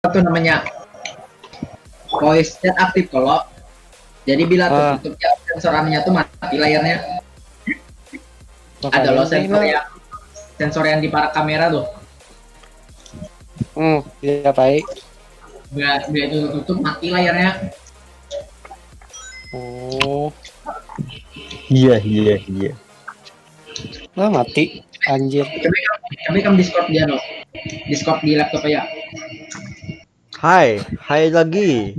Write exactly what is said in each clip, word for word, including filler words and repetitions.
tuh namanya voice chat aktif kalau. Jadi bila ah, tertutup ya sensorannya tuh mati layarnya. Ada loh sensor yang sensor yang diparak kamera tuh. Hmm, iya baik. Bila, bila itu tertutup mati layarnya. Oh. Iya, iya, iya. Nah, mati. Anjir. Tapi kan, tapi kan Discord dia no. Discord di laptop ya. Hai, hai lagi.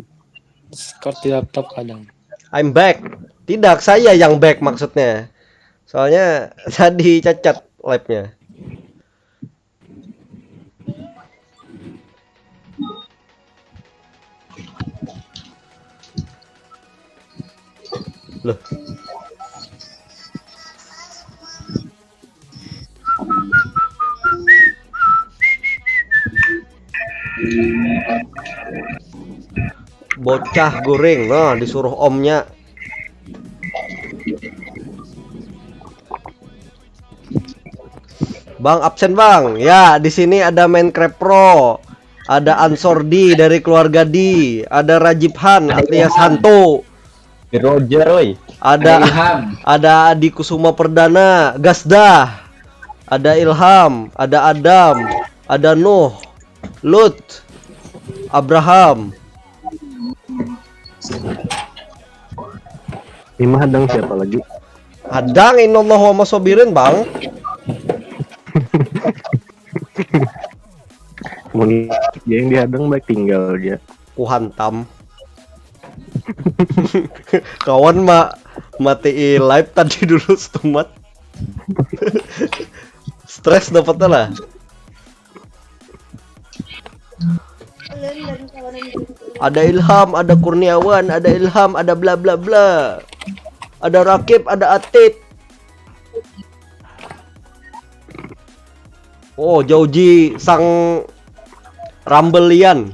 Discord di laptop kadang. I'm back. Tidak, saya yang back maksudnya. Soalnya tadi cacat live-nya. Loh. Bocah goreng, nah disuruh omnya. Bang absen bang, ya di sini ada Minecraft Pro, ada Ansor D dari keluarga D, ada Rajib Han alias Hantu. Roger, oi. Ada ada Adi Kusuma Perdana, Gasdah. Ada Ilham, ada Adam, ada Nuh, Lut, Abraham. Ini mah hadang siapa lagi? Hadang innallaha wa masobirin bang. Mun dia yang dihadang baik tinggal aja. Kuhantam. Kawan ma mati live tadi dulu setumat. Stres dapatnya lah. Ada Ilham, ada Kurniawan, ada Ilham, ada bla bla bla. Ada Rakib, ada Atip. Oh, Jauji sang Rambelian.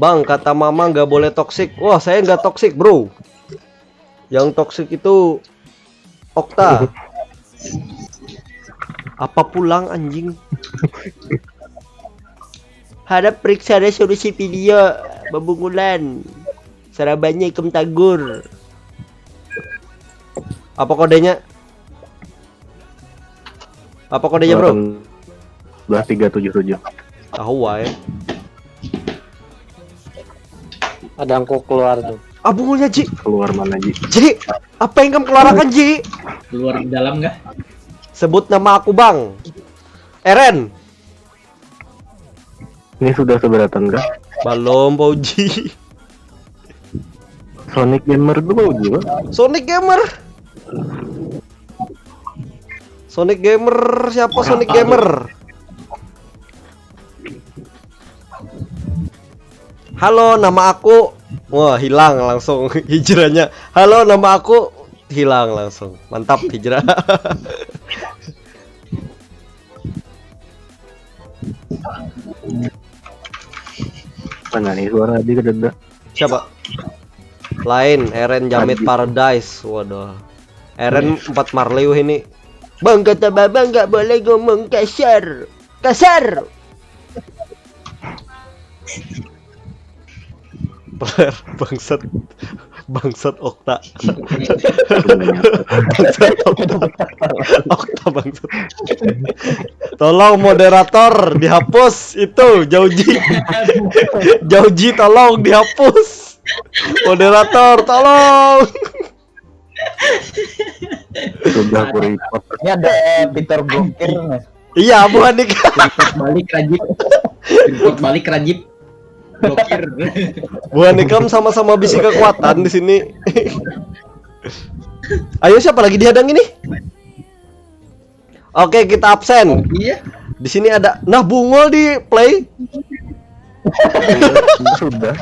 Bang, kata mama nggak boleh toxic. Wah, saya nggak toxic, bro. Yang toxic itu Okta. Apa pulang anjing? Harap periksa resolusi video bebungulan. Sarabanya ikam tagur. Apa kodenya? Apa kodenya, bro? Dua tiga tujuh tujuh. Tahu wae. Ada angkuk keluar tuh. Abungulnya, Ji. Keluar mana, Ji? Ji, apa yang kamu keluarkan, Ji? Keluar di dalam kah? Sebut nama aku, Bang. Eren. Ini sudah seberatan kah? Belum, Pauji. Sonic Gamer tuh Pauji, Bang. Sonic Gamer. Sonic Gamer, siapa Sonic Gamer? Halo, nama aku. Wah, hilang langsung hijrahnya. Halo, nama aku. Hilang langsung. Mantap hijrah. Mana nih suara tadi kededa? Siapa? Lain, Eren Jamit Paradise. Waduh. Eren empat Marley ini. Bang, kata babang nggak boleh ngomong kasar. Kasar. Player bangsat. Bangsat Okta. Bangsat Okta. Okta bangsat. Tolong moderator dihapus itu, Jauji. Jauji, tolong dihapus. Moderator, tolong. Sudah aku report. Ini ada fitur blokir, Mas. Iya, bukan nih. Report balik, Rajib. Report balik, Rajib. Blokir. Bukan nih, kamu sama-sama bisi kekuatan di sini. Ayo, siapa lagi dihadang ini? Oke, kita absen. Iya. Di sini ada, nah, Bungul di play. Sudah.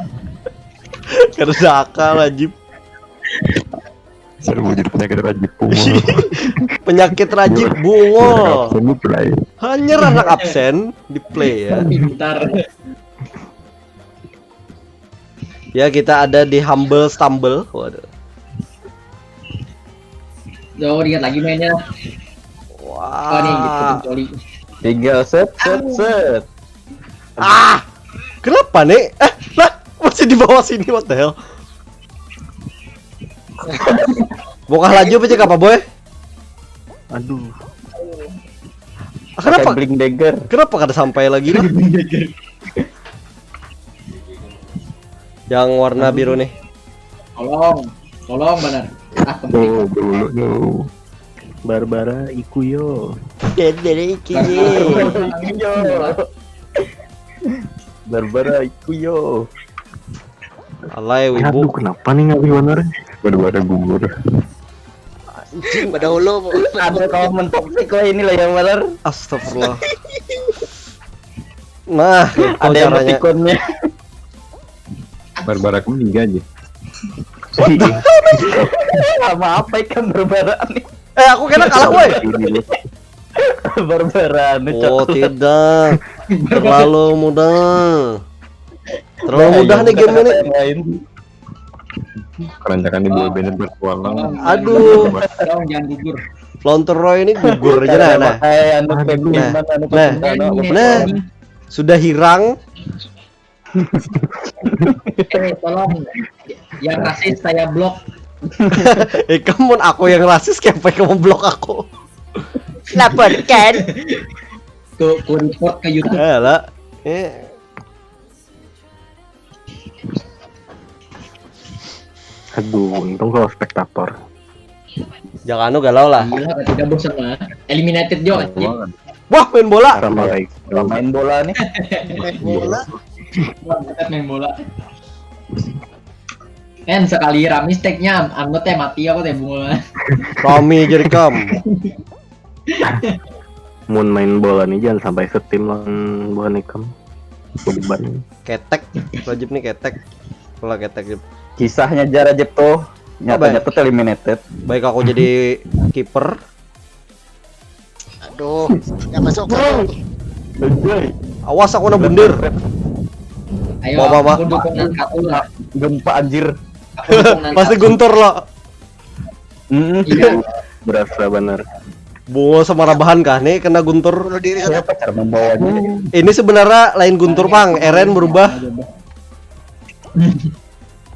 Kerja akal, Rajib. Seru jadi penyakit Rajib Bungul. Penyakit Rajib Bungul. Sungguh play. Hanya anak absen di play ya. Pintar. Ya, kita ada di Humble Stumble. Waduh. Jauh, ingat lagi mainnya. Oh, nih, gitu, Wah. Coli. Tinggal set set set. Ah, kenapa nih? Eh, lah, masih di bawah sini, what the hell? Bongkar laju apa cek apa, boy? Aduh. Ah, kenapa? Pakai Blink Dagger. Kenapa kada sampai lagi lah? Yang warna biru nih. Tolong, tolong benar. Ah, kembali. Oh, dulu no. Barbara iku yo. Jadi iki. Yo. Barbara iku yo. Alay Aduh, wibu. Kenapa nih ngalih bener? Barbara gugur. Anjing, pada hulu. Ada kawan mentoksik lah ini lah yang benar. Astagfirullah. Nah, gitu Ada yang caranya. Emoticonnya. Barbara aku meninggal aja. Sama apa ikan Barbara nih? Eh, aku kena kalah, boy. Barbara nih. Oh, tidak. Terlalu mudah. Terlalu mudah nih game ini. Lain. Kerancakan di dua bandit bertualang. Aduh. Tolong jangan gugur. Lontor Roy ini gugur aja, nah, nah. Kayak anu Aduh. Pepin Nah. mana anu Nah. Pepin mana. Nah. Sudah hirang. Eh, tolong. Yang rasis saya blok. Eh, kamu, aku yang rasis, kenapa kamu blok aku? Laporkan. Ku, ku report ke YouTube. Eh, lah. Eh, Aduh, untung kalau spektator. jangan anu galau lah. Gila, tidak bosan lah. Eliminated jo, anjir. Wah, main bola. Sama kayak Main bola nih. Main bola. Wah, dekat main bola. Kan sekali rame stacknya, anu teh mati aku teh bunga. Rame jadi kam. Mun main bola nih jangan sampai setim lawan buhan ikam. Beban. Ketek, wajib nih ketek. Kalau ketek, Jep. Kisahnya Jara Jep tuh nyata-nyata tuh eliminated. Baik aku jadi kiper. Aduh, yang masuk. Anjay. Awas aku na bundir. Ayo, Bawa, bawa. Aku dukungan satu lah. Gempa anjir. Aku dukungan Pasti satu. Guntur lo. Hmm. Iya. Berasa bener. Bunga sama rabahan kah nih kena Guntur? Bunuh diri sana. Siapa cara membawanya? Ini sebenarnya lain Guntur, pang. Eren berubah.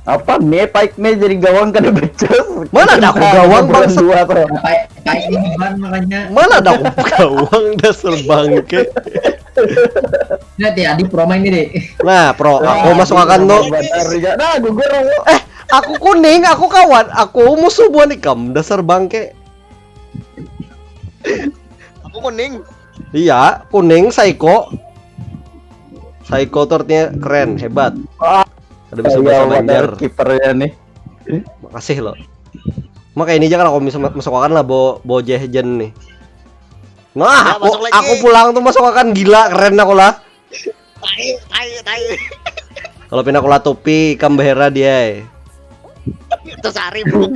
Apa nih, Paik nih jadi gawang kada becus? Mana ada aku gawang, Bang? Dua tuh. Kayak kayak ini ban makanya. Mana ada aku gawang, dasar bangke. Nanti Adi pro main ini deh. Nah, pro, aku masuk akan tuh. Bener ya. Nah, gugur aku. Eh, aku kuning, aku kawan, aku musuh buan ikam, dasar bangke. Aku kuning. Iya, kuning, Saiko. Saiko tuh artinya keren, hebat. Ada bisa bahasa Iya, Banjar. Kipernya nih. Makasih lo. Maka ini aja kalau bisa ma- masuk akan lah bo bo Jehjen nih. Nah, Ya, aku, masuk lagi. Aku pulang tuh masuk akan, gila, keren aku lah. Tai, tai, tai. Kalau pindah aku lah topi, ikam bahera dia. Itu sari, Bro.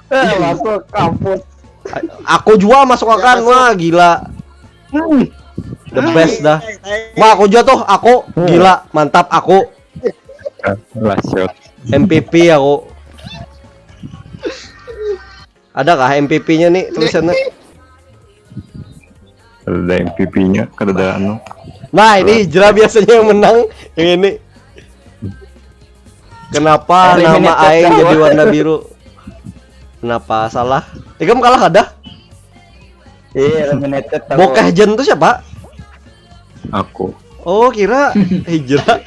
Eh, masuk kampus. Aku juga masuk akan, wah gila. The best dah. Wah, aku juga tuh, aku gila, mantap aku. Last shot. M V P aku. Adakah M V P-nya nih tulisannya? Ada M V P-nya, kada ada anu. Nah, ini Hijrah biasanya yang menang. Yang ini. Kenapa Eliminated nama aing kawan. Jadi warna biru? Kenapa salah? Ikam kalah kada? Iya, eliminated aku. Bokeh Jen tuh siapa? Aku. Oh, kira Hijrah.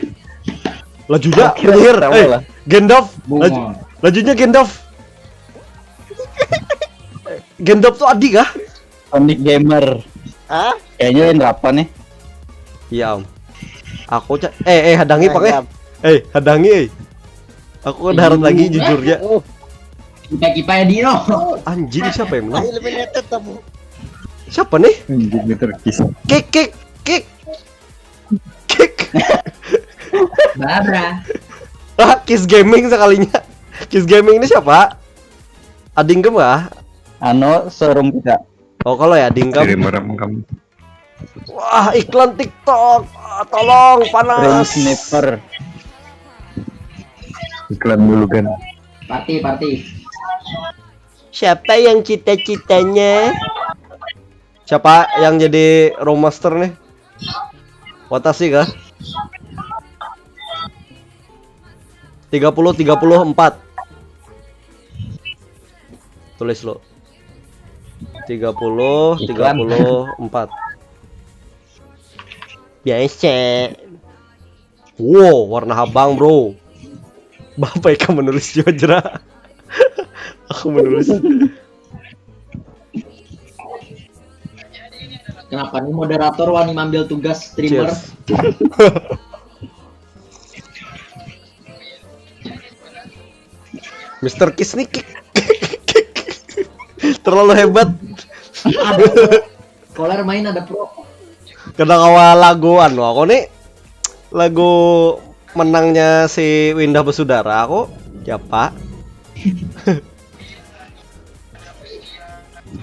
Lajunya Kira penyihir. sama Eh, lah. Gendalf. Bunga. Laju- lajunya Gendalf. Gendalf tuh adik kah? Sonic Gamer. Hah? Kayaknya yang apa nih? Iya, Om. Aku cak eh eh hadangi Nah, pakai. iya. Eh, hadangi eh. Aku kan harap lagi jujurnya. Kita kita ya Dino. Anjing, siapa yang menang? Eliminated kamu. Siapa nih? Anjing, terkis. Kick kick kick. Kick. Bara. Ah, Kiss Gaming sekalinya. Kiss Gaming ini siapa? Ading kah? Anu, showroom kita. Oh, kalau ya Ading kah? Jadi merem kamu. Wah, iklan TikTok. Ah, tolong, Rain panas. Sniper. Iklan dulu kan. Party, party. Siapa yang cita-citanya? Siapa yang jadi Room Master nih? Watashi kah? Tiga puluh, tiga puluh empat. Tulis lo. Tiga puluh, tiga puluh empat. Biasa. Wow, warna habang, bro. Bapak ikam menulis jua, Jera. Aku menulis. Kenapa nih moderator wani mambil tugas streamer? Mister Kiss nih kick. Terlalu hebat. Koler main ada pro. Kena kawa lagu anu aku nih. Lagu menangnya si Windah Besudara aku. Siapa?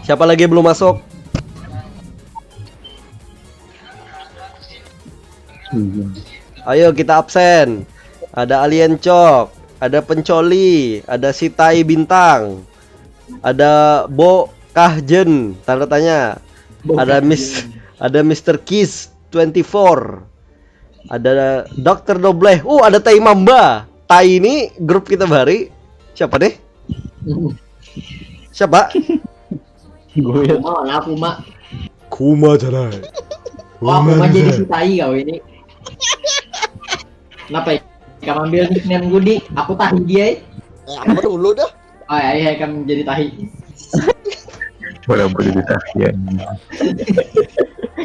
Siapa lagi belum masuk? Ayo kita absen. Ada Alien Cok, ada Pencoli, ada Sitai Bintang, ada Bo Kahjen, tanda tanya. Ada Miss, ada Mister Kiss twenty four. Ada Dokter Dobleh. Uh, ada Tai Mamba. Tai ini grup kita bahari. Siapa deh? Siapa? Gue. Kuma, aku mak. Kuma jarai. Wah, aku mah jadi si tai kau ini. Kenapa ya? Kamu ambil nickname gue di, aku tahu dia. Eh, aku dulu dah. Oh ya, iya, kamu jadi tahi. Boleh boleh ditahi ya.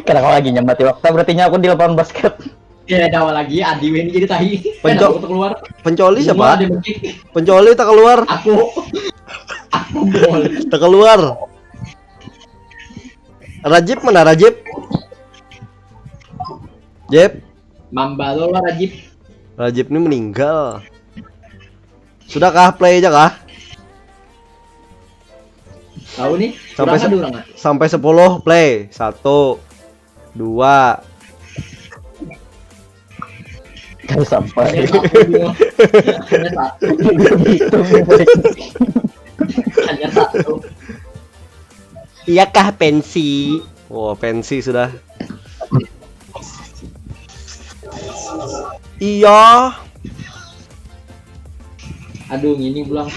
Karena kalau lagi nyambat waktu berarti aku di lapangan basket. Ya, ada lagi Adi ini jadi tahi. Penco- Aku keluar. Pencoli siapa? Ada mungkin. Pencoli tak keluar. Aku. Aku boleh. Tak keluar. Rajib mana Rajib? Jeb, Mamba lo lah Rajib. Rajib ini meninggal. Sudahkah play aja kah? Tahu nih. Sampai Kurang se- ada orang. Sampai sepuluh play. Satu, dua. Kan sampai. Hanya satu. Hanya satu. Hanya satu. Iyakah pensi? Wah, pensi sudah. Iya. Aduh, ini pulang.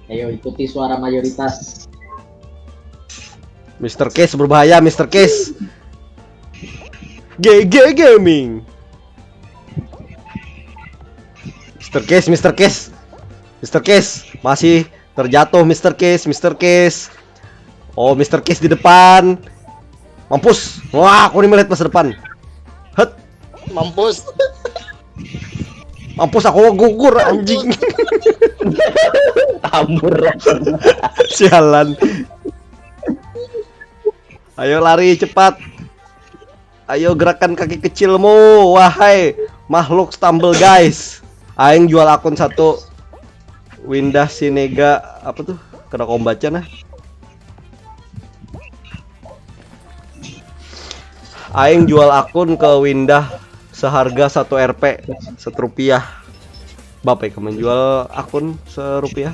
Ayo ikuti suara mayoritas. Mister Case berbahaya, Mister Case. G G Gaming. Mister Case, Mister Case. Mister Case masih terjatuh, Mister Case, Mister Case. Oh, Mister Case di depan. Mampus. Wah, aku nih melihat masa depan. Het. Mampus. Mampus, aku gugur, anjing. Tambur. Sialan. Ayo lari cepat. Ayo gerakan kaki kecilmu, wahai makhluk stumble guys. Aing jual akun satu. Windah Sinega apa tuh? Kena kombaca nah. Aing jual akun ke Windah seharga satu R P, satu rupiah. Bapak menjual akun serupiah.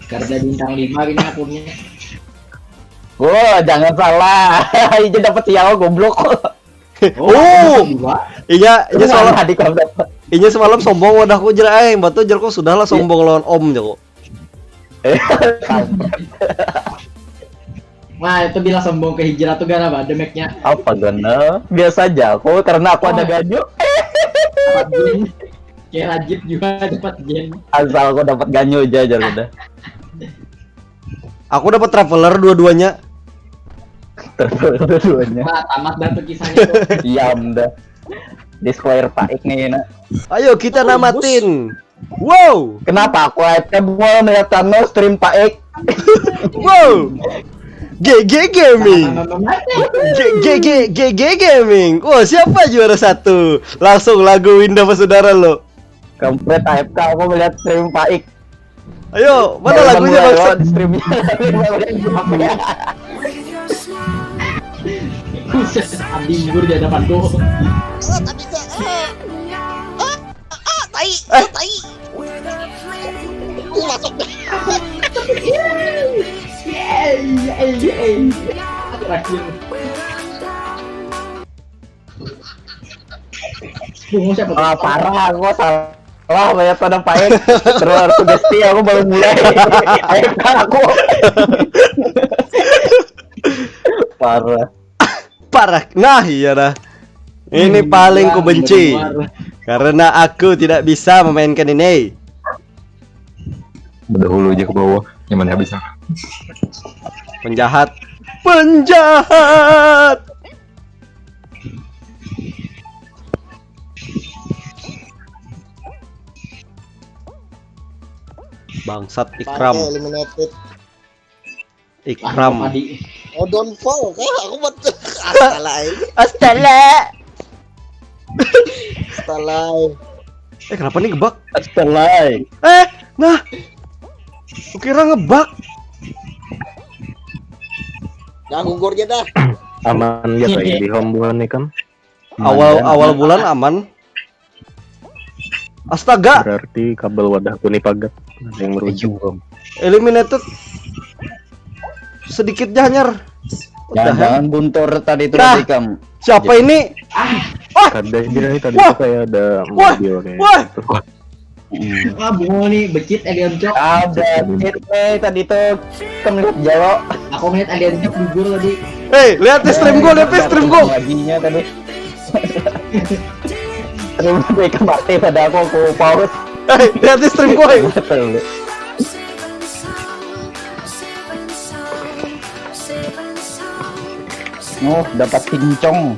Karena bintang lima ini akunnya. Wah, jangan salah. Itu dapat sial goblok. Oh, iya, iya Itu semalam, mana adik kamu dapat? iya semalam sombong wadahku jer aing, batu jer kok sudahlah sombong lawan om jago. Eh, Nah, itu bila sombong ke hijrah tuh gara apa? Demeknya. Apa gana? Biasa aja aku karena aku ada ganyu. Dapat gen. Kayak Rajib juga dapat gen. Asal aku dapat ganyu aja aja udah. Aku dapat traveler dua-duanya. Terus keduanya. Nah, tamat dah tuh kisahnya tuh. Diam dah. Di square paik nih nak. Ayo kita namatin. Wow, Kenapa aku aja mau melihat channel stream paik? wow. G G Gaming. Nah, nah, nah, nah. G G G G G Gaming. Wah, siapa juara satu? Langsung lagu Winda saudara lo. Kampret A F K aku melihat stream paik. Ayo, mana Baru lagunya mulai bangsat? Lawan streamnya. Buset, Adi gugur di hadapanku. Ah, tadi saya. Ah, ah, ah, ah, Ai, eh. Ai. Masuk. Terakhir. Bungo siapa? Ah, parah, aku salah banyak pada pain. Terus aku besti, aku baru mulai. Ayo aku. Parah. Parah. Nah, iya dah. Ini hmm, paling ku benci. Karena aku tidak bisa memainkan ini. Berdahulu aja ke bawah. Nyaman habis. Penjahat. Penjahat. Bangsat Ikram. Ikram. Oh, don't fall kah? Aku buat astala ini. Astala. Astala. Eh, kenapa nih gebak? Astala. Eh, nah. Kukira ngebak. Nah, gugurnya dah. Aman ya kayak di home bulan nih kan. Awal awal bulan aman. Astaga. Berarti kabel wadahku nih pagat. Ada yang merujuk. Eliminated. Sedikit jahnyar. Jangan-jangan buntur tadi itu nah, tadi kamu. Siapa ini? Ah. Ada aja nih tadi tuh kayak ada mobil kayak. Wah. Ah, bungo nih, becit alien cok. Ada cheat nih tadi tuh. Kamu lihat jalo. Aku ngeliat alien cok gugur tadi. Hei, lihat di stream gua, lihat di stream gua. Laginya tadi. Terus mereka mati pada aku, aku paus. Hei, lihat di stream gua. Betul. Oh, dapat cincong.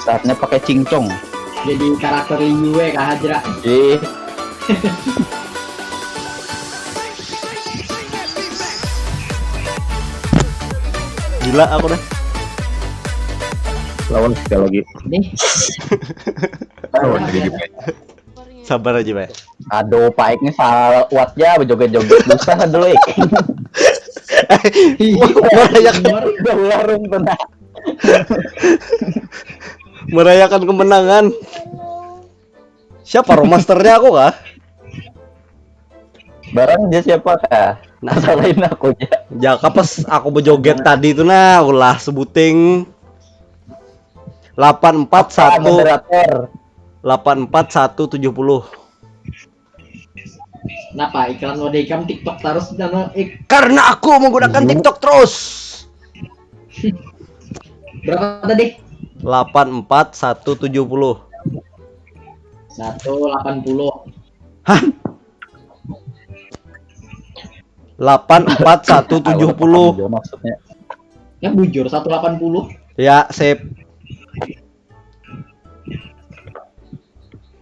Saatnya pakai cincong. Jadi karakter Liyue kah Hajra? Eh. Gila aku dah. Lawan sekali lagi. Nih. Sabar aja, Pak. Aduh, Pak Ike nih salah kuat ya, berjoget-joget susah dulu, Ik. Merayakan ular tuh nah. Merayakan kemenangan. Siapa romasternya aku kah? Barang dia siapa kah? Nah, salahin aku aja. Jaka pas aku berjoget tadi tuh nah, ulah sebuting delapan empat satu. Delapan empat satu tujuh puluh. Kenapa iklan wadah ikam TikTok terus dan ik... Karena aku menggunakan TikTok terus. Berapa tadi? Delapan empat satu tujuh puluh. Satu delapan puluh. Hah? Delapan empat satu tujuh puluh. Maksudnya. Ya bujur satu delapan puluh. Ya, sip.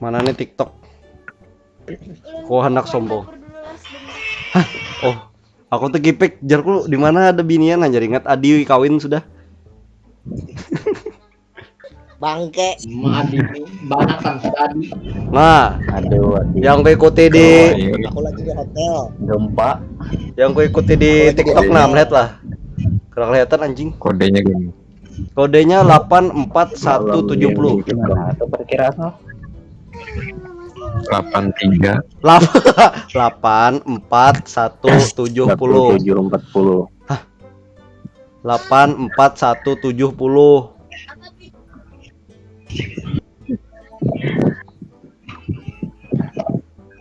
Mana nih TikTok? Kok anak sombong. Hah? Oh, aku tuh gipik jarku di mana ada binian aja ingat Adi kawin sudah. Bangke. Madi banget kan tadi. Nah, aduh, aduh. Yang gue ikuti di aku lagi di hotel. Gempa. Yang gue ikuti di TikTok nah, melihat lah. Kurang kelihatan anjing. Kodenya gini. Kodenya delapan empat satu tujuh puluh. Nah, itu perkiraan lo. Delapan tiga. Delapan empat satu tujuh puluh. Tujuh empat puluh. Hah? Delapan empat satu tujuh puluh.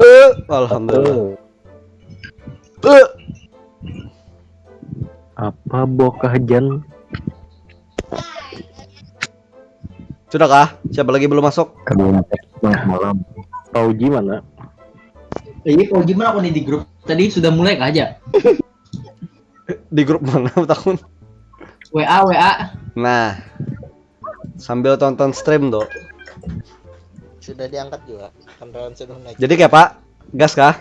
Eh, alhamdulillah. Eh. Apa bokah Jan? Sudah kah? Siapa lagi belum masuk? Belum malam. Pauji mana? Iya, Pauji mana aku nih di grup? Tadi sudah mulai kah aja? Di grup mana tahun? WA, WA. Nah. Sambil tonton stream, Dok. Sudah diangkat juga. Kendaraan sudah naik. Jadi kayak Pak, gas kah?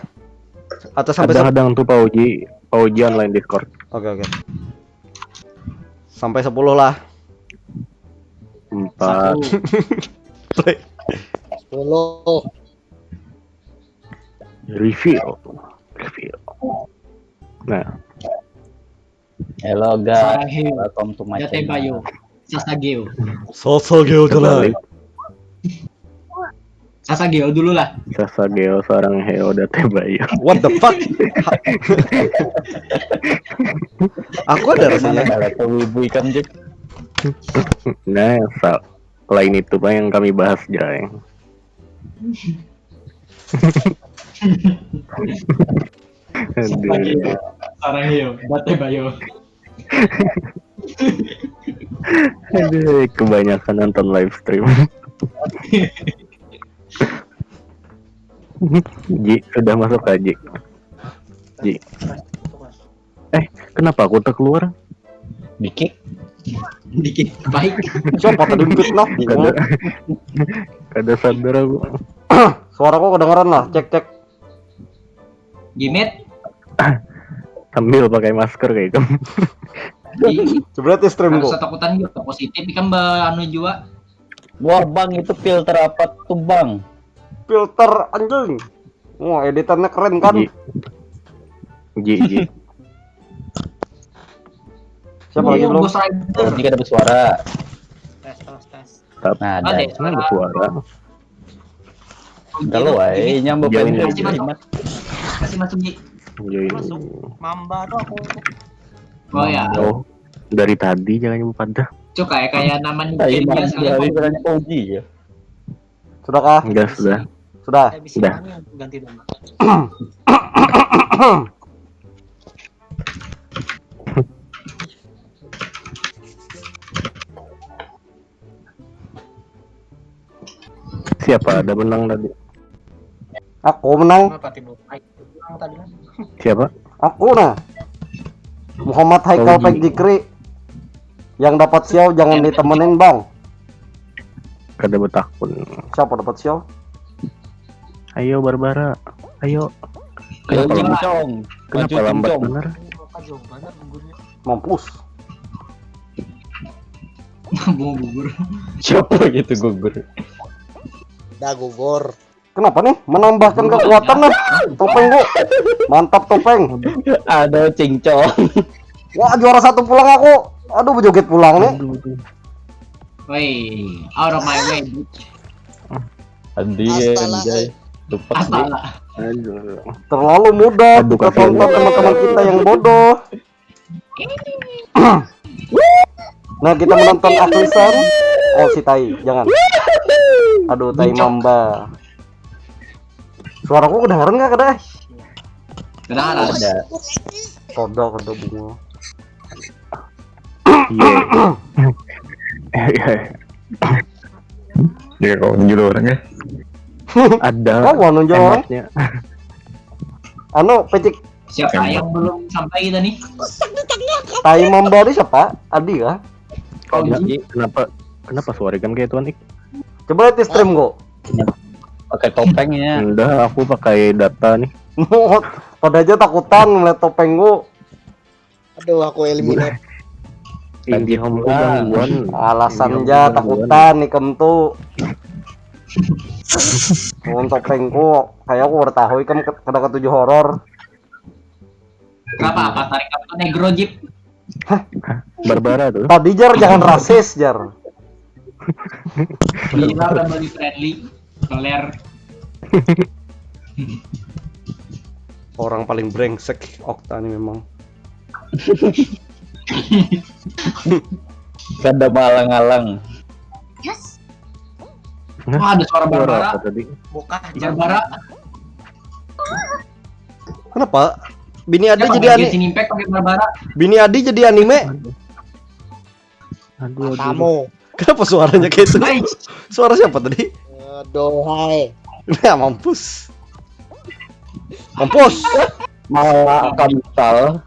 Atau sampai ada tuh Pauji, Pauji online Discord. Oke, oke. Sampai sepuluh lah. Empat. Sepuluh. Reveal. Reveal. Nah. Hello guys, Sarang Heo. Welcome to my Date channel. Bayo. Sasageo. Sasageo jelai. Sasageo dulu lah. Sasageo sarang Heo Date Bayo. What the fuck? Aku ada rasanya. Kalau ke wibu ikam Jik. Nah, sa- lain itu Pak yang kami bahas, Jai. Aduh. Sarang Heo. Date Bayo. Aduh, kebanyakan nonton live stream. Ji, sudah masuk kah, Ji? Ji. Eh, kenapa aku tak keluar? Dikit. Dikit baik. Siapa tadi fitnah? Kada, kada sadar aku. Suaraku kedengeran lah. Cek cek. Jimet. Sambil pakai masker kayak itu. Ih, Coba lihat stream harus kok. Ketakutan juga positif kan ba anu juga. Wah bang, itu filter apa tuh bang? Filter anjing. Wah, editannya keren kan? Ji. Ji, Ji. Siapa lagi Iya, belum? Ghost Rider. Ini kada bersuara. Tes tes tes. Nah, Ada ada. suara. Suara. Kalau wae nyambung Join ini. Masih masuk. Masih masuk Ji. Join. Mamba tuh aku. Oh ya. Oh, dari tadi jangan nyebut pada. Cuk kayak kayak nama Tadi Nintendo malam sekali. hari dengan Koji ya. Sudah kah? Enggak sudah. Sudah. Habis Udah. Ini ganti nama. Siapa ada menang tadi? Aku menang. Apa timbul? Ai, menang tadi kan. Siapa? Aku nah. Muhammad Haikal Koji. Pek Jikri. Yang dapat siau jangan ditemenin bang. Kada betakun. Siapa dapat siau? Ayo Barbara. Ayo. Ayo Kenapa lambat? cincong. Kenapa Maju lambat cincong. Benar? Apa jauh banget gugurnya? Mampus. Mau gugur. Siapa gitu gugur? Dah gugur. Kenapa nih? Menambahkan kekuatan nih. Topeng gua. Mantap topeng. Aduh cincong. Wah juara satu pulang aku. Aduh berjoget pulang nih. Aduh, aduh. Woi, out of my way, bitch. Adi Astaga. Anjay. Lupa Apa sih. lah? Aduh. Terlalu mudah Aduh, kita kasihan. Tonton teman-teman kita yang bodoh. Nah kita menonton Aklisan. Oh si tai, jangan. Aduh tai mamba. Suaraku kedengeran nggak kada? Kedengaran. Ada. Kodo kodo bunga. Iya. Iya. Ya kau judul orangnya. Ada. Kau anu jawab. Hematnya. Anu pecik Siapa yang belum sampai kita nih? tai mamba ni siapa? Adi kah? Kau Iya, Ji? Ji, kenapa kenapa suara kan kayak tuan Ik? Coba lihat di stream kok. Pakai topengnya. Enggak, aku pakai data nih. Pada aja takutan ngeliat topeng gua. Aduh aku eliminate. Ini kamu gangguan. Alasan Ini aja kamu takutan ikam tuh. Mun topengku kayak aku udah tahu ikam ke- kada ketuju horor. Kenapa apa tarik apa negro Jip? Barbara tuh. Tadi jar jangan rasis jar. Gila family friendly. Toler. Orang paling brengsek Okta nih memang. Kada malang-alang. Wah ada suara Suara Barbara. apa tadi? Bokah Barbara. Kenapa? Bini Adi Siapa jadi lagi anime. Genshin Impact pakai Barbara? Bini Adi jadi anime. Aduh, aduh. Matamu. Kenapa suaranya kayak itu? Hai. Suara siapa tadi? Aduhai. Ya mampus. Mampus. Malah kamtal.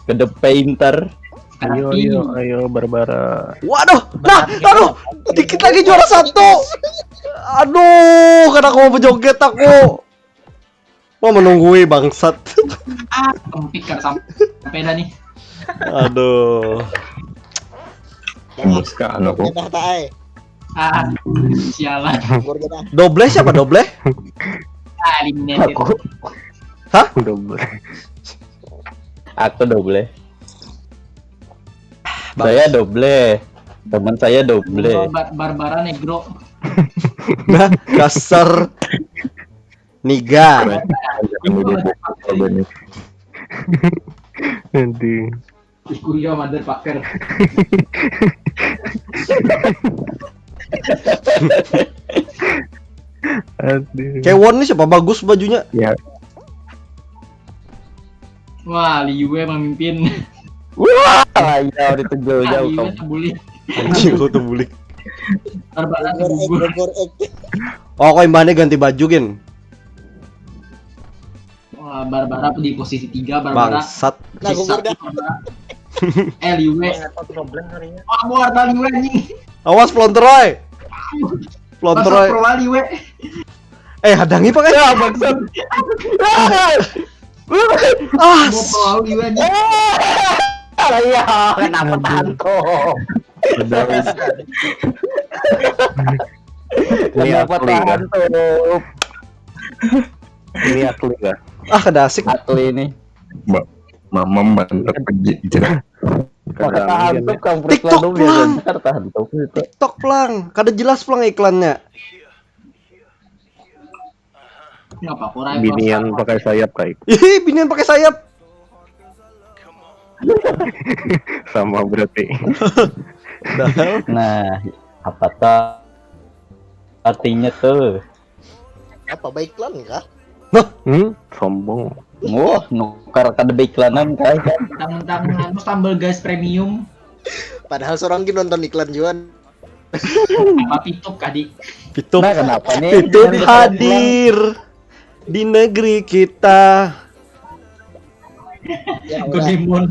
Kede painter. Ayo, ayo, ayo, Barbara. Waduh, nah, aduh, dikit lagi juara satu. Aduh, kada mau berjoget aku. Mau menunggui bangsat. Ah, kempit kada sampai dah nih. Aduh. Tembus kan aku. Kita tae. Ah, sialan. Gugur kita. Doble siapa doble? Ah, eliminated. Aku. Hah? Double. Aku double. Saya doble. Teman saya doble. Bar Barbara Negro. Nah, kasar. Niga. Nanti. Kuya motherfucker. Aduh. Kewon nih siapa bagus bajunya? Ya, Wah, Liu Wei memimpin. Wah, iya udah tuh jauh-jauh Liu kau. Wei terbuli. Anjing kau tuh bulik. Barbara Gogor ek, gugur. Gogor ek. Oh, kau imbahnya ganti baju gin. Wah, Barbara di posisi tiga, Barbara. Bangsat. Nah, gugur dah. Eh, Liu Wei. Nggak tahu problem harinya. Wah, gua harta Liu Wei anjing. Awas pelonteroy. Pelonteroy. Astagfirullah, Liu Wei. Eh, hadangi pakai. Ya, bangsat. Ah, Gua pelalu Liu Wei anjing. Iya, kenapa tahan tuh? Ini Kenapa asli kan? Tahan tuh? Ini asli kan? Ah, kada asik. Asli ini. Mbak, mama mantap pergi aja. Maka tahan tuh kampret TikTok lalu pulang. Biar tahan tuh itu. TikTok pelang. Kada jelas pelang iklannya. Kenapa kurang? Binian pakai sayap kayak Ih, binian pakai sayap. Sama berarti. Padahal Nah, apa tuh artinya tuh? Apa baik lan kah? Hmm, sombong. Wah, nukar kada baiklanan kai kan. Mentang-mentang anu sambal guys premium. Padahal seorang gini nonton iklan juan. Apa pitup kadi? Pitup. Nah, kenapa nih? Pitup hadir di negeri kita. Ya, Godemon.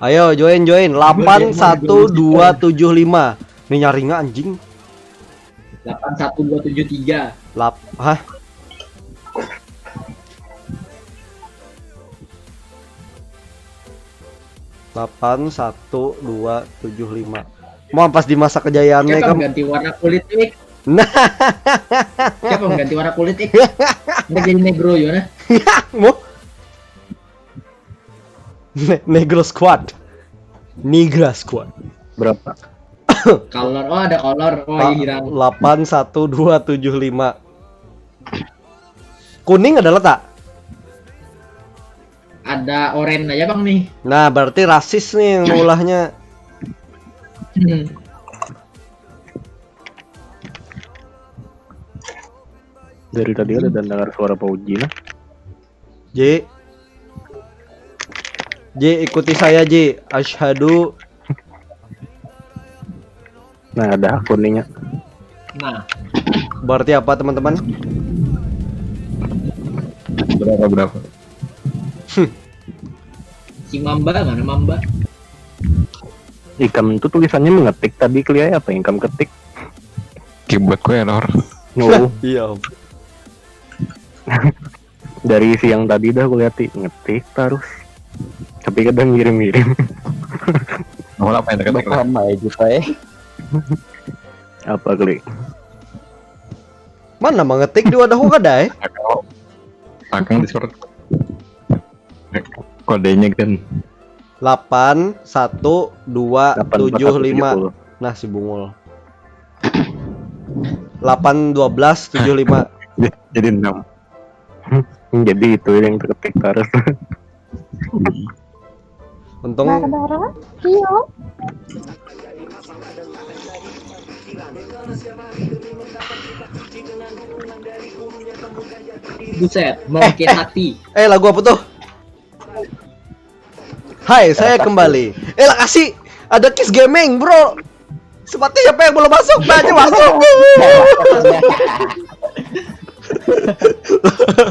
Ayo join join delapan satu dua tujuh lima. Ini nyaringa anjing. Delapan satu dua tujuh tiga. Lap hah? Delapan satu dua tujuh lima. Mau pas di masa kejayaannya Siapa kan? Mengganti warna kulit ik? Nah, Siapa mengganti warna kulit ik? Udah jadi negro ya nah. Mau? Ne- Negro Squad. Nigra Squad. Berapa? Color, oh ada color, oh iya hirang. Delapan satu dua tujuh lima. Kuning adalah tak? Ada orange aja bang nih. Nah, berarti rasis nih yang ulahnya. Hmm. Dari tadi ada dan dengar suara Pak Uji nah. Ji. Ji, ikuti saya Ji. Asyhadu. Nah, ada akun ininya. Nah, Berarti apa teman-teman? Berapa berapa? Si Mamba mana Mamba? Ikam itu tulisannya mengetik tadi, kelihatannya apa yang ikam ketik? Keyboardku error. No. Iya, Om. Dari siang tadi dah kulihat ngetik terus. Tapi kadang ngirim-ngirim. Mau apa yang dekat? Bakal mai juga eh. Apa klik? Mana mengetik di wadahku kada eh? Akang, akang Discord. Kodenya kan. Delapan satu dua tujuh lima. Nah, si bungul. Delapan dua belas tujuh lima. Jadi enam. Jadi itu yang terketik terus. Untung Barbara? Iya. Buset, mau sakit hati. Eh, lagu apa tuh? Hai, saya kembali. Eh, lah kasih ada Kiss Gaming, bro. Sepatu siapa yang belum masuk? Nah, aja masuk.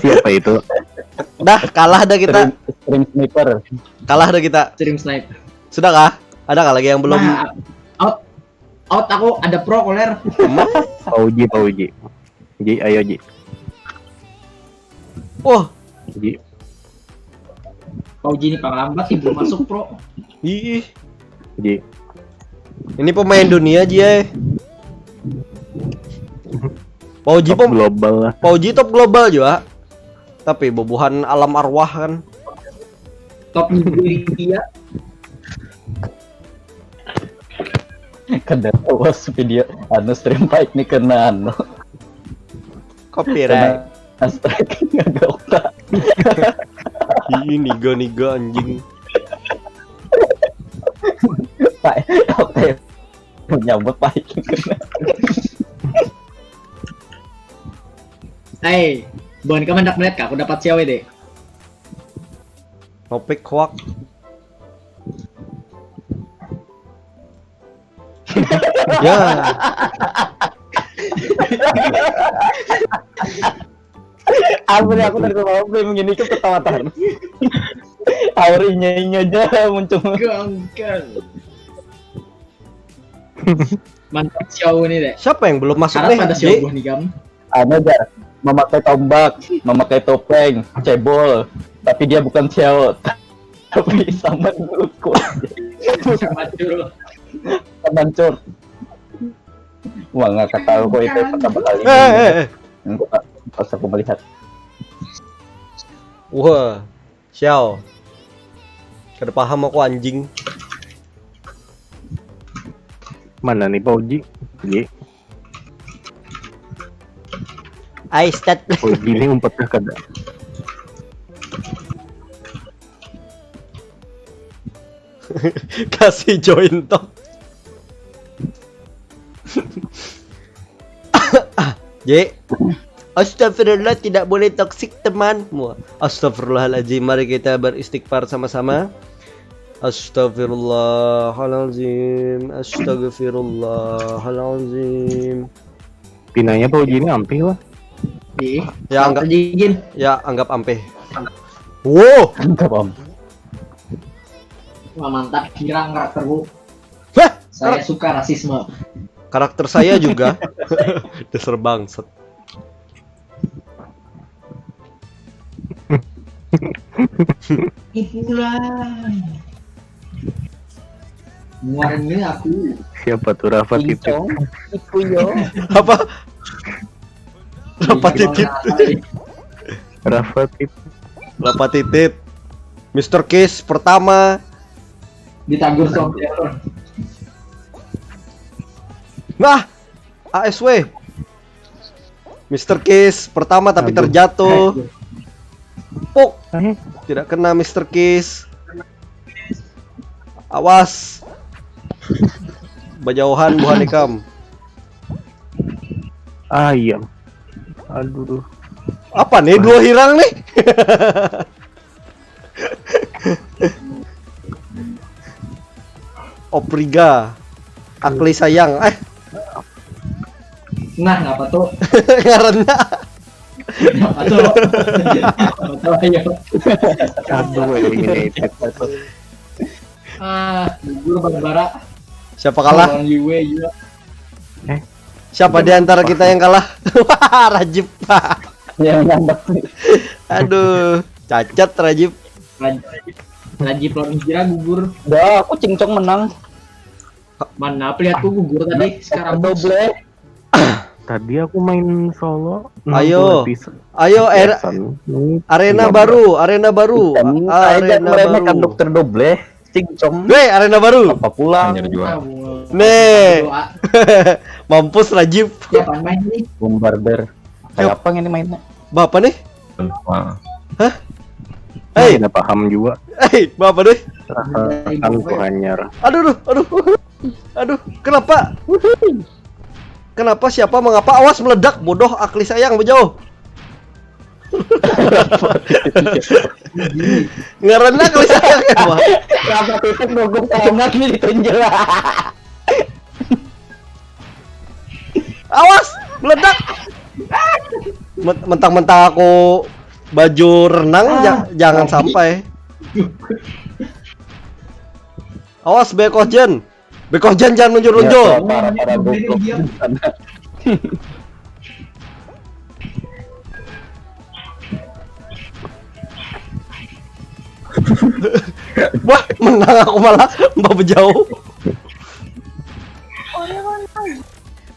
Siapa itu? Dah, kalah dah kita. Stream, stream sniper. Kalah dah kita. Stream snipe. Sudah kah? Ada kah lagi yang belum? Nah, out, out aku ada pro koler. Pak Uji, Pak Uji. Ji, ayo Ji. Wah, Ji, Pak Uji ini pang lambat sih belum masuk pro. ih. Ji. Ini pemain dunia Ji eh. Pak Uji Top pem- global lah. Pak Uji top global juga. Tapi bubuhan alam arwah kan. Top Nigeria. Kada awas video anu stream fight ni kena anu. Copyright. Kena strike nggak otak. Ih, niga-niga anjing. Pak, oke. Menyambut baik kena. Hai, bukan kamu hendak melihat kah? Aku dapat siawe deh. Topik hoak. Ya. Apa nih aku dari bawah belum gini ke ketawa tahan. Aurinya ini aja muncul. Gangkan. Mantap siawe nih deh. Siapa yang belum masuk Karena nih? Pada Ji? Siawe nih kamu. Anu aja, memakai tombak, memakai topeng, cebol, tapi dia bukan cewek, tapi sama dulu. Sama dulu. Teman cur. Wah, nggak ketahui kok itu pertama kali. Eh, eh, eh. Enggak, pas aku melihat. Wah, Xiao. Kada paham aku anjing. Mana nih Pak Uji? Ye, Ai stat. Pak Uji ini umpetnya kada. Kasih join toh. J. Astagfirullah, tidak boleh toksik teman. Wah, astagfirullahaladzim. Mari kita beristighfar sama-sama. Astagfirullahaladzim. Astagfirullahaladzim. Pinanya Pak Uji ini ampih lah. Ih, Ya, anggap Jigin. Ya, anggap ampih. Wow, Enggak, Om. Wah, mantap, girang karakterku. Hah? Saya suka rasisme. Karakter saya juga. Dasar bangsat. Hiburan. Muarannya aku. Siapa tuh Rafa Titit? Cincong, Ikuyo. Apa? Rafa Titit. Rafa Titit. Rafa Titit. Mister Kiss pertama. Ditagur sama Teron. Nah, A S W. Mister Kiss pertama tapi Aduh. Terjatuh. Pok. Eh, Tidak kena Mister Kiss. Awas. Bajauhan buhan ikam. Ah iya. Aduh. Apa nih dua hirang nih? Opriga. Akli sayang. Eh, Nah, ngapa tuh? Ngarannya. Ngapa tuh? Ngapa tuh, ayo. Aduh, ini itu. Ah, gugur Barbara. Siapa kalah? Lawan Yue juga. Siapa di antara kita yang kalah? Rajib. Yang nambah. Aduh, cacat Rajib. Raj- Rajib lawan Hijrah gugur. Dah, aku Cincong menang. Mana pelihatku gugur tadi sekarang. Doble. Tadi aku main solo. Ayo. Enam puluh episode. Ayo, er- Biasa nih. Arena Nambah. Baru, arena baru, Ikan, saya arena meremehkan baru. Dokter Doble. Cincong. Weh, arena baru. Apa pulang? Hanyar jua. Ah, bunga. Nih, Doa. Mampus Rajib. Siapa main nih? Bombarder. Kayak apa ini mainnya? Bapak nih? Wah. Hei, Tidak paham juga. Hei, Bapak nih? Rasakan ku hanyar. Aduh, aduh, aduh. Aduh, kenapa? Kenapa, siapa, mengapa? Awas meledak, bodoh, akli sayang, bejauh. Ngarannya akli sayang ya, Pak? Rafa Titit gugur tembak nih ditunjuk. Awas, meledak. Men- Mentang-mentang aku baju renang, ja- jangan sampai. Awas, bekoh Jen. Bekoh Jen, jangan meluncur-luncur. Para para goblok. Wah, menang aku malah, mbak bejauh.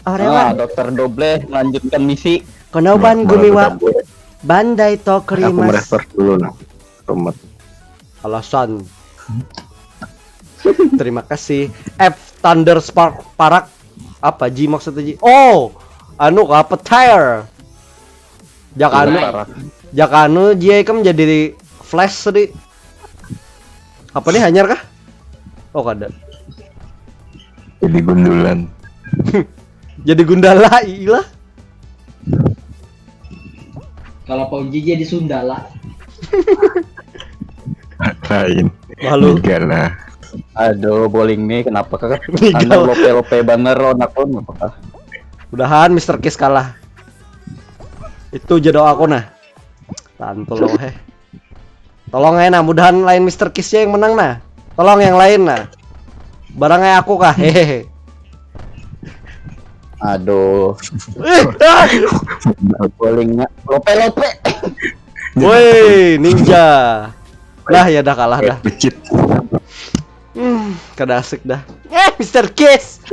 Ah, Dokter Doble melanjutkan misi. Kenauban Malah gumiwa. Bertambur. Bandai Tokrimas. Aku merespon dulu nah. Rumet. Alasan. Terima kasih. F Thunder Spark Parak. Apa ji maksudnya ji? Oh, anu apa tire? Jakanu, jakanu ji ikam jadi flash tadi. Apa nih hanyar kah? Oh kada. Jadi gundulan. Jadi gundala ilah. Kalau Pauji jadi Sundala. Lain. Malu. Gala. Aduh, bowling nih kenapa kah? Tiga. Anu lope-lope banar lawan aku, kenapa kah? Mudahan Mister Kiss kalah. Itu aja doaku nah. Tantu loh heh. Tolong ya nah, mudahan lain Mister Kiss ya yang menang nah. Tolong yang lain nah. Barangnya aku kah? Hehehe. Aduh, Eh, ah! bowlingnya lope-lope. Woi, ninja. Nah, ya dah kalah dah. Becit. Hmm, kada asik dah. Eh, Mister Kiss.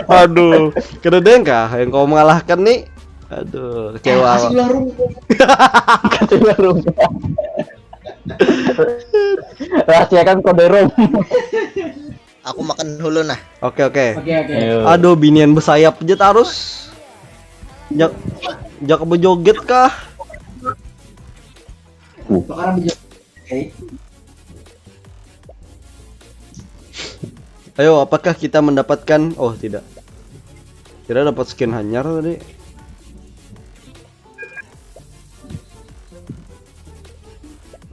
Aduh, kada deng kah yang kau mengalahkan nih? Aduh, kecewa. Kasih ulah rum. Kasih baru. Rahasiakan kode rum. Aku makan dulu nah. Oke, oke. Oke oke. Ayo. Aduh, binian bersayap aja tarus. Jak jak bejoget kah? Sekarang bisa. Oke. Ayo, apakah kita mendapatkan? Oh, tidak. Kita dapat skin hanyar tadi.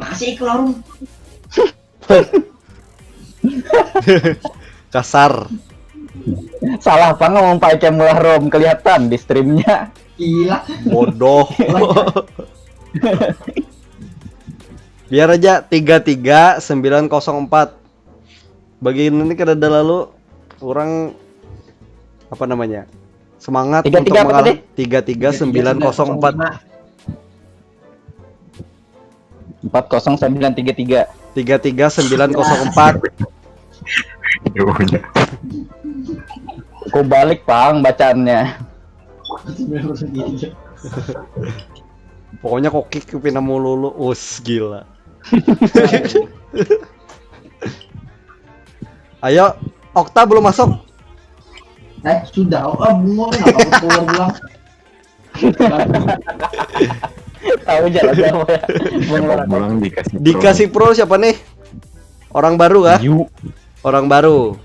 Masih ikut rum. Kasar. Salah apa ngomong pakai mulah rum kelihatan di streamnya. Gila. Bodoh. Biar aja tiga tiga sembilan kosong empat. Bagi ini kada ada lalu orang apa namanya? Semangat Tiga tiga untuk apa mengalah tadi? Tiga tiga sembilan kosong empat. Empat kosong sembilan tiga tiga. Tiga tiga sembilan kosong empat. Ibunya. Aku balik pang bacaannya. Pokoknya kok kick pina mululu. Us gila. Ayo, Okta belum masuk. Eh sudah. Oh, ah, bungul kenapa aku keluar bilang. Tahu jalan apa ya? Mengeluarkan. Pulang dikasih. Dikasih pro siapa nih? Orang baru kah? Yu. Orang baru.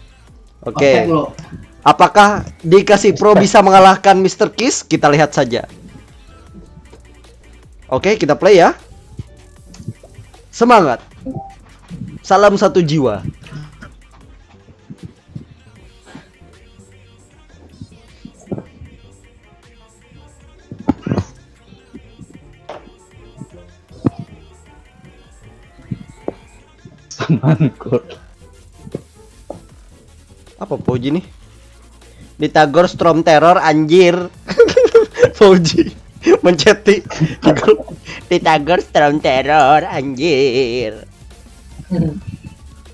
Oke. Oke lo. Apakah Dikasih Pro bisa mengalahkan Mister Kiss? Kita lihat saja. Oke, kita play ya. Semangat. Salam satu jiwa. Saman kok. Apa Fauji nih? Ditagor Storm Terror anjir. Fauji menceti di grup. Ditagor Storm Terror anjir.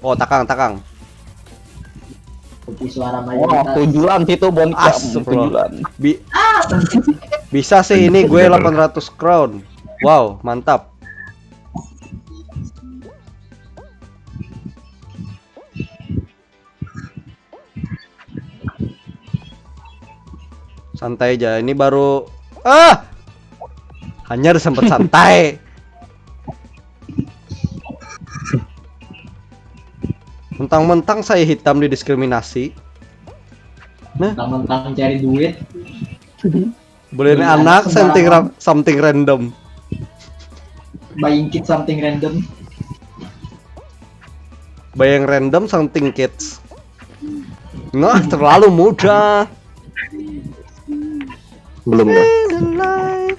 Oh, takang, takang. Kopi suara Wah, mayoritas. Tujulan situ bon Astagfirullah. tujulan. Bi- bisa sih ini gue delapan ratus crown. Wow, mantap. Santai aja, ini baru ah hanya ada sempat santai. Mentang-mentang saya hitam didiskriminasi. Mentang-mentang cari duit. Boleh nih Iya, anak sembarangan. something ra- something random. Bayingkit something random. Bayang random something kids. Nah, terlalu muda. Belum ya?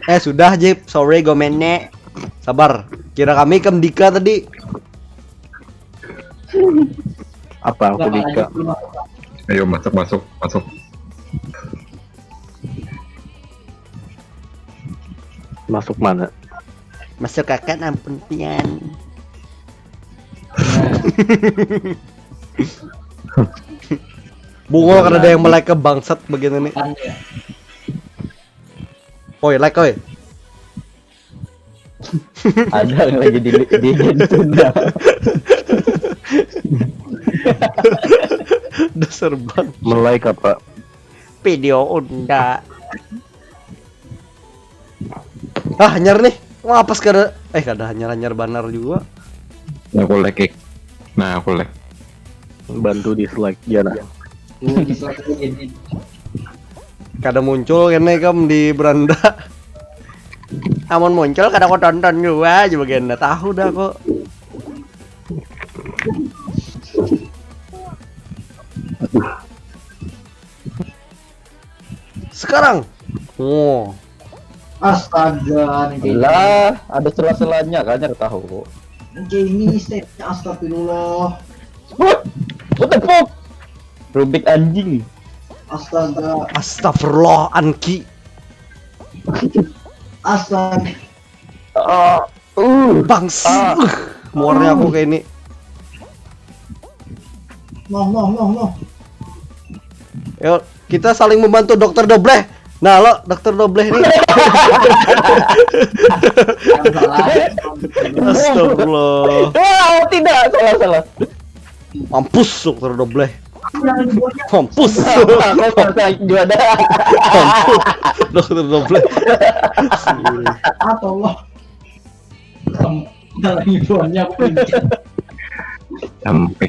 Eh sudah Jip, sorry gue menek. Sabar, kira kami ke Dika tadi. Apa aku Dika? Belum Ayo masuk masuk masuk. Masuk mana? Masuk kakak ampun pian. Bungul karena ada yang melek ke bangsat bagian ini. Kan ya. Oi, like oi. Ada yang lagi di di Gentunda. Dasar bang. Melai kata. Video unda. Ah, hanyar nih. Wah, pas kada, eh, kada hanyar-hanyar banar juga. Nah, aku lag. Nah, aku lag. Bantu dislike ya nah. Tuh, dislike dulu gini. Kada muncul kene kam di beranda. Amun muncul kada aku tonton juga aja bagian dah tahu dah kok. Sekarang. Wow. Astaga, nih kayak gini. Lah, ada sela-selanya kan, nyari tahu. Oke, ini stepnya astagfirullah. What? What the fuck? Rubik anjing. Astaga, Astagfirullah anki. astaga. Ah, uh. Bangsa. Uh, muarnya aku kayak ini. Noh, noh, noh, noh. Yo, kita saling membantu dokter Dobleh. Nah, lo dokter Dobleh ini. Yang salah. Astagfirullah. Ah, tidak, salah, salah. Mampus dokter Dobleh. Mampus. Aku merasa juara. Mampus dokter Dobleh. Apa Allah? Kamu dalam hiburannya aku pencet. Sampai.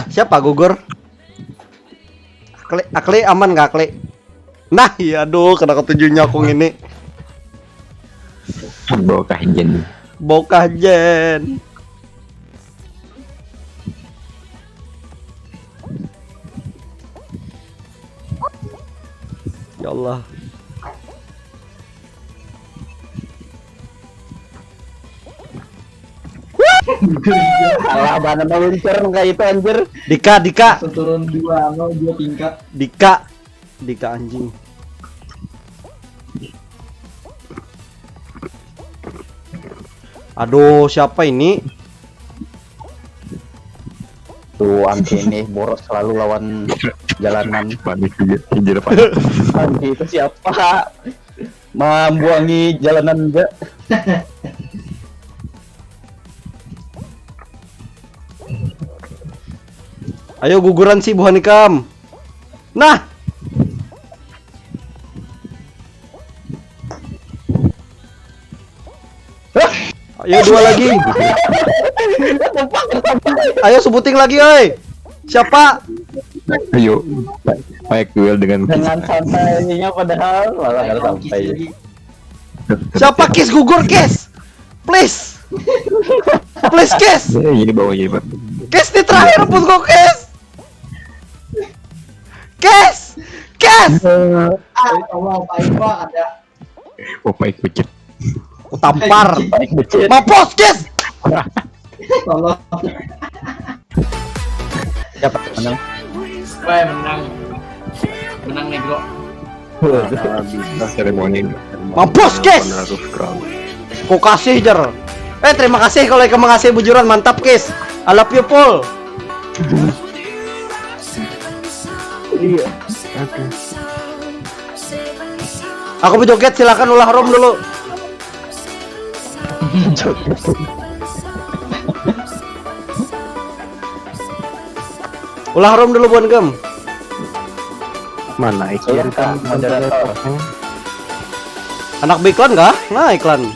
Siapa gugur? Akli, Akli aman gak Akli? Nah, iya aduh kena ketujuhnya aku ini. Bokah jen. Bokah jen. Ya Allah. Salah banget meluncur kayak itu anjir. Dika, Dika, Langsung turun dua nol dua tingkat. Dika, Dika anjing. Aduh, siapa ini? Tuh anti ini boros selalu lawan jalanan. Panik juga. Anjir panik. Anti itu siapa? Membuangi jalanan juga. Ayo guguran sih buhan ikam. Nah. Ayo dua lagi. Ayo sebuting lagi oi. Siapa? Ayo. Baik duel dengan Dengan santainya padahal malah nggak sampai. Siapa Kis gugur Kis? Please. Please Kis. Ya, ini bawahnya Pak. Kis ini terakhir pun kok Kis. Kis. Kis. Ah, Allah, Pak Iqbal ada. Opa ikut. Kutampar. Baik becet. Mampus Kis. Tolong. Siapa menang? Wah, menang. Menang negro. Nah, seremoni. Mampus Kis. Delapan ratus gram. Kau kasih jar. Eh terima kasih kalau ikam mengasih bujuran mantap Kis. I love you Paul. Iya. Oke. Aku berjoget silakan ulah rom dulu. Ulah rom dulu buan gem. Mana Tolong, iklan Kak, moderator. Anak beriklan kah? Nah iklan.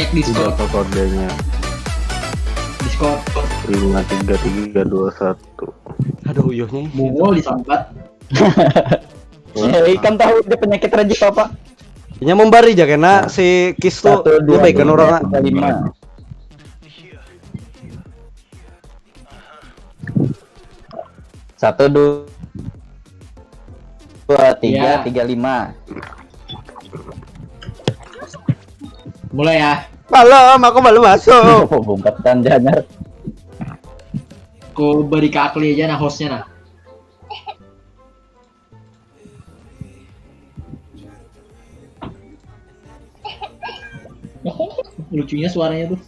Cek Discord. Berapa kodenya? Discord. Lima tiga tiga dua satu. Aduh uyuhnya. Mungol disambat. Eh, ikam tahu dia penyakit rajin apa? Nya membari aja kena si Kis tuh Satu, dua, dibaikkan tiga, orang. Tiga, lima. Satu, dua, dua, tiga, Iya. Tiga, lima. Mulai ya. Malam aku malu masuk. Oh, bungkatan janar. Ku beri ke Akli aja nah hostnya nah. Lucunya suaranya tuh.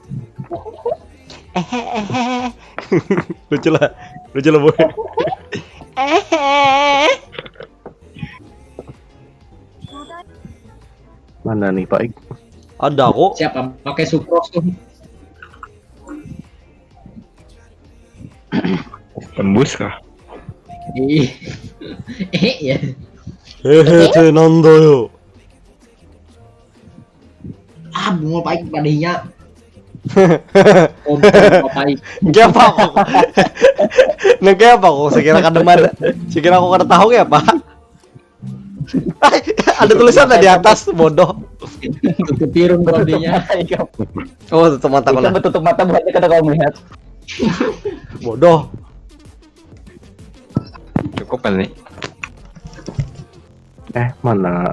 Lucu lah. Lucu lah, boy. Mana nih, Pak? Ada kok. Siapa pakai Sucrose tuh? Tembus kah? Ih. Eh ya. Hehe, teh nando yo. Ah, bunga baik padanya. Kompor baik. Gak apa kok. Neng kayak apa kok? Sekira kada mana? Sekira aku kada tahu ya, Pak. Ada tulisan di atas, bodoh. Tutup irung kodenya. Oh, tutup mata Kita kena. Betutup mata buat kita kalau melihat. Bodoh. Cukup kan nih? Eh, mana?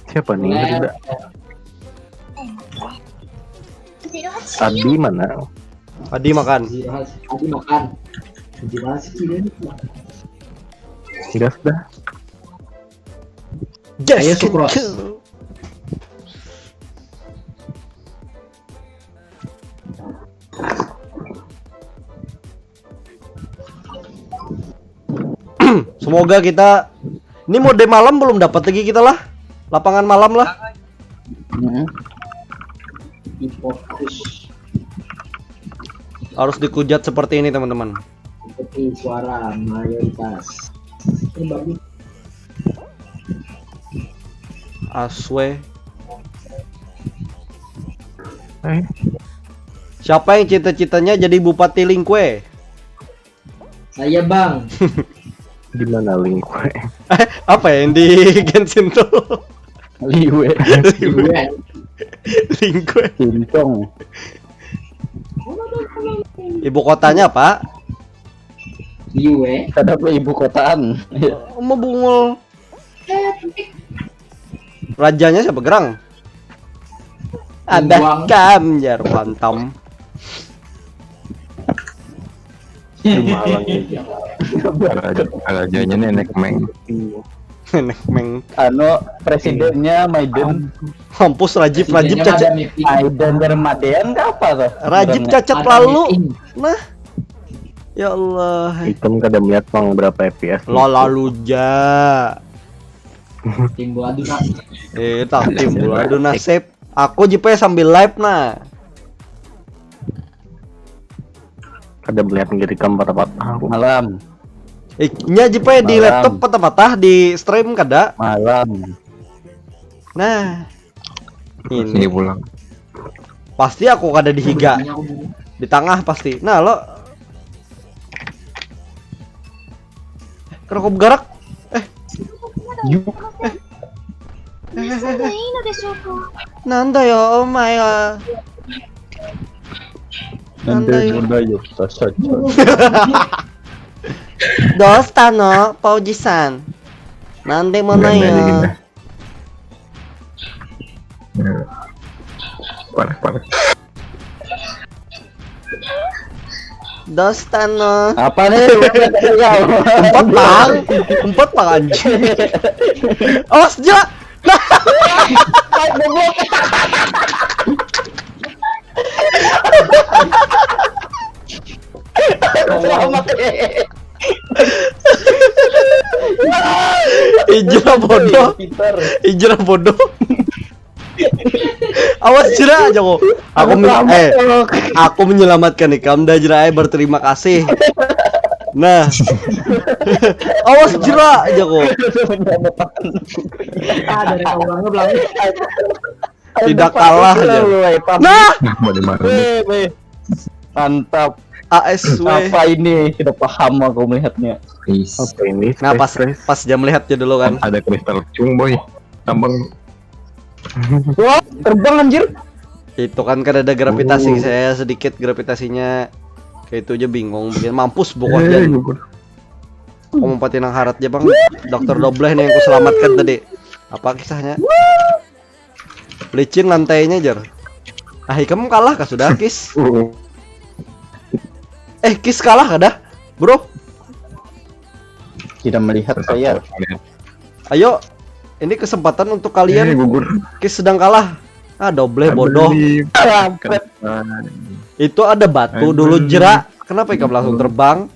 Siapa nih? Ada. Adi mana? Adi makan. Tadi makan. Gimana sih dia? Gas dah. Yes, Ayo, Sucrose. Kenku. Semoga kita ini mode malam belum dapat lagi kita lah. Lapangan malam lah. Hmm. Difokus Harus dikujat seperti ini, teman-teman. seperti suara mayoritas. Ini bagus. Aswe. Eh, Siapa yang cita-citanya jadi bupati Lingkue? Saya, Bang. Di mana Lingkue? Apa ya yang di Genshin tuh? Liwe. Iya. Lingkue. Cincong. Ibu kotanya, Pak? Liwe. Kada ibu kotaan. Mau bungul. Rajanya siapa, Gerang? Ada Buang. Kam, jar, Phantom. Di Malang ini. Raja- Rajanya nenek Meng. Nenek Meng. Anu, presidennya Maiden. Mampus, Rajib, Rajib Presidennya cacat. Madam Epi. Maiden Darmadean ke apa tuh? Rajib cacat Madam lalu. Epi. Nah. Ya Allah. Item kada melihat pang berapa F P S. Lo lalu ja. Timbul adu nak. Eh, tak timbul adu nasib. Aku jipe sambil live nah. Kada melihat ngirik gambar patah aku. Malam. Eh, nya jipe di Malam. Laptop patah-patah, di stream kada. Malam. Nah. Sini Ini pulang. pasti aku kada di higa. Di tangah pasti. Nah, lo. Kenapa aku begarak? Eh, Yuk. Bisa nggak ini deh suku? nanda ya, oh my god. Nanti Nanda ya. Bunda yuk saja. Dosta no, Paujisan. Nanti mana Ganda aja ya? Kita. Ya. Parah, parah. Dosta no. Apa nih? Empat pang, empat pang anjing. Awas ja. Selamat. Ijrah bodoh, Peter. Ijrah bodoh. Awas jera aja kok. Aku men- eh aku menyelamatkan ikam dah jera, eh, berterima kasih. Nah. Awas jera aja kok. Ada orang belakang. Tidak kalah aja. Nah, Nah, mau di mana? Weh, weh. Mantap. A S W. Apa ini? Tidak paham aku melihatnya. Is. Apa ini? Nah, pas Space Race? pas jam lihat aja dulu kan. Ada kristal cung boy. Tambang. Wah, terbang anjir. Itu kan kada ada gravitasi, Oh. Saya sedikit gravitasinya kayak itu aja bingung bikin mampus Eh, pokoknya. gugur. Aku mempati nang harat aja bang. Dokter Dobleh nih yang aku selamatkan tadi. Apa kisahnya? Licin lantainya jar. Ah, ikam kalah kah sudah, Kis? Uh, Eh, Kis kalah kada, bro? Tidak melihat saya. Ayo, ini kesempatan untuk Eh, kalian. gugur. Kis sedang kalah. Ah, dobleh bodoh. Itu ada batu dulu, Jera. Kenapa ikam langsung terbang?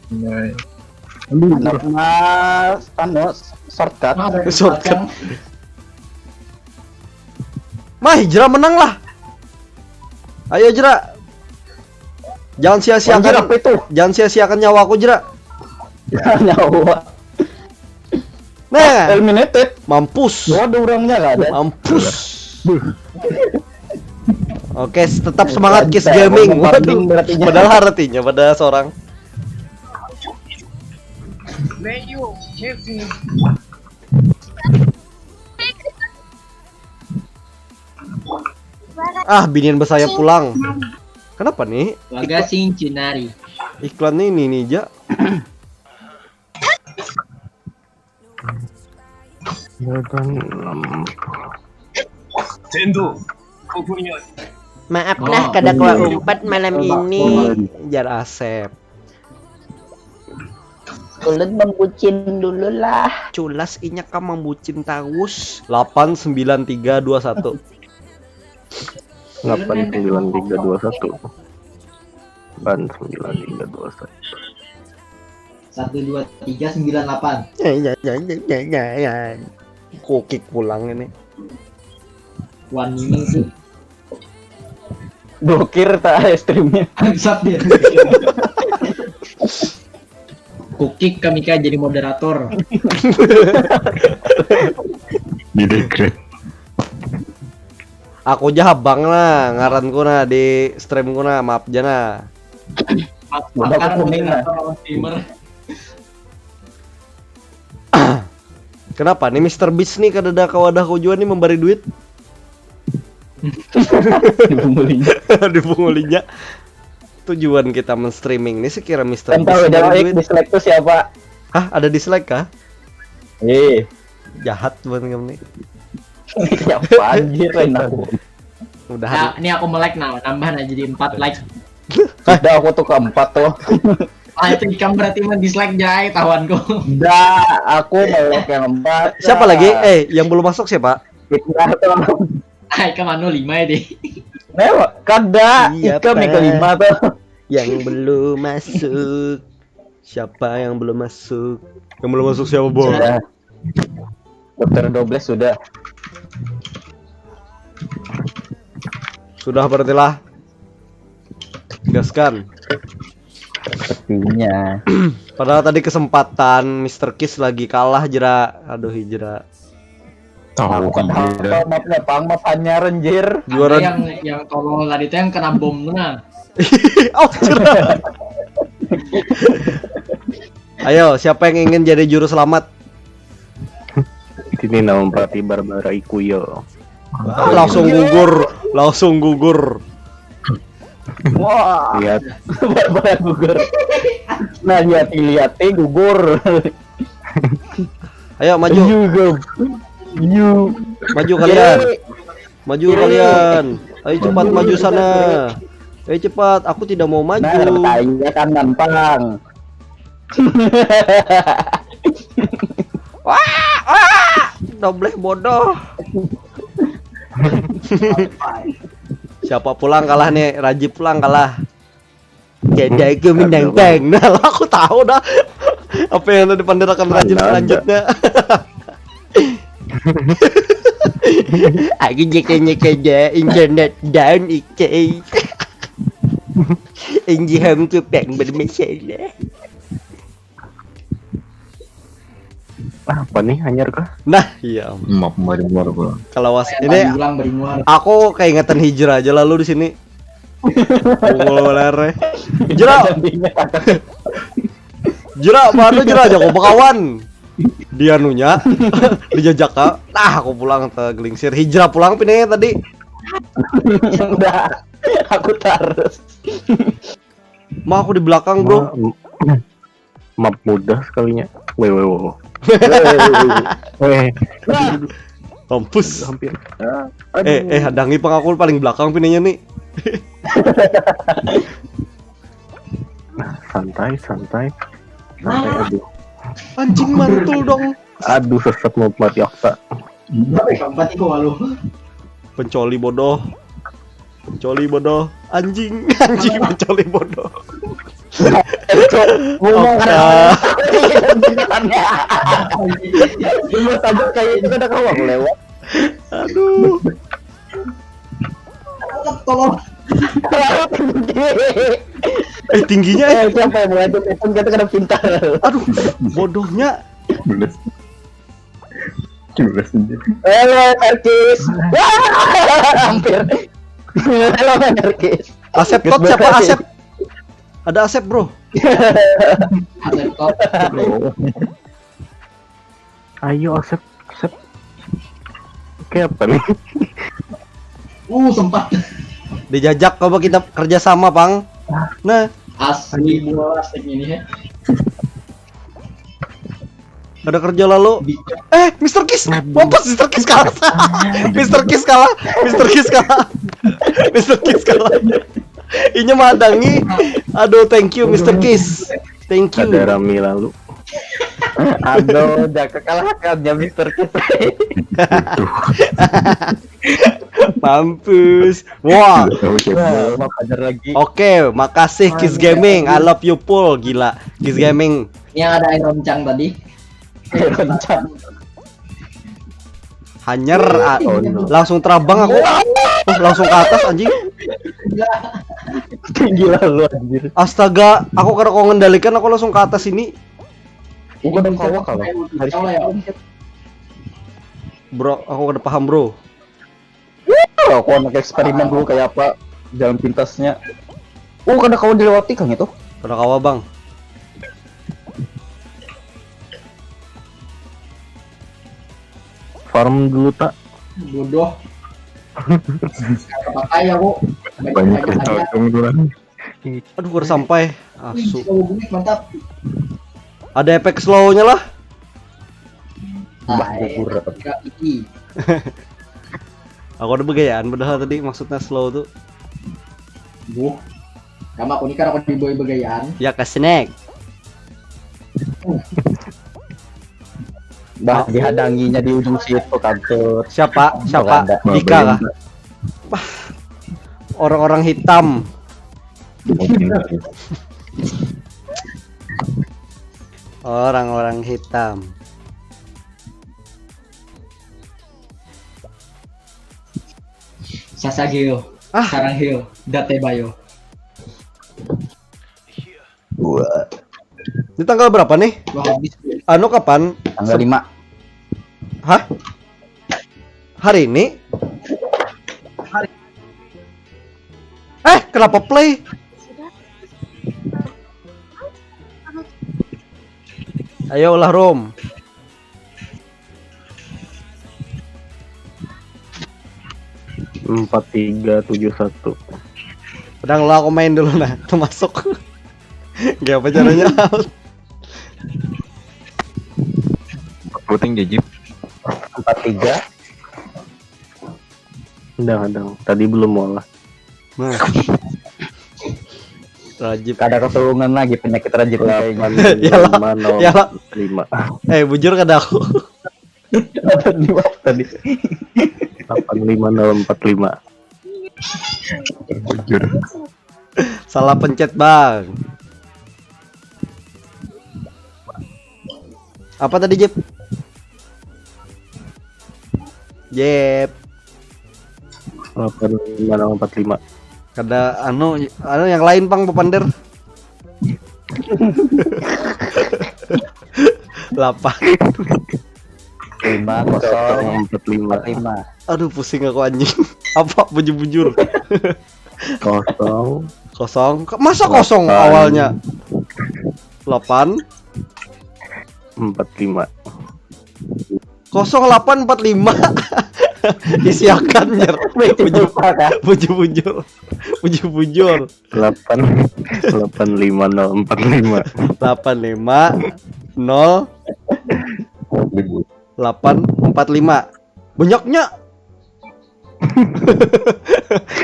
Anak mas, anu, shortcut. Shortcut. Mah, Jera menang lah. Ayo, Jera. Jangan sia-siakan, Anjir, apa itu? Jangan sia-siakan nyawaku, Jera. Nyawa. Nah, Eliminated. Mampus. Waduh, orangnya nggak ada. Mampus. Oke, tetap semangat Kiss Gaming. Waduh, padahal artinya pada seorang. Ah, binian bersayap pulang. Kenapa nih? Waga sing cinari. Iklannya ini nih, Ja. Maaf nah, kada keluar umpat malam ini. Jar Asep. Ulun membucin dulu lah. Culas inya kam membucin taus. Delapan sembilan tiga dua satu. Delapan sembilan tiga dua satu. Delapan sembilan tiga dua satu. Satu dua tiga sembilan delapan. Ya, ya, ya, ya, ya, ya, ya. Kukik pulang ini. One minute sih. Blokir tak streamnya. Bangsat dia. Kukik kami kayak jadi moderator. Di dekret. Aku ja habang nah, ngaranku nah di streamku nah, maaf ja nah. Udah aku kuning nah. Streamer. Kenapa nih Mister Beast nih kada ada kawadah kau jua nih memberi duit? Dibungulinya. Dibungulinya. Tujuan kita men-streaming nih sekira Mister Kan tahu Beast udah memberi baik duit. Dislike tuh siapa? Hah, ada dislike kah? Eh, Jahat banget kamu nih. Siapa anjir lain aku. Mudahan. Nah, ini aku melek nah, nambah nah jadi empat like. Udah aku tuh keempat tuh. Ah, itu ikam berarti men dislike jai tahuanku. Dah, aku melek yang empat. Siapa lagi? Eh, yang belum masuk siapa? Fitnah tuh. Ah, ikam anu lima ya deh. Nah, kada. Iya, Ikam yang Pak. Kelima tuh. Yang belum masuk. Siapa yang belum masuk? Yang belum masuk siapa, Bos? Sudah. Dokter Dobles sudah. Sudah berarti lah. Gaskan. Sepertinya. Padahal tadi kesempatan Mister Kiss lagi kalah, Jera. Aduh, Jera. Tahu kan Apa tidak. Mapnya pang map anyar anjir. Juara. Ada yang yang tolol tadi tuh yang kena bom tuh nah. Oh, Jera. Ayo, siapa yang ingin jadi juru selamat? Sini nama berarti Barbara Ikuyo. Ah, langsung gugur, langsung gugur. Wah, Lihat, Barbara gugur. Nah, lihat lihat gugur. Ayo maju, Gugur. You. maju kalian. Maju kalian. Ayo cepat maju sana. Ayo cepat, aku tidak mau maju. Nah, bertanya kan gampang. Wah, wah, dobleh bodoh. Siapa pulang kalah nih? Rajib pulang kalah. Jadi aku menantang. Nah, aku tahu dah apa yang tadi pandirakan Rajib Ada, ada. Selanjutnya. Aku jeke nyeke aja internet down ike. Inji ham tu peng bermasalah. Apa nih, anyar kah? Nah, iya. Map baru baru pulang. Kalau was Kayak ini tadi bilang beringuar. Aku keingetan Hijrah aja lalu di sini. Bungul beler. Jera, Jera, mana Jera aja aku bekawan. Dia nunya dijajak ka. Nah, aku pulang ke gelingsir. Hijrah pulang pinanya tadi. Udah, aku terus. Ma, aku di belakang, bro. Ma- Map mudah sekalinya. Weh, weh, weh. Weh, Mampus. Hampir. Eh, eh, hadangi pang, aku paling belakang pinanya nih. Santai, santai. Santai, aduh. Anjing mantul dong. Aduh, sesat mau mati akta. Berapa ya? Empat itu walu. Pencoli bodoh. Pencoli bodoh. Anjing, anjing pencoli bodoh. Ngomong Oka. Dulu saja kayak itu ada kawan lewat. Aduh. Tolong. Eh, tingginya eh. Eh, siapa yang mau itu? Kita kena pintar. Aduh, bodohnya. Bener. Gimana sih? Halo, Narkis. Wah, hampir. Halo, Narkis. Asep Tot siapa Asep? Ada Asep, Bro. Laptop. Ayo Asep, Asep. Oke apa nih? Uh, sempat. Dijajak coba kita kerja sama, Pang. Nah, Asli bola asik ini ya. Ada kerja lalu. Di- Eh, Mister Kiss. Lompat Mister Kiss kalah. Mister Kiss kalah. Mister Kiss kalah. Mister Kiss kalah. Inya madangi. Aduh, thank you Mister Kiss. Thank you. Ada Rami lalu. Aduh, jangan kekalahannya Mister Kiss. Mampus. Wah. Oke. Wah, mau belajar lagi. Oke, makasih Kiss Gaming. I love you full, gila. Kiss Gaming Ini yang ada air roncang tadi. Rencang. hanyar ah, Oh, no. Langsung terabang aku. Oh, langsung ke atas anjing. Tinggi lalu anjir. Astaga, aku kada kau ngendalikan, aku langsung ke atas ini. Bukan kawa kalau dari Tahu lah ya. Bro, aku kada paham, Bro. Aku anak eksperimen dulu kayak apa jalan pintasnya. Oh, kada kawan dilewati kan itu? Kada kawa, Bang. Farm dulu tak. Bodoh. Pakai aku. Banyak kacau dulu kan. Aduh, kada sampai. Asu. Slow gue mantap. Ada efek slow-nya lah. Bah, Nah, gugur. Gravity. Aku ada begayaan padahal tadi maksudnya slow tuh. Buh. Kamu aku ini kan aku dibawa begayaan. Ya ke snack. Bah, dihadanginya di ujung situ kantut. Siapa? Siapa? Ada. Dika kah? Wah. Orang-orang hitam. Orang-orang hitam. Sasageo. Ah. Sarang Heo. Date Bayo. Wah, Ini tanggal berapa nih? Wah, habis. Anu kapan? tanggal lima. Hah? Hari ini? Eh, kenapa play? Ayo ulah room. Empat tiga tujuh satu. Pedang lo, aku main dulu nah, termasuk. Gak apa caranya? Puting jajip. Empat tiga. Udah, udah. Tadi belum mau lah. Nah. Rajib. Kada ketulungan lagi penyakit rajib kayaknya. Ya lah. Lima nol Ya lah. Lima. Eh, bujur kada aku? Delapan lima tadi. Delapan lima nol empat lima. Bujur. Salah pencet, Bang. Apa tadi, Jep? Jep. Delapan lima nol empat lima. Kada anu, anu yang lain pang bepander. Delapan. Lima kosong Empat lima. empat lima. Aduh, pusing aku anjing. Apa bujur-bujur? Kosong. Kosong. Masa kosong awalnya? Delapan. Empat lima. Kosong delapan empat lima. Isiakan, Jer. Bujur-bujur. Bujur-bujur. Bujur-bujur. Delapan. Delapan lima nol empat lima. Delapan lima nol delapan empat lima. Banyaknya.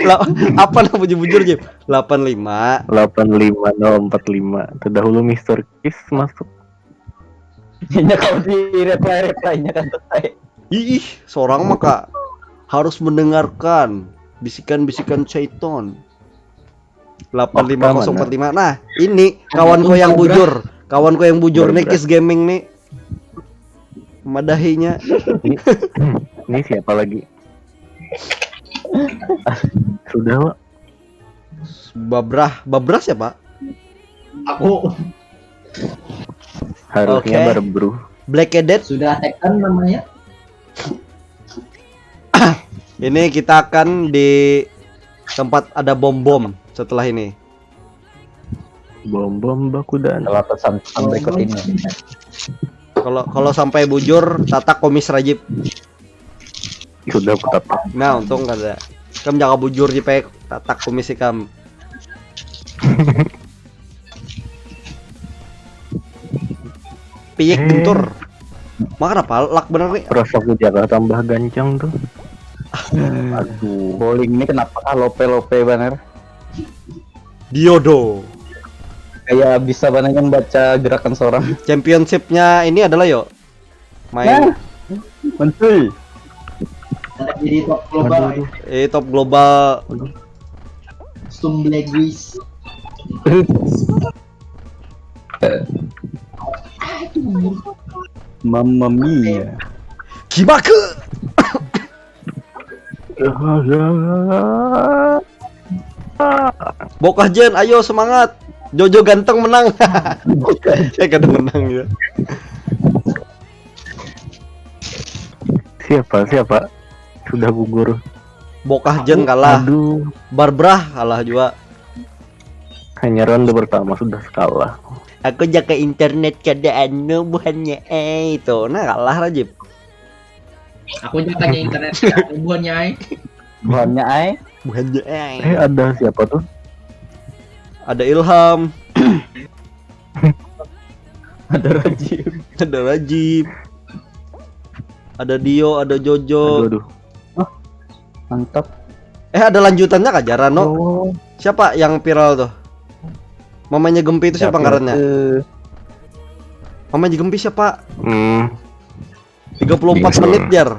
Lah, apa nah bujur-bujur, Jep? Delapan lima. Delapan lima nol empat lima. Terdahulu Mister Kiss masuk. Ini kalau di reply reply-nya kan tetap. Ih, seorang maka harus mendengarkan bisikan-bisikan syaiton. Delapan lima kosong empat lima. Nah, ini kawanku yang bujur. Kawanku yang bujur nih, Kis Gaming nih. Madahinya. Ini, ini siapa lagi? Ah, sudah, Wak. Babrah, Babrah siapa? Aku. Harusnya Oke. Barbru. Black Cadet. Sudah tekan namanya. Ini kita akan di tempat ada bom-bom setelah ini. Bom-bom baku dan Kalau pesan pesan berikut ini. Kalau kalau sampai bujur, tatak kumis Rajib. Sudah aku tatak. Nah, untung kada. Kam jangan bujur, Jip, eh. Tatak kumis ikam. Piyik Eh. Gentur. Makan apa? Lak bener nih. Rasa aku jaga tambah gancang tuh. Aduh, bowling ini kenapa kah lope-lope banar? Diodo. Kayak bisa banyak yang baca gerakan seorang. Championship-nya ini adalah yo. Main. Menteri. Jadi top global. Eh, top global. Stumbleguis. Mamma mia. Gimake. Bokah Jen, ayo semangat. Jojo ganteng menang. Eh, kada menang ya. Siapa siapa? Sudah gugur. Bokah Jen kalah. Aduh. Barbrah kalah juga. Hanya ronde pertama sudah kalah. Aku jaga internet kada anu buhannya eh itu. Nah, kalah Rajib. Aku juga tanya internet. Buhannya ai. Buhannya ai. Buhannya eh. Eh, ada siapa tuh? Ada Ilham, Ada Rajib. ada Rajib. Ada Dio, ada Jojo. Aduh, aduh. Mantap. Eh, ada lanjutannya kah, Jarano? Oh, Siapa yang viral tuh? Mamanya Gempi itu siapa siapa ngarannya? Tuh? Mamanya Gempi siapa? Hmm, tiga puluh empat Dinosaur. Menit, Jar.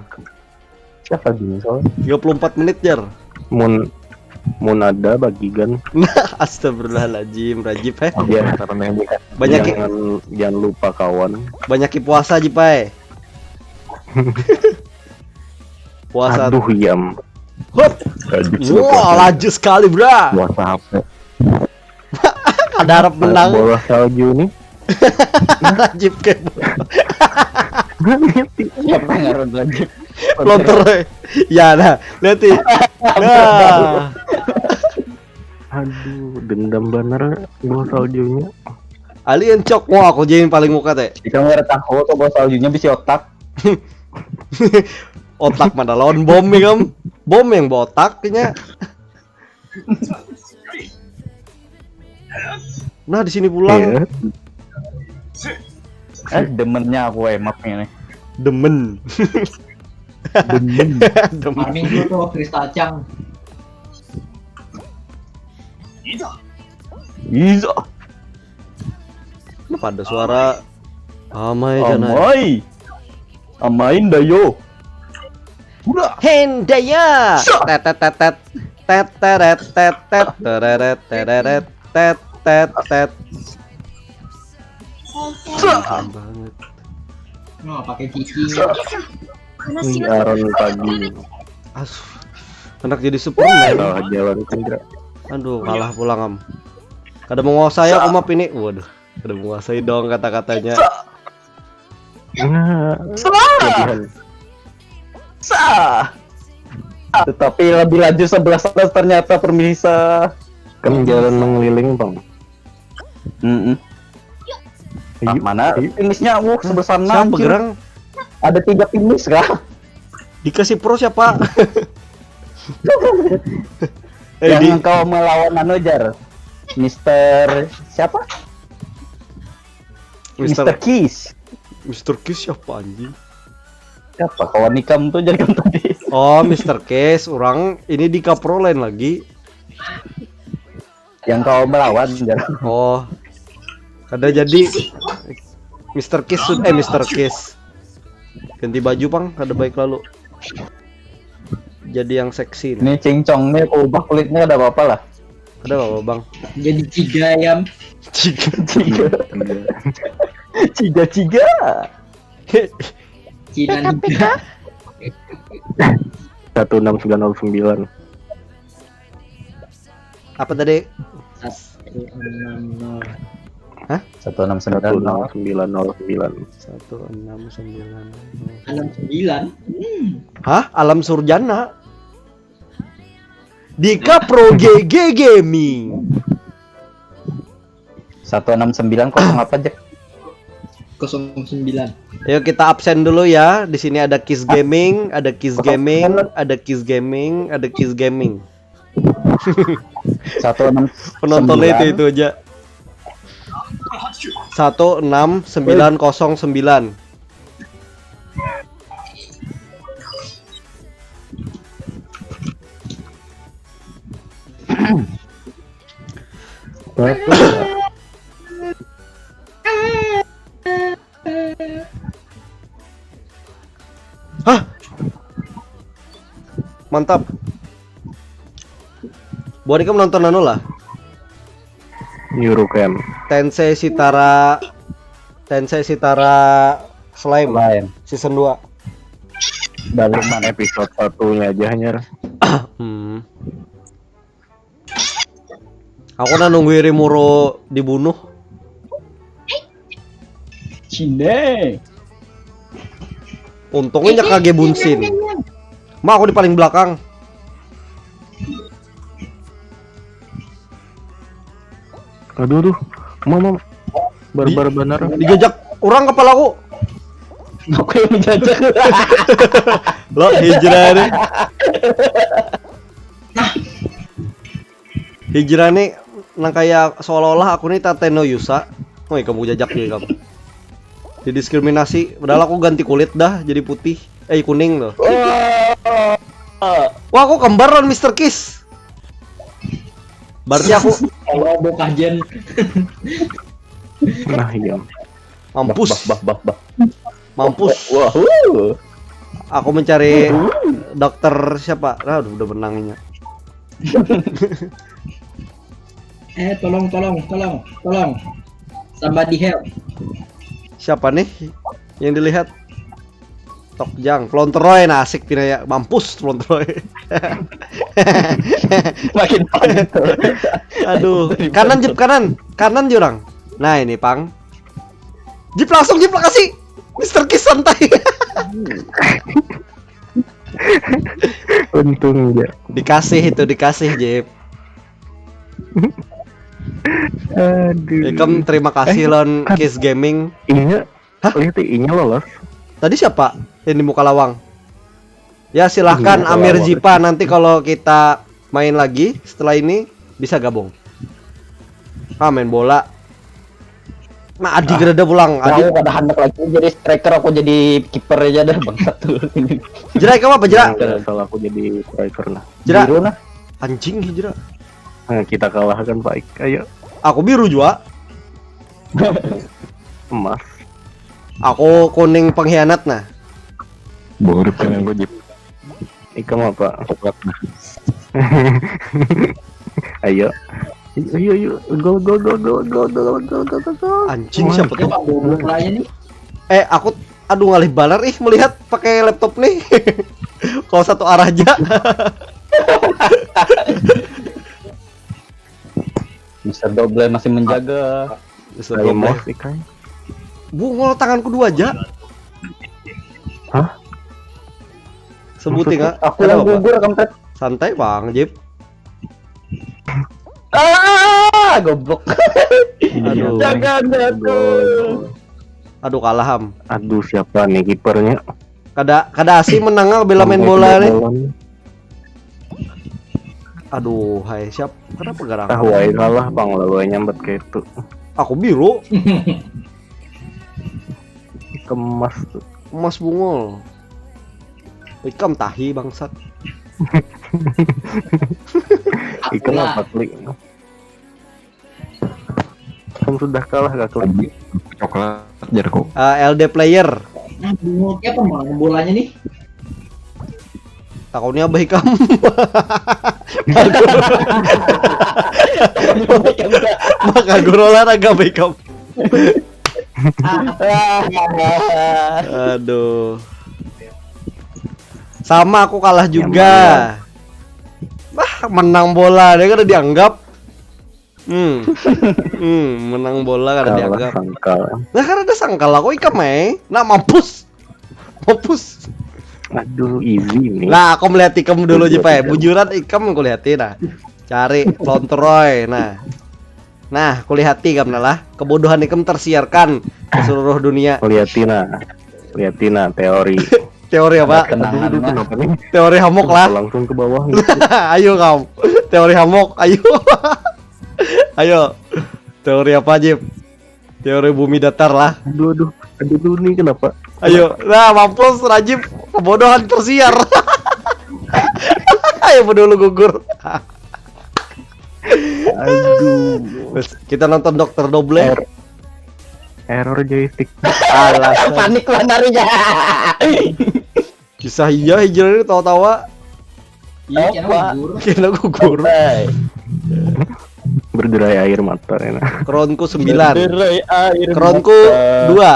Siapa dinosaur? tiga puluh empat menit, Jar. mun mun ada bagi kan. Astagfirullahaladzim, Rajib, eh. Ya, Apa yang dikasih? Banyak jangan jangan lupa kawan. Banyak puasa, Jip, eh. Puasa. Aduh, yam. Hup. Rajib Wah, laju sekali, bra. Puasa apa? Kada harap menang. Bola salju nih. Rajib kayak Siapa yang ngaran Rajib? Lontor, eh. Ya, nah, lihat nih. Nah. Aduh, dendam bener bola saljunya. Alien cok, wah, aku jadi yang paling muka teh. Jika nggak ada tahu tuh bola saljunya bisa otak. Otak mana lawan bom ya, Kam? Bom yang botak kayaknya. Nah, di sini pulang. Iya. Eh, demennya aku eh mapnya nih. Demen. Demen. Demen. Farming tuh tuh Kristal Cang. Iya. Kenapa ada suara amai kan? Amai. Amain dah yo. Udah. Hendaya. Sa- Tet tet tet tet. Tet teret tet teret tereret. Tet tet tet. Kencang banget. Nah, pakai cicing. Wih, Aaron pagi. Aduh. Anak jadi Superman. Salah jalan Indra. Aduh, kalah pulang, Am. Kada menguasai aku map ini. Waduh, kada menguasai dong kata-katanya. Nah, Salah. Sah. Tetapi lebih laju sebelah sana ternyata pemirsa. Kan jalan mengeliling, Bang. Mm-mm. Ayo, Mana ayo. Finishnya? Wuh, sebelah sana. Siapa Anjir. Gerang? Ada tiga finish kah? Dikasih pro siapa? Eh, di Yang kau melawan anu jar. Mister siapa? Mister Mister Kiss. Mister Kiss siapa, anjing? Siapa kawan ikam tuh jadi tadi? Oh, Mister Kiss, orang ini di Kapro lain lagi. Yang kau melawan jar. Oh. Kada jadi. Mister Kiss sud- eh Mister Kiss. Ganti baju, Pang, kada baik lalu. Jadi yang seksi nih. Ini cincong nih, aku ubah kulitnya, ada apa-apa lah. Ada apa, Bang? Jadi tiga ayam. Ciga. Ciga. Ciga, ciga. Cina tiga. Satu enam sembilan nol sembilan. Apa tadi? Satu enam nol. Satu enam Satu sembilan enam nol. sembilan nol sembilan. Satu enam sembilan. Enam sembilan. Hmm. Hah? Alam Surjana. Dika Pro G G Gaming. Satu enam sembilan kosong apa, Jack? Kosong sembilan. Ayo kita absen dulu ya. Di sini ada Kiss Gaming, ada Kiss Gaming, ada Kiss Gaming, ada Kiss Gaming. Satu enam. Penontonnya itu Sembilan. Itu aja. Satu enam sembilan kosong sembilan. Hah? Mantap. Buat ikam nonton anu lah. Nyuruh kem. Tensei Sitara Tensei Sitara Slime Lain. Season dua. Daluman. Episode satunya aja hanyar. Hmm. Aku nah nunggu Rimuru dibunuh. Cine. Untungnya kage bunsin. Ma, aku di paling belakang. Aduh aduh. Mama. Barbar banar. Dijajak orang kepalaku. Aku yang menjajak. Lo hijrah nih. Hijrah nih nang kayak seolah-olah aku nih Tateno Yusa. Woi, kamu jajak nih kamu. Didiskriminasi, padahal aku ganti kulit dah jadi putih. Eh, kuning loh. Wah, aku kembar lawan Mister Kiss. Berarti aku Kalau bokah Jen. Nah iya. Mampus. Bah bah bah. Mampus. Wah. Aku mencari dokter siapa? Aduh, udah menangnya. Eh, tolong, tolong, tolong, tolong. Somebody help. Siapa nih yang dilihat? Tokjang, Plonteroy, nah asik pina ya. Mampus Plonteroy. Makin panik. Aduh, kanan Jip, kanan. Kanan jurang. Nah, ini pang. Jip langsung Jip kasih. Mister Kiss santai. Untung aja. Dikasih itu, dikasih Jip. Aduh. Ikam terima kasih Eh, lawan kan- Kiss Gaming. Inya. Hah? Lihat inya lolos. Tadi siapa yang di muka lawang? Ya silahkan Iya, Amir lawang. Jipa, nanti kalau kita main lagi setelah ini bisa gabung. Ah, main bola. Nah, Adi gerada pulang. Adi Aku kada hendak lagi jadi striker, aku jadi kiper aja dah, bangsat tuh. Jerai kamu apa Jerai? Yang asal aku jadi striker nah. Jerai. Biru nah. Anjing Hijrah. Nah, kita kalahkan Pak Ik. Ayo. Aku biru juga. Emas. Aku kuning pengkhianat nah. Buruk kan yang gue Jip. Ikam apa? Coklat nah. Ayo. Ayo, ayo, ayo. Gol, gol, gol, gol, gol, gol, gol, gol, gol, gol. Anjing siapa tuh? Coba bolanya nih. Eh, aku aduh ngalih banar ih melihat pakai laptop nih. Kalau satu arah aja. Mister Doble masih menjaga. Bisa Ayo, double. Mos, ikan. Bungol tanganku dua aja. Hah? Sebutin nggak? Aku Ada yang apa? Gugur, kampret. Santai bang, Jip. Ah, goblok. Aduh. Jangan jatuh. Aduh kalah ham. Aduh, siapa nih kipernya? Kada kada asih menang ah bila main Sampai bola kena nih. bola nih. Aduh, hai siap. Kenapa garang? Ah, wae kalah bang, lalu nyambat kayak itu. Aku biru. Kemas tuh. Emas bungol. Ikam tahi bangsat. Ikam apa klik? Kamu sudah kalah gak klik? Coklat jarku. Eh, L D player. Nah, bingung siapa mau bolanya nih? Takutnya abah ikam. Maka guru olahraga abah ikam. Aduh. Sama, aku kalah juga. Bah, menang bola dia kada dianggap. Hmm. Hmm, menang bola kada dianggap. Sangkal. Nah, karena ada sangkal aku ikam eh. Nah, mampus. Mampus. Aduh, easy nih. Nah, aku melihat ikam dulu aja, Pak. Bujuran ikam aku lihati nah. Cari Lontroy. Nah. Nah, aku lihati ikam nah lah. Kebodohan ikam tersiarkan ke seluruh dunia. Aku lihati nah. Lihati nah teori. Teori apa? Aduh, aduh, kenapa nih? Teori hamok lah. Langsung ke bawah nih. Ayo kamu. Teori hamok. Ayo. Ayo. Teori apa, Jip? Teori bumi datar lah. Aduh, aduh, aduh, aduh, nih kenapa? Ayo, nah mampus Rajib, kebodohan tersiar. Ayo, dulu gugur. Aduh. Wes, kita nonton Dokter Doble. Er- error joystick. Alas. Panik lah narinya. Kisah iya hijrah ini tawa-tawa. Iya, kena gugur. Kena gugur. Hai. Berderai air mata enak. Kronku sembilan. Berderai air Kronku mata. dua.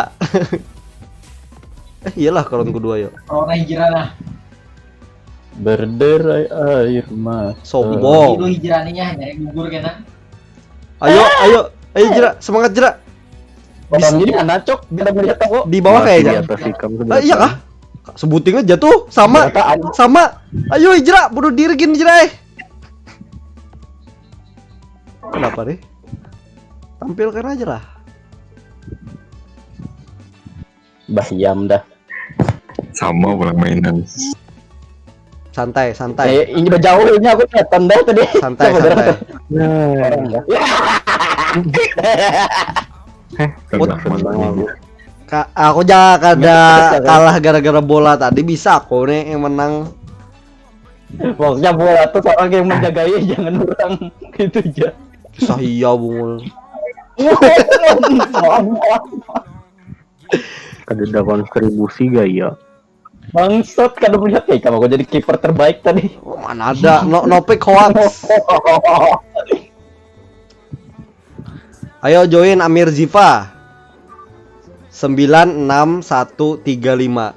Eh, iyalah, kronku dua, yuk. Corona hijrah lah. Berderai air mata. Sombong. Itu hijrahnya hanya gugur kena. Ayo, ayo, ayo Jera, semangat Jera. Orang ini mana, Cok? Bila melihat aku. Di bawah Masih kayaknya. Di atas ikam Ah, iya kah? Sebuting aja tuh, sama. Berataan. Sama. Ayo Jera, bunuh diri gini Jera eh. Kenapa nih? Tampilkan aja lah. Bah, yam dah. Sama pulang mainan. Santai, santai. Eh, ini berjauh ini aku kelihatan dah tadi. Santai, Coba santai. gerak. Nah, Orang dah. Kena Bang, mainan. aku. Ka- aku jangan kada Nggak bisa, kan? Kalah gara-gara bola tadi, bisa aku nih yang menang. Pokoknya bola tuh orang yang menjagai, jangan orang. Gitu aja. Kisah iya bungul. Kada ada kontribusi gaya. Bangsat, kada melihat ya, kamu aku jadi kiper terbaik tadi. Oh, mana ada no no pick hoax. Ayo join Amir Ziva. Sembilan enam satu tiga lima.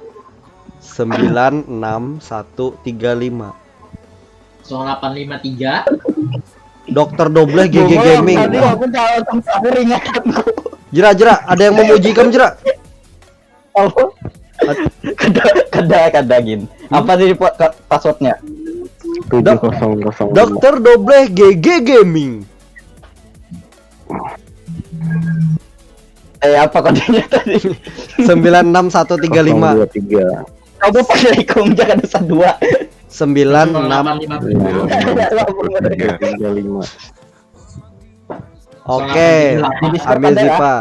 Sembilan enam satu tiga lima. Kosong delapan lima tiga. Dokter Dobleh G G Gaming. Tadi aku langsung sahur ingatanku. Jera, Jera, ada yang memuji kamu, Jera? Apa? Kada, kada, kada gin. Apa sih pa- ka- passwordnya? Tujuh kosong kosong. Dokter Dobleh G G Gaming. Eh, apa kodenya tadi? Sembilan enam satu tiga lima. Dua tiga. Kamu pakai ikung jangan ada dua. Sembilan enam. Delapan lima tujuh. Tiga lima. Oke. Amir Ziva.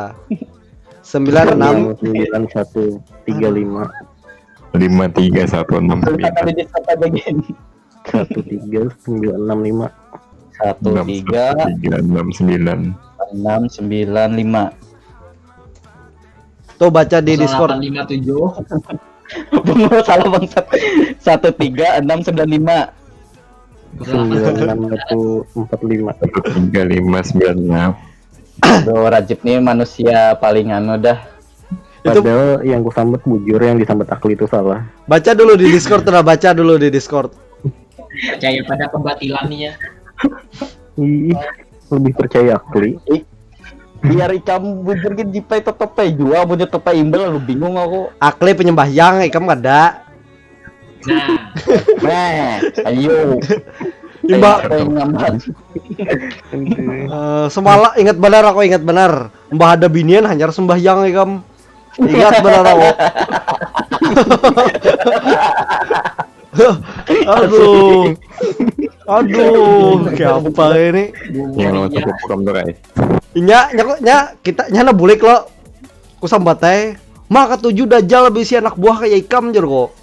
Sembilan enam. Sembilan satu tiga lima. Lima tiga satu enam sembilan. Tadi di stop aja gin. Satu tiga sembilan enam lima. Satu tiga Tiga enam sembilan. enam sembilan lima. Tuh, baca di Discord. Delapan lima tujuh. Bungo salah bangsat. Satu tiga enam sembilan lima. Sembilan enam satu empat lima. Tiga lima sembilan enam. Bro, Rajib nih manusia paling anu dah. Itu- Padahal yang ku sambat bujur, yang disambat Akli itu salah. Baca dulu di Discord, tuh, nah, baca dulu di Discord. Percaya pada kebatilannya. Ih, lebih percaya Akli. Biar ikam bujur gin jipai tetep ae jua, punya tetep imbel lalu bingung aku. Akli penyembahyang, ikam kada. Nah, Nah, ayo. Imba- Apa yang ngambat? Eh, semalam ingat benar, aku ingat benar. Mbah ada binian hanyar sembahyang ikam. Ingat benar aku. Aduh. Aduh, kayak apa ini? Yang lawan satu program tuh guys. Inya, nya kok nya kita nya na bulik lo. Ku sambat ae. Mah katuju dajal bisi anak buah kayak ikam jer kok.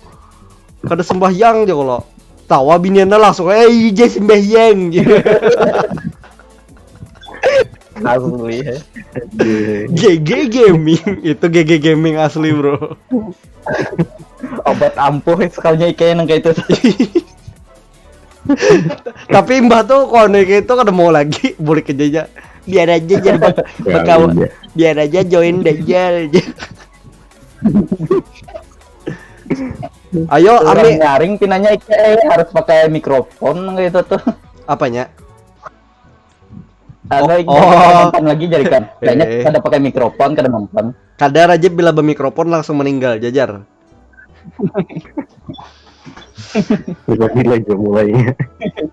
Kada sembahyang jer lo. Tawa biniannya langsung, "Eh, iya sembahyang." Asli ya. G G Gaming, itu G G Gaming asli, bro. Obat ampuh sekalinya ikai nang kayak itu. Tapi mbah tuh kalau kayak itu kada mau lagi, bulik aja aja. Biar aja jadi bak- Ya, bakawa. Iya. Biar aja join Dajjal aja. Ayo, Orang Ami. Nyaring pinanya ikai harus pakai mikrofon kayak itu tuh. Apanya? Ada Oh. oh. Nonton lagi jadi kan. Kayaknya Eh. Kada pakai mikrofon, kada nonton. Kada, Rajib bila bermikrofon langsung meninggal, jajar. Bila-bila aja mulainya.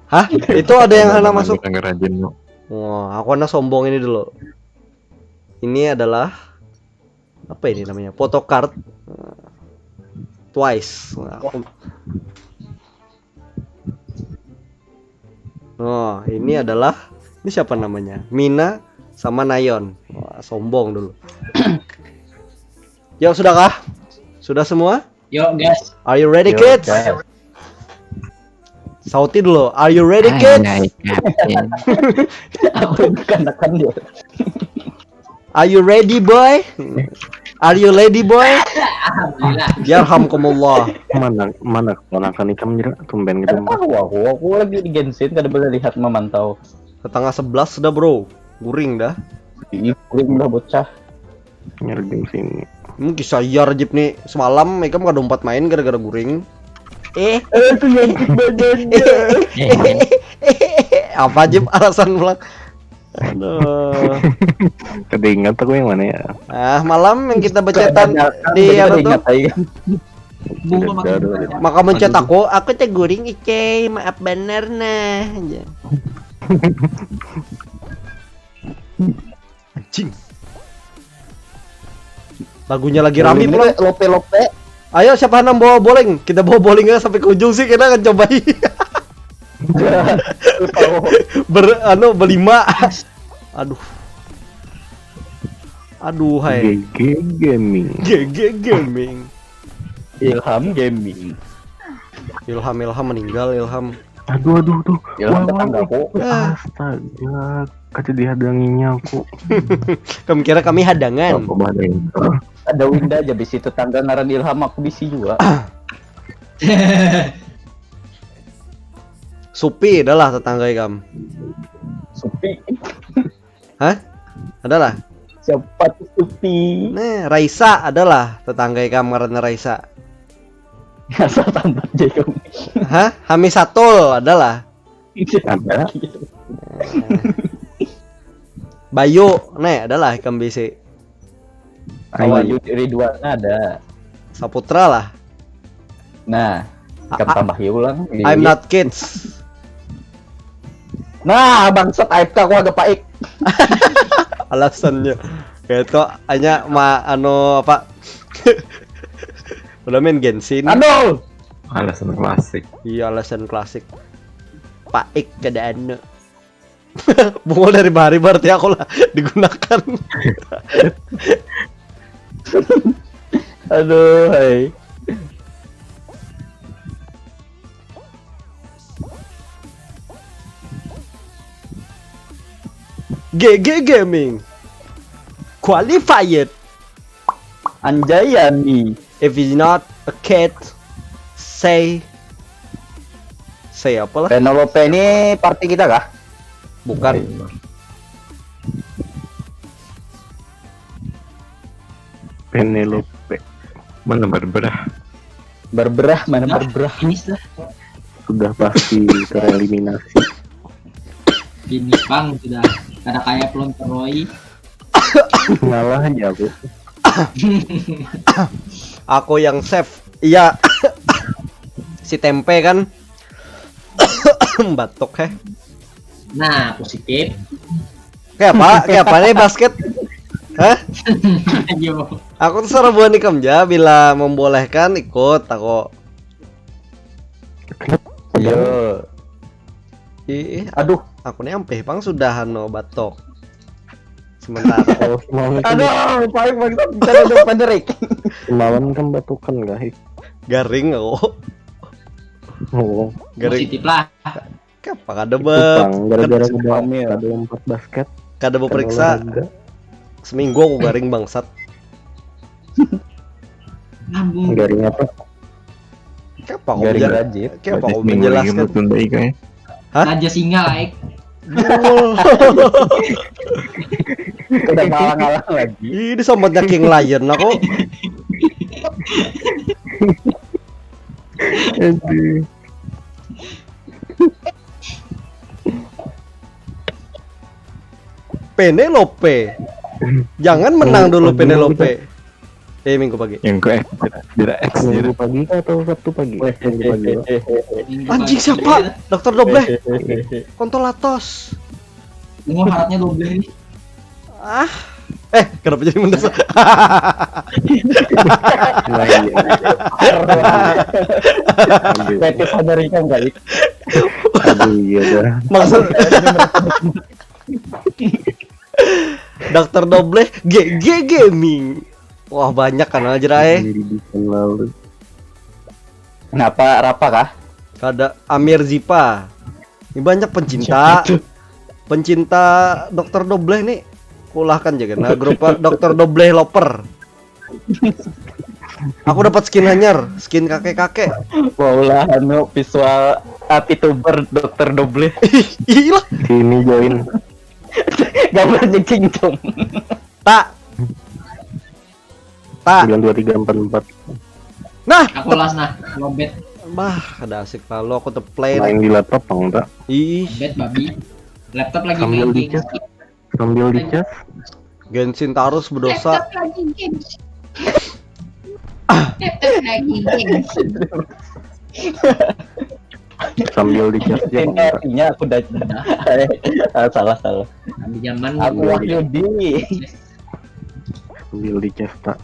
Hah? Itu ada yang anak masuk. Ngerajin no. Wah, aku anak sombong ini dulu. Ini adalah apa ini namanya? Photocard Twice. Wah, aku- Oh, ini adalah, ini siapa namanya? Mina sama Nayon. Wah, sombong dulu. Yuk, sudahkah? Sudah semua? Yuk guys. Are you ready, Yo, kids? guys. Sauti dulu. Are you ready, kids? Apa yang dikanakan dia? Are you ready, boy? Are you lady, boy? Alhamdulillah. Yarhamkumullah. Mana mana keponakan ikam jera tumben gitu. Kada tahu aku, aku lagi di Genshin kada boleh lihat memantau. Setengah sebelas sudah, bro. Guring dah. Ih, kuring lah bocah. Nyergim sini. Hmm, kisah iya, Rajib nih. Semalam ikam kada umpat main gara-gara guring. Eh, Eh, itu yang badannya. Apa, Jib, alasan pulang? Aduh. Kada ingat aku yang mana ya. Ah, malam yang kita bercetan di Kada anu tuh. ingat aja. Bunga makin Aduh, banyak. Maka mencet aku, aku teh guring, Icey, maaf bener nah. Aja. Anjing. Lagunya lagi rame, Ini Bro. lope-lope. Ayo, siapa nang bawa bowling? Kita bawa bowling aja sampai ke ujung sih, kita akan cobai. Ber anu berlima. Aduh. Aduh, hai. G G Gaming. G G Gaming. Ilham Gaming. Ilham, Ilham meninggal, Ilham. Aduh aduh aduh. Ilham Wah, wah, tetanggaku. wah. Astaga, kada dihadanginya aku. Kamu kira kami hadangan? Apa bahaya? Ada Winda aja bisi tetangga ngaran Ilham, aku bisi juga. Supi adalah tetangga ikam. Supi. Hah? Adalah. Siapa tuh Supi? Nah, Raisa adalah tetangga ikam ngarannya Raisa. Asal tambat aja kamu. Hah? Hamisatul adalah. Ada. Bayu, nih adalah ikam bisi. Ayu Ridwan ada. Saputra lah. Nah, A- ikam a- tambahi ulang. I'm not kids. Nah, bangsat A F K aku agak paik. Alasannya. Kayak itu hanya ma anu apa? Udah main Genshin. Aduh. Alasan klasik. Iya, alasan klasik. Paik kada anu. Bungul dari bahari berarti aku lah digunakan. Aduh, hai. G G Gaming qualified. Anjay Yami. If he's not a cat, say say apa lah? Penelope ini party kita kah? Bukan. Penelope. Mana berberah? Berberah mana berberah? Ini sudah. Sudah pasti tereliminasi. Ini pang sudah. Kada kayak pelontaroi. Ngalah aja aku. Aku yang save. Iya. Si tempe kan. Batuk heh. Nah, positif. Kayak apa? Kayak apa nih basket? Hah? Ayo. Aku tuh sarabuan ikam ja bila membolehkan ikut aku. Yo. Ih, Aduh, aku nih ampih pang sudah anu batuk. Sementara. Oh, semalam kan, aduh, paling bangsat kita udah panerik. Semalam kan batukan gak? Garing aku. Oh, Garing. Positif lah. Kenapa kada be Jepang gara-gara kada, kada Pamir. kada umpat basket. Kada Kada beperiksa olahraga. Seminggu aku garing bangsat. Nambung. Garing apa? Kenapa kau Garing menjel- rajin. Kenapa kau Minggu ini menjelaskan? Menunda ikan. Hah? Raja singa, Aik. Udah ngalang-ngalang lagi. Ih, disambatnya King Lion aku. Aduh. Penelope. Jangan menang dulu Penelope. Eh, minggu pagi. Yang ke X, tidak X. Minggu pagi kah atau Sabtu pagi? Minggu pagi. Anjing siapa? Dokter Dobleh. Kontolatos. Ini harapnya Dobleh nih. Ah. Eh, kenapa jadi mendesak? Nah, iya. Kreatif Amerika enggak itu? Aduh, iya dah. Maksud Dokter Dobleh G G Gaming. Wah, banyak kan aja eh. Kenapa rapa kah? Ada Amir Zipa. Ini banyak pencinta pencinta Dokter Dobleh nih. Kulahkan juga nah grup Dokter Dobleh Loper. Aku dapat skin hanyar, skin kakek-kakek. Maulah anu visual ati tuber Dokter Dobleh. Iya. Sini join. Gambarnya cincong. Tak. Tak. Sembilan dua tiga empat empat. Nah. Aku las nah. Lobet. Bah, ada asik lalu aku teplay. Main di laptop bang tak? Ih. Lobet babi. Laptop lagi sambil dicas. Sambil dicas. Genshin terus berdosa. Laptop lagi Genshin. Laptop lagi Genshin. Sambil dicas ya. Artinya aku udah ah, salah salah. Nyaman. Aku Wahyudi. Sambil dicas tak.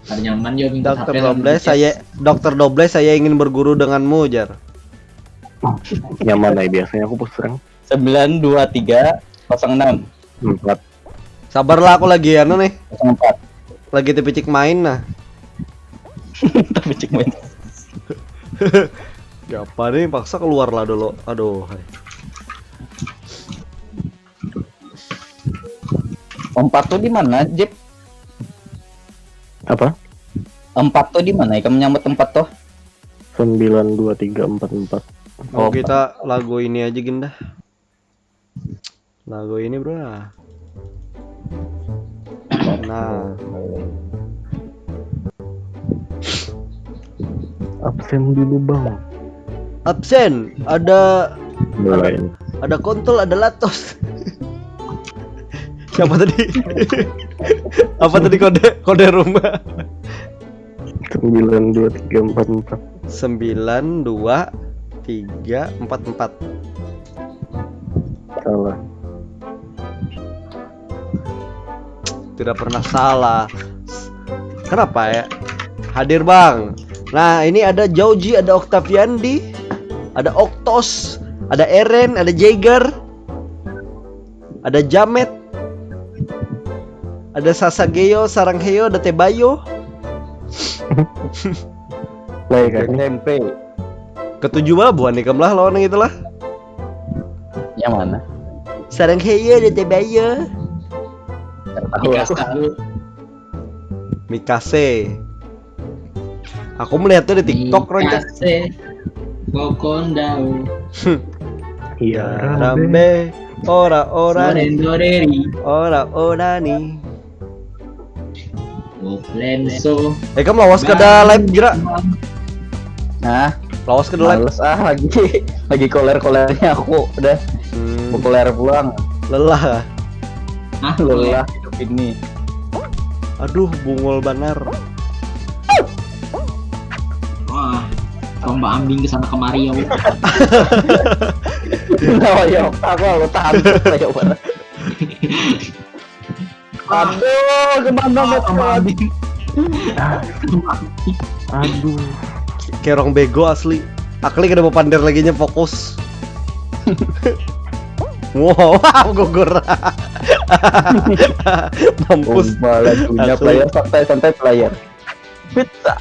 Ada nyaman yo minta Dokter Doble, saya Dokter Doble, saya ingin berguru denganmu, jar. Nyaman aja biasanya aku pusreng. Sembilan dua tiga kosong enam. Empat. Sabarlah aku lagi anu nih. Kosong empat. Lagi tepicik main nah. Tepicik main. Siapa nih paksa keluar lah dulu. Aduh. Hai. Empat tuh di mana, Jep? Apa? Empat tuh di mana? Ikam nyambut empat tuh? Sembilan dua tiga empat empat. Oh, kita lagu ini aja gindah. Lagu ini bro. Nah. Absen dulu bang. Absen. Ada. Mulai. Ada kontol, ada latos. Siapa tadi? Apa tadi kode kode rumah? Sembilan dua tiga empat empat. Sembilan dua tiga empat empat. Salah. Tidak pernah salah. Kenapa ya? Hadir bang. Nah ini ada Jauji, ada Octaviandi, ada Octos, ada Eren, ada Jaeger, ada Jamet, ada Sasageo, Sarangheyo, ada Tebayo. Baik kan? S M P. Ketujuh malah buhan ikam lah lawan yang itulah. Yang mana? Sarangheyo, ada Tebayo. Tahu aku. Mikase. Aku melihatnya di TikTok, Roy. Mikase. Bokondau. Iya, rambe. Ora ora ni. Ora ora ni. Lenso. Eh, kamu lawas kada live jera? Nah, lawas kada live. Males ah lagi. Lagi koler-kolernya aku udah. Hmm. Mau koler pulang. Lelah ah. Ah, lelah hidup ini. Aduh, bungul banar. Wah, lomba ambing ke sana kemari ya. Nah, ya, aku lo tahan kayak mana. Aduh, kemana ah, mas kemana? Aduh. Kerong bego asli. Akli kada mau pander lagi nya fokus. Wow, gugur. Mampus. Lagunya player santai-santai player. Pizza.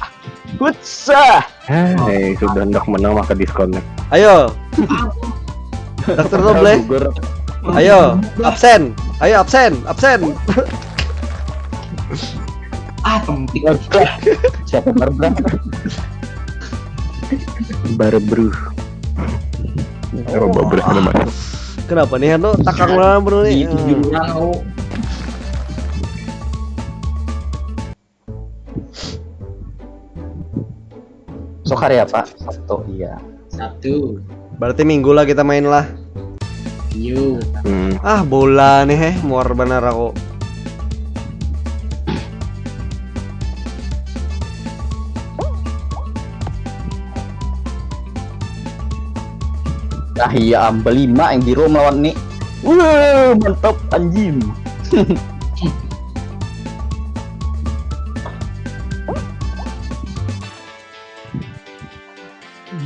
Pizza. Hei, sudah hendak menang maka disconnect. Ayo. Dokter Roble. Ayo, absen. Ayo absen, absen. Ah, tempik. Siapa merbang? Barebruh. Oh, babrus ada mas. Kenapa nih anu takang lah bro nih? Di tujuh orang, oh. Sok hari apa? Sabtu, iya. Sabtu. Berarti minggu lah kita main lah. Iya. Hmm. Ah, bola nih, heh, muar bener aku. Nah, iya, am, belima yang biru melawan nih. Wah, mantap, anjing.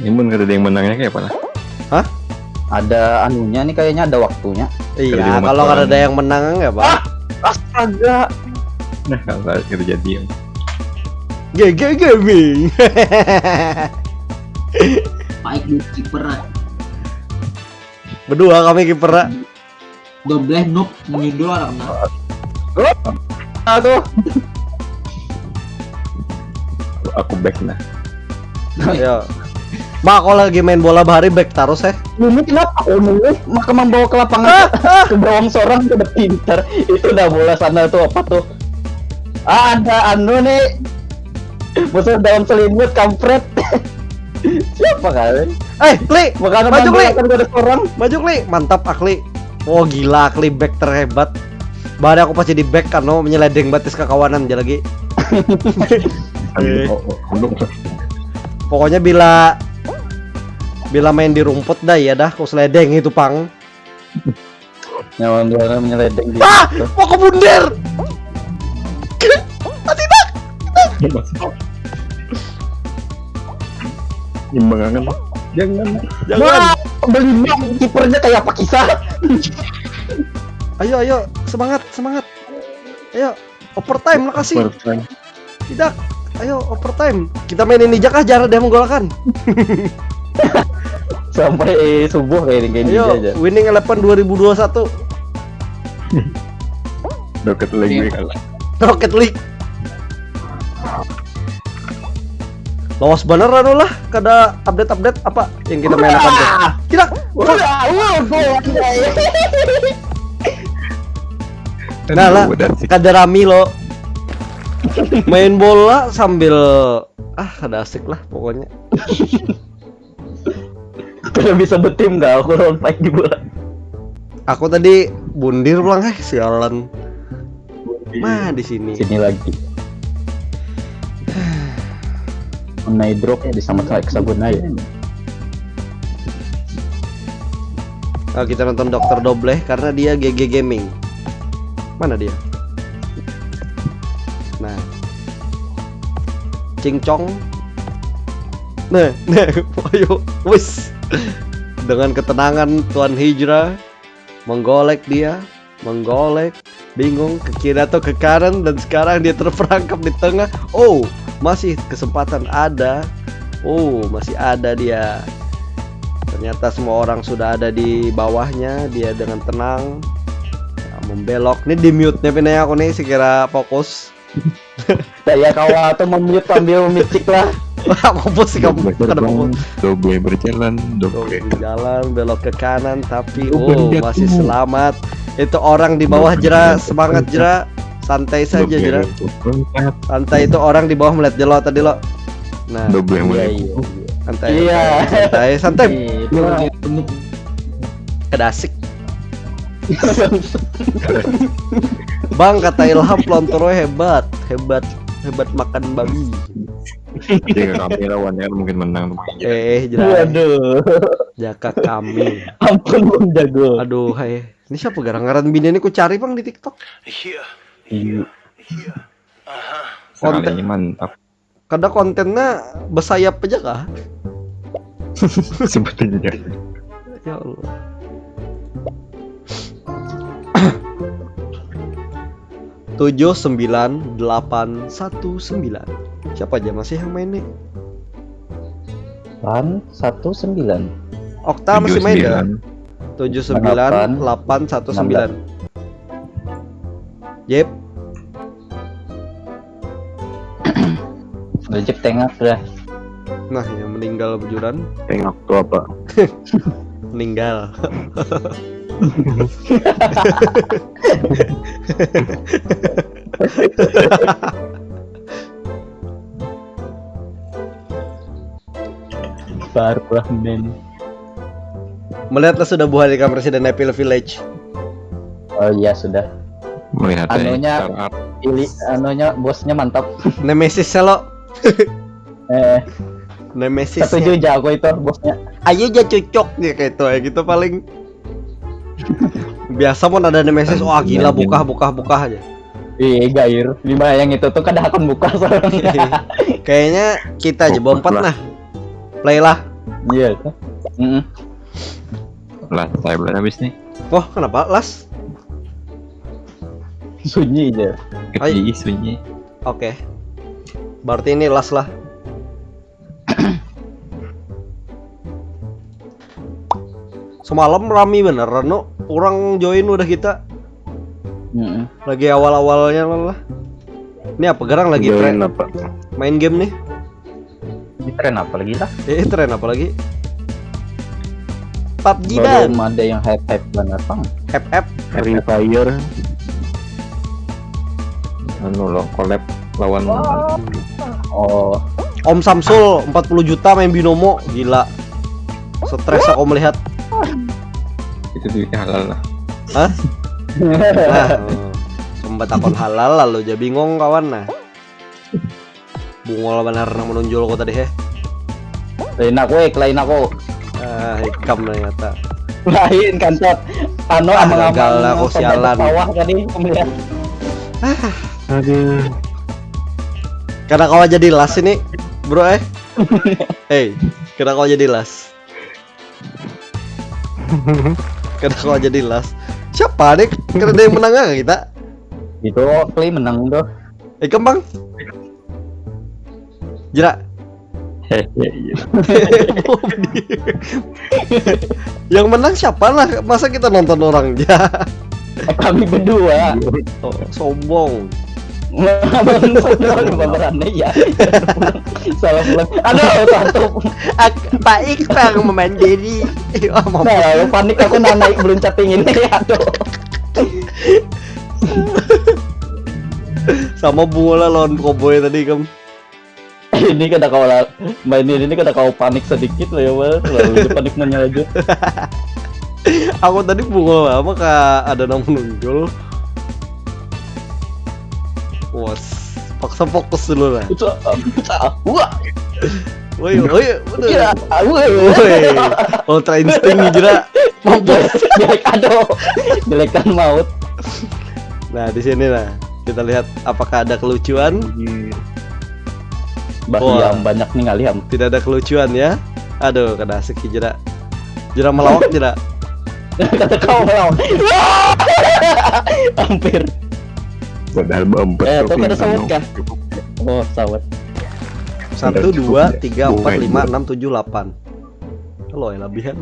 Ini pun kada ada yang menangnya kayak apa lah? Hah? Ada anunya nih, kayaknya ada waktunya. Iya, kalau kada ada yang menang nggak apa? Ah, astaga. Nah, kalau terjadi ya. G G Gaming. Baik di kiper. Berdua kami kiper. Dobleh noob menyundul orang nah. Aduh. Aku back nah. Ya. Mak, aku lagi main bola bahari back terus eh. Ini kenapa aku nunggu maka membawa ke lapangan ah, ah, ke gawang seorang udah pintar. Itu udah bola sana tuh apa tuh? Ah, ada anu nih. Musuh dalam selimut kampret. Siapa kalian? Eh, Kli. Makanya maju Kli. Ada seorang. Maju Kli. Mantap Akli. Oh gila, Akli back terhebat. Bahari aku pas jadi back kan, no, menyeledeng batis kakawanan aja lagi. Pokoknya bila bila main di rumput dah ya dah, aku seledeng itu pang. Nyawa dua orang menyeledeng di ah, mau ke bunder. Ah, tidak. Imbangan. Jangan. Jangan. Wah, belinya kipernya kayak apa kisah? Ayo, ayo, semangat, semangat. Ayo, overtime lah kasih. Overtime. Tidak. Ayo overtime. Kita mainin aja kah jarak dia menggolkan. Sampai eh, subuh kayak ini aja. Winning Eleven dua ribu dua puluh satu. Rocket League gue kalah. Rocket League. Lawas bener anu lah, kada update-update apa yang kita main apa tuh? Tidak. Nah lah, kada rami lo. Main bola sambil ah kada asik lah pokoknya. Kada bisa betim dah aku lawan Faik di bola. Aku tadi bundir pulang eh sialan. Mah di sini. Sini lagi. Menai drop ya di sama hexagon aja. Oh, kita nonton Dokter Dobleh karena dia G G Gaming. Mana dia? Nah. Cingcong. Nah, nah, ayo, wis. Dengan ketenangan Tuan Hijrah menggolek dia, menggolek, bingung ke kiri atau ke kanan dan sekarang dia terperangkap di tengah. Oh, masih kesempatan ada. Oh, masih ada dia. Ternyata semua orang sudah ada di bawahnya, dia dengan tenang membelok. Ini di mute-nya pinanya aku nih sekira fokus. Saya kawa tuh memute sambil memicik lah. Mampus sih kamu. Dobleh berjalan, dobleh berjalan, belok ke kanan, tapi oh masih selamat. Itu orang di bawah jera, semangat jera, santai saja jera. Santai itu orang di bawah melihat jelo tadi lo. Nah, dobleh mulai. Santai, santai, santai. Kedasik. Bang, kata Ilham, Plontoro hebat, hebat, hebat makan babi. Jadi kami lawannya mungkin menang tuh. Eh, jelas. Waduh. Jaka kami. Ampun, Bang Jago. Aduh, hai. Ini siapa garang-garang bini ini ku cari, Bang, di TikTok? Iya. Iya. Konten mantap. Kada kontennya bersayap aja kah? Sepertinya. Ya Allah. Tujuh sembilan delapan satu sembilan. Siapa aja masih yang main nih? Delapan satu sembilan. Okta masih main ya? Tujuh sembilan delapan satu sembilan. Yep. Rejep tengah sudah. Nah, yang meninggal bujuran. Tengok tuh apa? Meninggal. Parah men. Melihatlah sudah buhan ikam Resident Evil Village. Oh iya sudah. Melihat Anunya- startup. Pilih anunya bosnya mantap. Nemesis selo. Eh, Nemesis. Setuju jago itu bosnya. Ayo aja cocok nih kayak itu ya gitu paling. Biasa mau ada Nemesis, wah gila bukah bukah bukah aja. Iya gair. Di yang itu tuh kada akan buka soalnya. Kayaknya kita aja Fokus berempat lah. Nah. Play lah. Iya tuh. Mm-mm. Lah, saya belum habis nih. Wah, kenapa? Las? Sunyi aja. Hai. F G I sunyi. Oke. Berarti ini las lah. Semalam rami beneran no. Orang join udah kita Mm-mm. lagi awal-awalnya lah. Ini apa gerang lagi Join tren apa? Main game nih. Ini tren apa lagi lah? Eh tren apa lagi? PUBG Baru bang. Ada yang hype-hype banget bang. F F. Free Fire. Anu lo, collab lawan Oh, Om Samsul empat puluh juta main binomo, gila. Stres aku melihat. Itu duitnya halal lah. Hah? Nah, sempat akun halal lalu aja bingung kawan nah. Bungol benar nang menonjol kok tadi heh. Lain aku eh, lain aku. Ah, ikam ternyata. Lain kan Tot. Anu Ah, amang-amang gagal lah, aku sampai sialan. Bawah tadi aku melihat. Aduh. Karena kau jadi las ini, bro eh. Hei, karena kau jadi las. Karena kau jadi las. Siapa nih? Karena ada yang menang nggak kita? Itu play menang tuh. Eh kembang. Jerak. Hehehe. Yang menang siapa lah? Masa kita nonton orang aja? Eh, kami berdua. Oh, sombong. Babarannya ya. Salah pulang. Aduh, tutup. Ak Pak Iqbal memandiri. Wah, mau Nah, lalu panik aku nah naik belum caping ini. Aduh. Sama bola lawan cowboy tadi kan. Ini kada kau la- main ini kada kau panik sedikit lah ya Wal. Lalu dia panik menyalaju. Aku tadi bungul apa kak ada nang menonjol. Was, paksa fokus dulu lah. Itu ah, wah. Woi, woi, bener. Iya, woi. Woi, Ultra Instinct nih jerak. Mampus. Jelek aduh. Jelek dan maut. Nah, di sini lah kita lihat apakah ada kelucuan. Bah, Wah. Iya, banyak nih ngalih am. Tidak ada kelucuan ya. Aduh, kada asik sih jerak. Jerak melawak jerak. Kata kau melawak. Hampir. Padahal empat Eh, tapi tuh kada anu, sawat kah? cukup. Oh, sawat. Satu, Cukup dua, ya. tiga, empat, Bukan. Lima, enam, tujuh, delapan. Kalau ya labihan.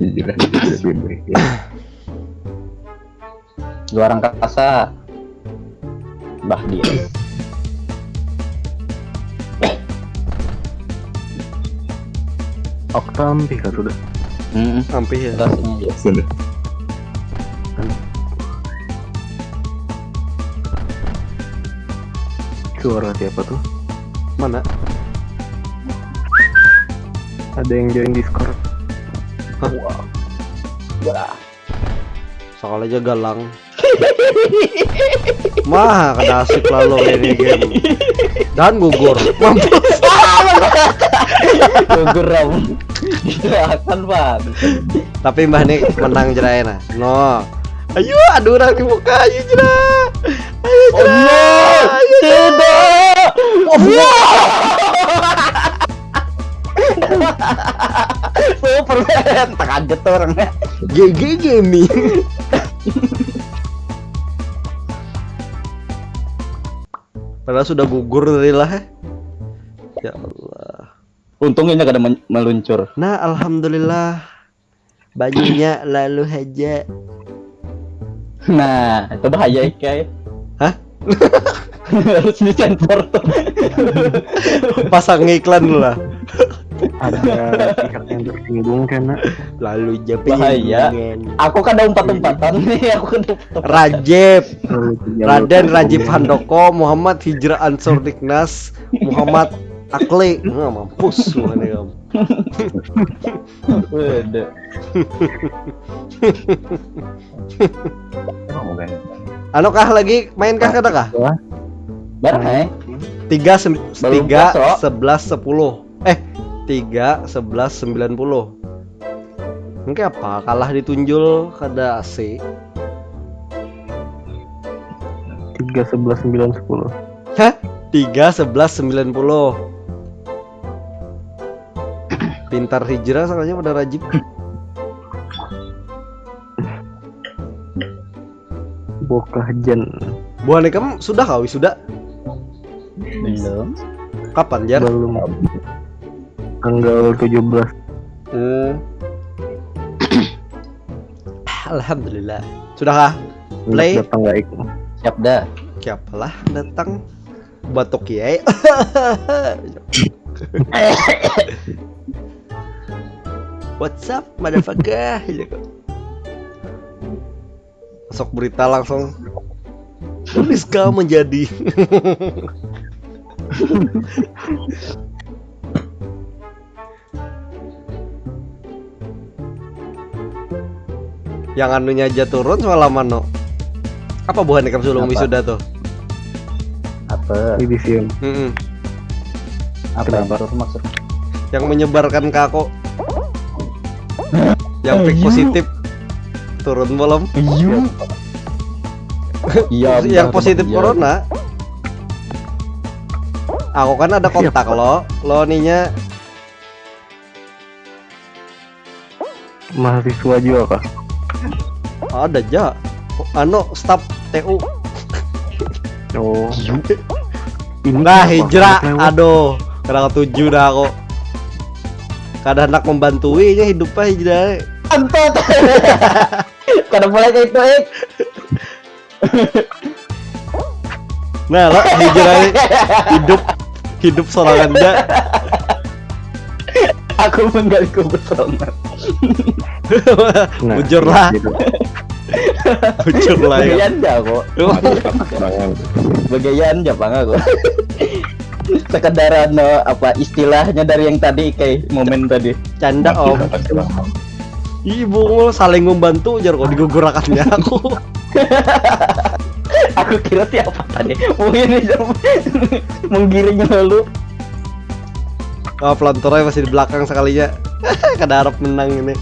Iya, iya, iya, iya. Luar angkasa. Bah dia. Okta ampih kah sudah? Hmm, Ampih ya. Rasanya aja. Sudah. Suara siapa tuh? Mana? Ada yang join Discord. Wah. Sekali aja galang. Mah, kada asik lalu ini game. Dan gugur. Mampus. Gugur ram. Itu akan bang. Tapi mbah nih menang jerai nah. No. Ayo, aduh orang di muka, ayo jerak. Ayo jerak. Allah, Ayo jerak. tidak. Wah. Superman, terkaget tuh orangnya. G G gaming. Padahal sudah gugur tadi lah. Eh. Ya Allah. Untungnya kada men- meluncur. Nah, alhamdulillah. Banyunya lalu haja. Nah, itu bahaya ikai. Hah? Harus disensor tuh. Pasang iklan dulu lah. Ada pihak yang tersinggung karena Lalu aja Bahaya. Aku kada umpat-umpatan nih, aku kada umpat-umpatan. Rajib, terlalu terjauh. Raden Rajib Handoko, Muhammad Hijrah Ansor Dignas, Muhammad Akli. Nah, mampus mana kamu? Waduh. Anu kah lagi main kah kada kah? Barang eh. Tiga sem- Belum tiga puas, Wak. sebelas sepuluh. Eh, tiga sebelas sembilan puluh. Mungkin apa? Kalah ditunjul kada asi. Tiga sebelas sembilan sepuluh. Hah? Tiga sebelas sembilan puluh. Pintar Hijrah soalnya pada Rajib. Bokah jen. Buhan ikam sudah kah wisuda? Belum. Kapan, Jar? Belum. Tanggal tujuh belas. Hmm. Alhamdulillah. Sudahkah? Play. Datang nggak ik? Siap dah. Siapalah datang? Batuk ya. What's up, motherfucker? Gitu. Masuk berita langsung. Rizka menjadi. Yang anunya aja turun semalaman no. Apa buhan ikam sebelum Apa? Wisuda tuh? Apa? Yudisium. Mm-mm. Apa Kenapa? Itu maksudnya? Yang menyebarkan ke aku. Yang fake Ayu. Positif turun belum? Iya. Iya. Yang Benar, positif iya. Corona. Aku kan ada kontak lo, lo ninya Mahasiswa juga kah? Ada aja. Anu, staf T U. Oh. Nah, Apa? Hijrah. Lewat. Aduh, kena ketujuh dah aku. Kada hendak membantui nya hidupnya Hijrah. Antot. Kada boleh kayak itu, eh. Nah, lo Hijrah hidup hidup sorangan aja. Aku menggali kubur sorangan. Nah, Bujur lah. Gitu. Bujur lah ya. Bagian dah kok. Bagian aja pang aku. Sekedar anu, apa istilahnya dari yang tadi kayak momen tadi. Canda om. Ih bungul saling membantu jar kok digugurakannya aku. Aku kira siapa tadi? Mungkin itu menggiring lalu. Wah, pelontornya masih di belakang sekalinya. Kada harap menang ini.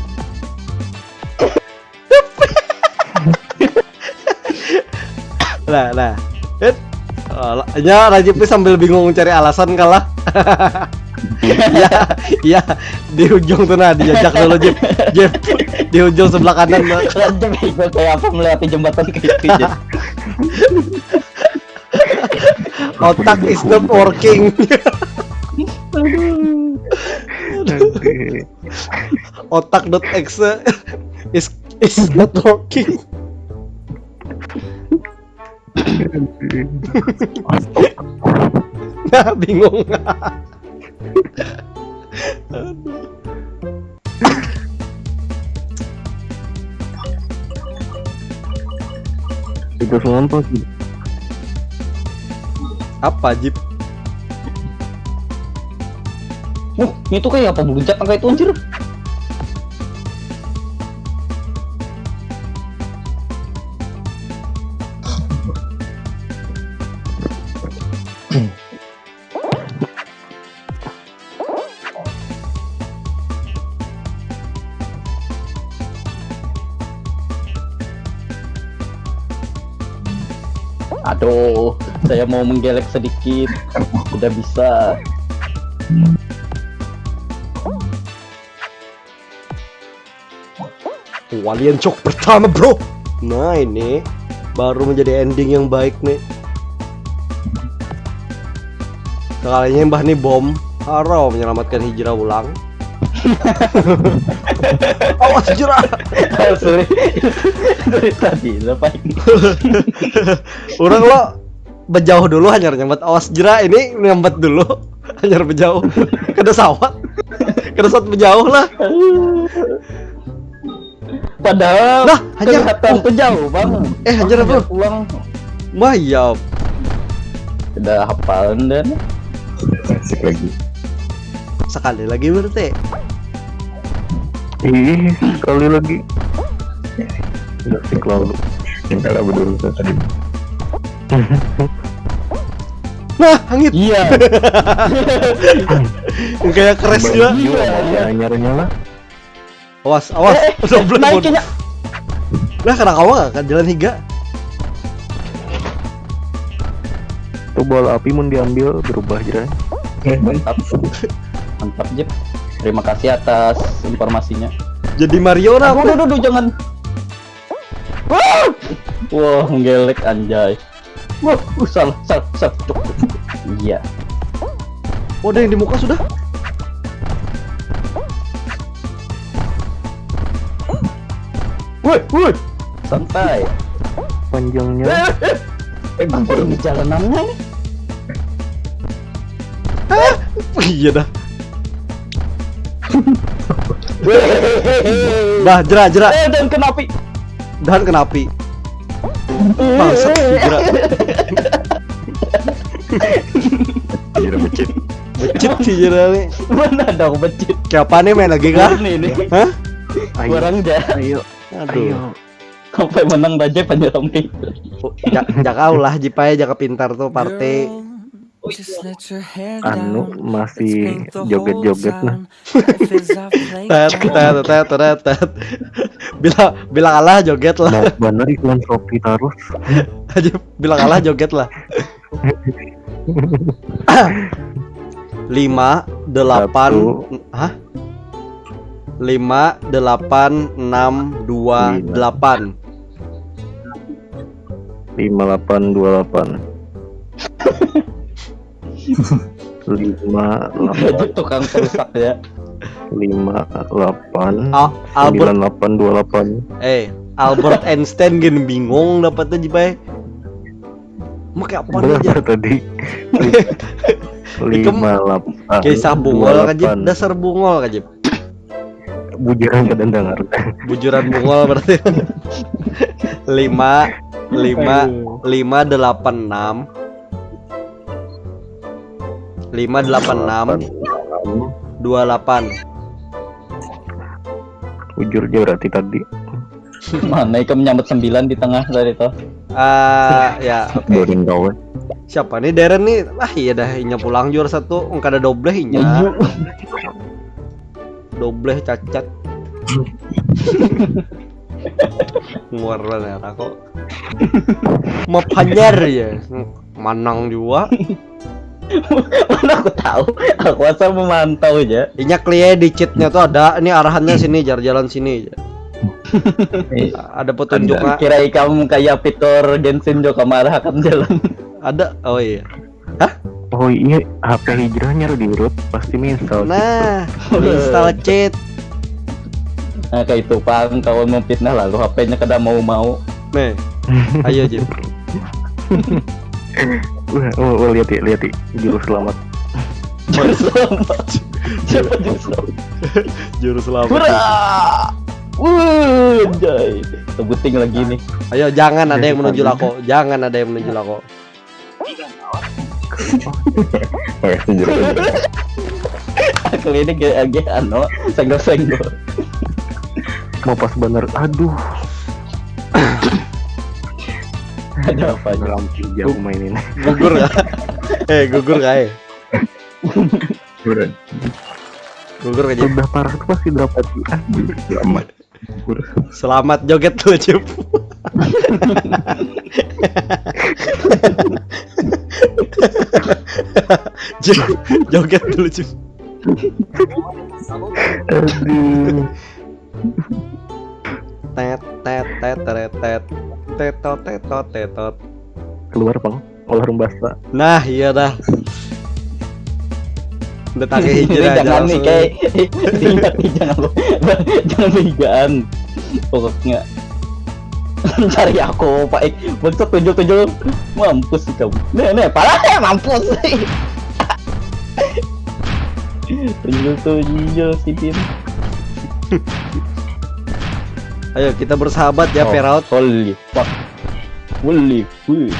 Nah, nah. Hit. Oh, la- ya Rajib ni sambil bingung cari alasan kalah. Ya, ya di ujung tuh nah diajak dulu Jip. Jip di ujung sebelah kanan tuh. Rajab itu kayak apa melewati jembatan kayak itu aja. Otak is not working. Nanti. Otak dot exe is is not working. Nah, bingung. Itu semua apa sih? Apa Jip? Uh, itu kayak apa beluncak kayak itu anjir. Aduh, saya mau menggelek sedikit, tidak bisa. Walian shock pertama bro. Nah ini baru menjadi ending yang baik nih. Sekalinya mbah nih bom, haro menyelamatkan Hijrah ulang. Awas Hijrah. Sorry. Dari tadi apa ini? Orang lo Bejauh dulu hanyar nyambat. Awas jera ini nyambat dulu. Hanyar bejauh. Kada sawat. Kada sawat bejauh lah. Padahal Lah, hanyar. Kelihatan tuh jauh bang. Eh, hanyar apa? Pulang. Wah, iya. Udah hafalan dan Asik lagi. Sekali lagi berarti. Ih, sekali lagi. Udah sih lalu. Yang kalah berdua tadi. Nah, hangit. Iya. Kayak keres juga. Baju sama hanyarnya lah. Awas, awas. Dobleh, Naik bodoh. Kena. Lah, kada kawa kan jalan higa. Tuh bola api mun diambil berubah aja. Eh, bang. Mantap. Mantap Jep. Terima kasih atas informasinya. Jadi Mario lah. Aduh, aduh, aduh, aduh, jangan. Wah, wah, menggelek anjay. Wah, uh, salah, salah, salah. Cuk. Iya. Oh, ada yang di muka sudah. Woi, woi. Santai. Panjangnya Eh, gugur. Ini jalanannya nih. Hah? Iya dah. Bah, jera, jera. Eh, dan kena api. Dahan kena api. Bangsat si jera. Iya, becit. Becit si jera nih. Mana dong becit? Kayak apa nih, main lagi kah? Ini, ini. Hah? Ayo, Kurang aja. Ayo. Aduh. Ayo. Sampai menang aja panjang sampai. Oh, ja- jaka ulah Jipai, jaka pintar tuh party. Anu masih joget-joget nah. Tet, tet, tet, tet, tet. Bila bila kalah joget lah. Mau bener iklan Shopee terus. Aja bila kalah joget lah. Lima delapan. Satu. Hah? Lima delapan enam dua delapan. Lima delapan dua delapan. Lima Aja tukang perusak ya. lima delapan Al- Albert sembilan delapan dua delapan. Eh, Albert Einstein gini bingung dapatnya Jipai. Make apa nih? Berapa tadi? Lima delapan. Kisah bungol kan Jip, dasar bungol kan Jip. Bujuran kada dengar. Bujuran bungol berarti. Lima lima lima delapan enam. Lima delapan enam dua delapan. Bujur aja berarti tadi. Mana ikam nyambat sembilan di tengah tadi tuh. Ah, ya. Boring kawan. Siapa nih Darren nih? Ah, iya dah, inya pulang juara satu. Engkau ada dobleh inya. Dobleh cacat. Nguar banget aku. Mau panjar ya. Manang juga. Mana aku tahu. Aku asal memantau aja. Inya clear di cheatnya tuh ada. Ini arahannya sini, jar jalan sini. Ada petunjuknya. Kira ikam kayak Pitor Genshin juga marah akan jalan. Ada. Oh iya. Oh iya, H P hijrahnya di root pasti install. Nah, install cheat. Nah kayak itu pang kawan mau fitnah lalu H P-nya kada mau mau. Nih. Ayo Jim. Wah, oh, oh, lihat ya, lihat ya, juru selamat. Juru selamat. Siapa juru selamat? Juru selamat. Hurrah! Wuh, jay. Sebuting lagi nih. Ayo, jangan ada yang menuju lako. Jangan ada yang menuju lako. Makasih juru. Aku ini kayak agak anu, senggol-senggol. Mau pas bener, aduh. Ada apa aja? Ramping jauh main ini. Gugur kah? Eh, gugur kah? Eh? Gugur. Gugur aja. Udah parah tuh pasti dapat. Ah, Selamat. Gugur. Selamat joget dulu, Cip. Cip, joget dulu, Cip. Aduh. Tet tet tet tet tet. Tetot tetot tetot. Keluar, Bang. Olah rumbasa. Nah, iya dah. Udah tagih Ini hijrah aja jangan nih langsung. Kayak ingat nih, jangan lu jangan higaan pokoknya. Cari aku, Pak Ik. Bangsat, tunjul-tunjul. Mampus kamu. Nih, nih, parah ya, mampus. Tunjul-tunjul si Tim. Ayo, kita bersahabat ya, Oh, Firaut. Holy fuck. Holy fuck.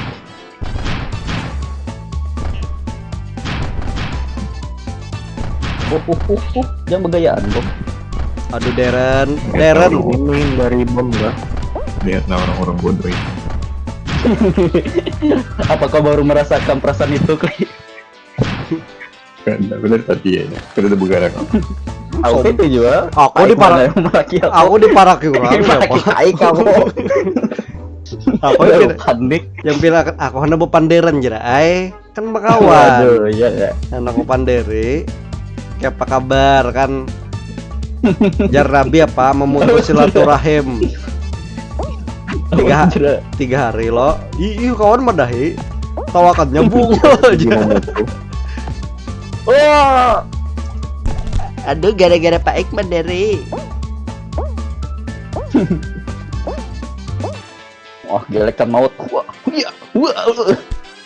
Uh, uh, uh, uh. Jangan begayaan, Bom. Aduh, Darren. Darren. Ini dari bom lah. Lihatlah orang-orang bodoh itu. Apa kau baru merasakan perasaan itu, Kli? Kan benar tadi ya. Kita udah begarak. Aku itu juga. Aku diparak. Melaki aku. Aku diparaki orang Diparaki siapa? Aik kamu. Aku Aduh, yang panik. yang bilang aku hendak bepanderan jera ai. Kan bakawan. Aduh, iya ya. Anak panderi. Kayak apa kabar kan? Jar Nabi apa memutus silaturahim. Tiga ha- Jera. Tiga hari lo. Ih, ih, kawan madahi. Tawakannya bunga aja. Gimana tuh? Wah. Aduh, gara-gara Pak Ek mandiri. Wah, gelekan maut. Wah, iya. Wah.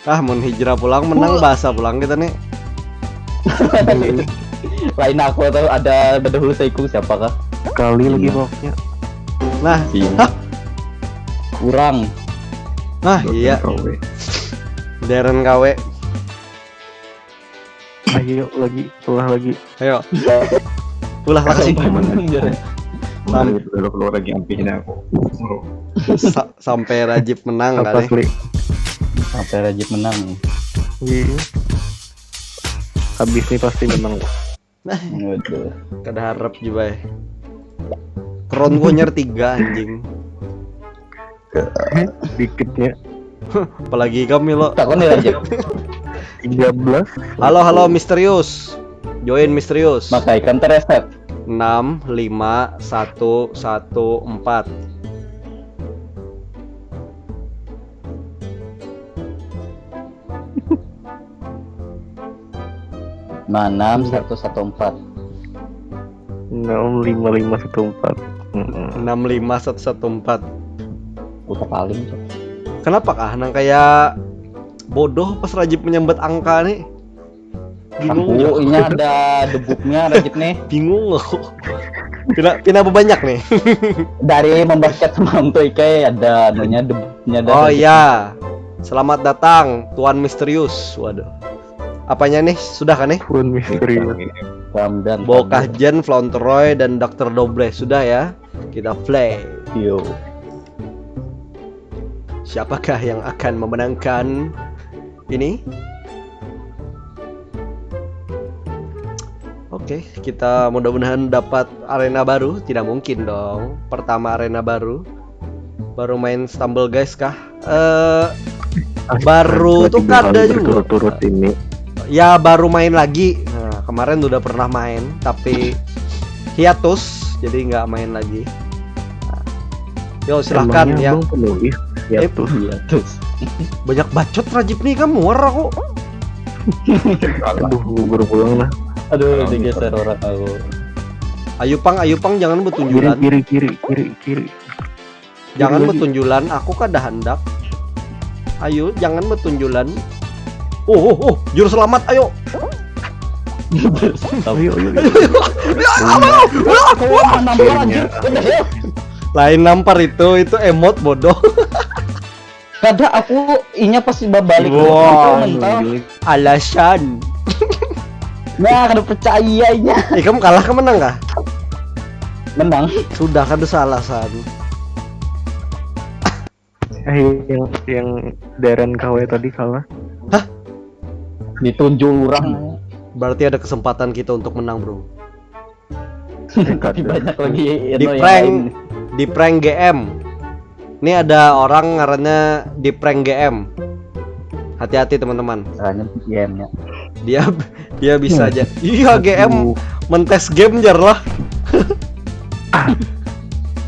Ah, mun hijrah pulang menang, bahasa pulang kita nih. Lain aku atau ada bedahulu seikung siapakah? Sekali lagi Iya. pokoknya. Nah, Iya. hah, Kurang. Nah, iya, K W. Darren K W. Ayo lagi, ulah lagi. Ayo. Ulah lah kasih. Sampai menang, Jera. Udah gitu, udah keluar lagi ampihnya aku. Sa- sampai Rajib menang Apa kali. Kli? Sampai Rajib menang. Iya. Habis nih pasti menang. Waduh. Kada harap juga ya. Tron gua nyer tiga anjing. Dikitnya. Apalagi kami lo. Takon nih, Rajib. Tiga belas. Halo, halo, misterius. Join misterius. Maka ikan tereset. Enam lima satu satu empat. Nah, enam satu satu empat. Enam lima lima satu empat. Mm-mm. Enam lima satu satu empat. Udah paling tuh. Kenapa kah nang kayak bodoh pas Rajib menyambat angka nih? Bingung. Aku ini ada debuknya, Rajib nih. Bingung aku. Pina pina banyak nih. Dari membasket semalam tuh, Ike, ada anunya, debuknya ada. Oh Rajib. Iya. Selamat datang Tuan Misterius. Waduh. Apanya nih? Sudah kan nih? Pun misterius. Ramdan. Bokah Jen, Flaunteroy, dan Dokter Doble. Sudah ya. Kita play. Yo. Siapakah yang akan memenangkan ini? Oke, kita mudah-mudahan dapat arena baru. Tidak mungkin dong. Pertama arena baru. Baru main Stumble Guys kah? Eh, baru Astaga, tuh tiga kada kali juga. Berturut-turut ini. Ya, baru main lagi. Nah, kemarin udah pernah main, tapi hiatus, jadi nggak main lagi. Nah. Yo, silahkan Emangnya ya. Abang penulis? Ya Eh, tuh. Iya tuh. Banyak bacot Rajib nih, kamu muar aku. Aduh, gugur pulang lah. Aduh, digeser orang aku. Ayo pang, ayo pang, jangan Kiri, betunjulan. Kiri, kiri, kiri, kiri. Jangan Kiri lagi. Betunjulan, aku kada handak. Ayo, jangan betunjulan. Oh, oh, oh, juru selamat, ayo. Ayo, ayo, ayo. Aku nampar, anjir. What the hell? Lain nampar itu, itu emot bodoh. Kada, aku inya pasti babalik. Wah. Mental. Alasan. Nah, kada percaya inya. Ikam kalah ke menang kah? Menang. Sudah, kada salah san. Eh, yang yang Darren K W tadi kalah. Ditunjuk orang. Berarti ada kesempatan kita untuk menang, bro. Tapi banyak lagi Di yang prank, lain. Di prank G M. Ini ada orang ngarannya di prank G M. Hati-hati, teman-teman. Caranya G M-nya. Dia dia bisa aja. Iya, G M mentes game jar lah.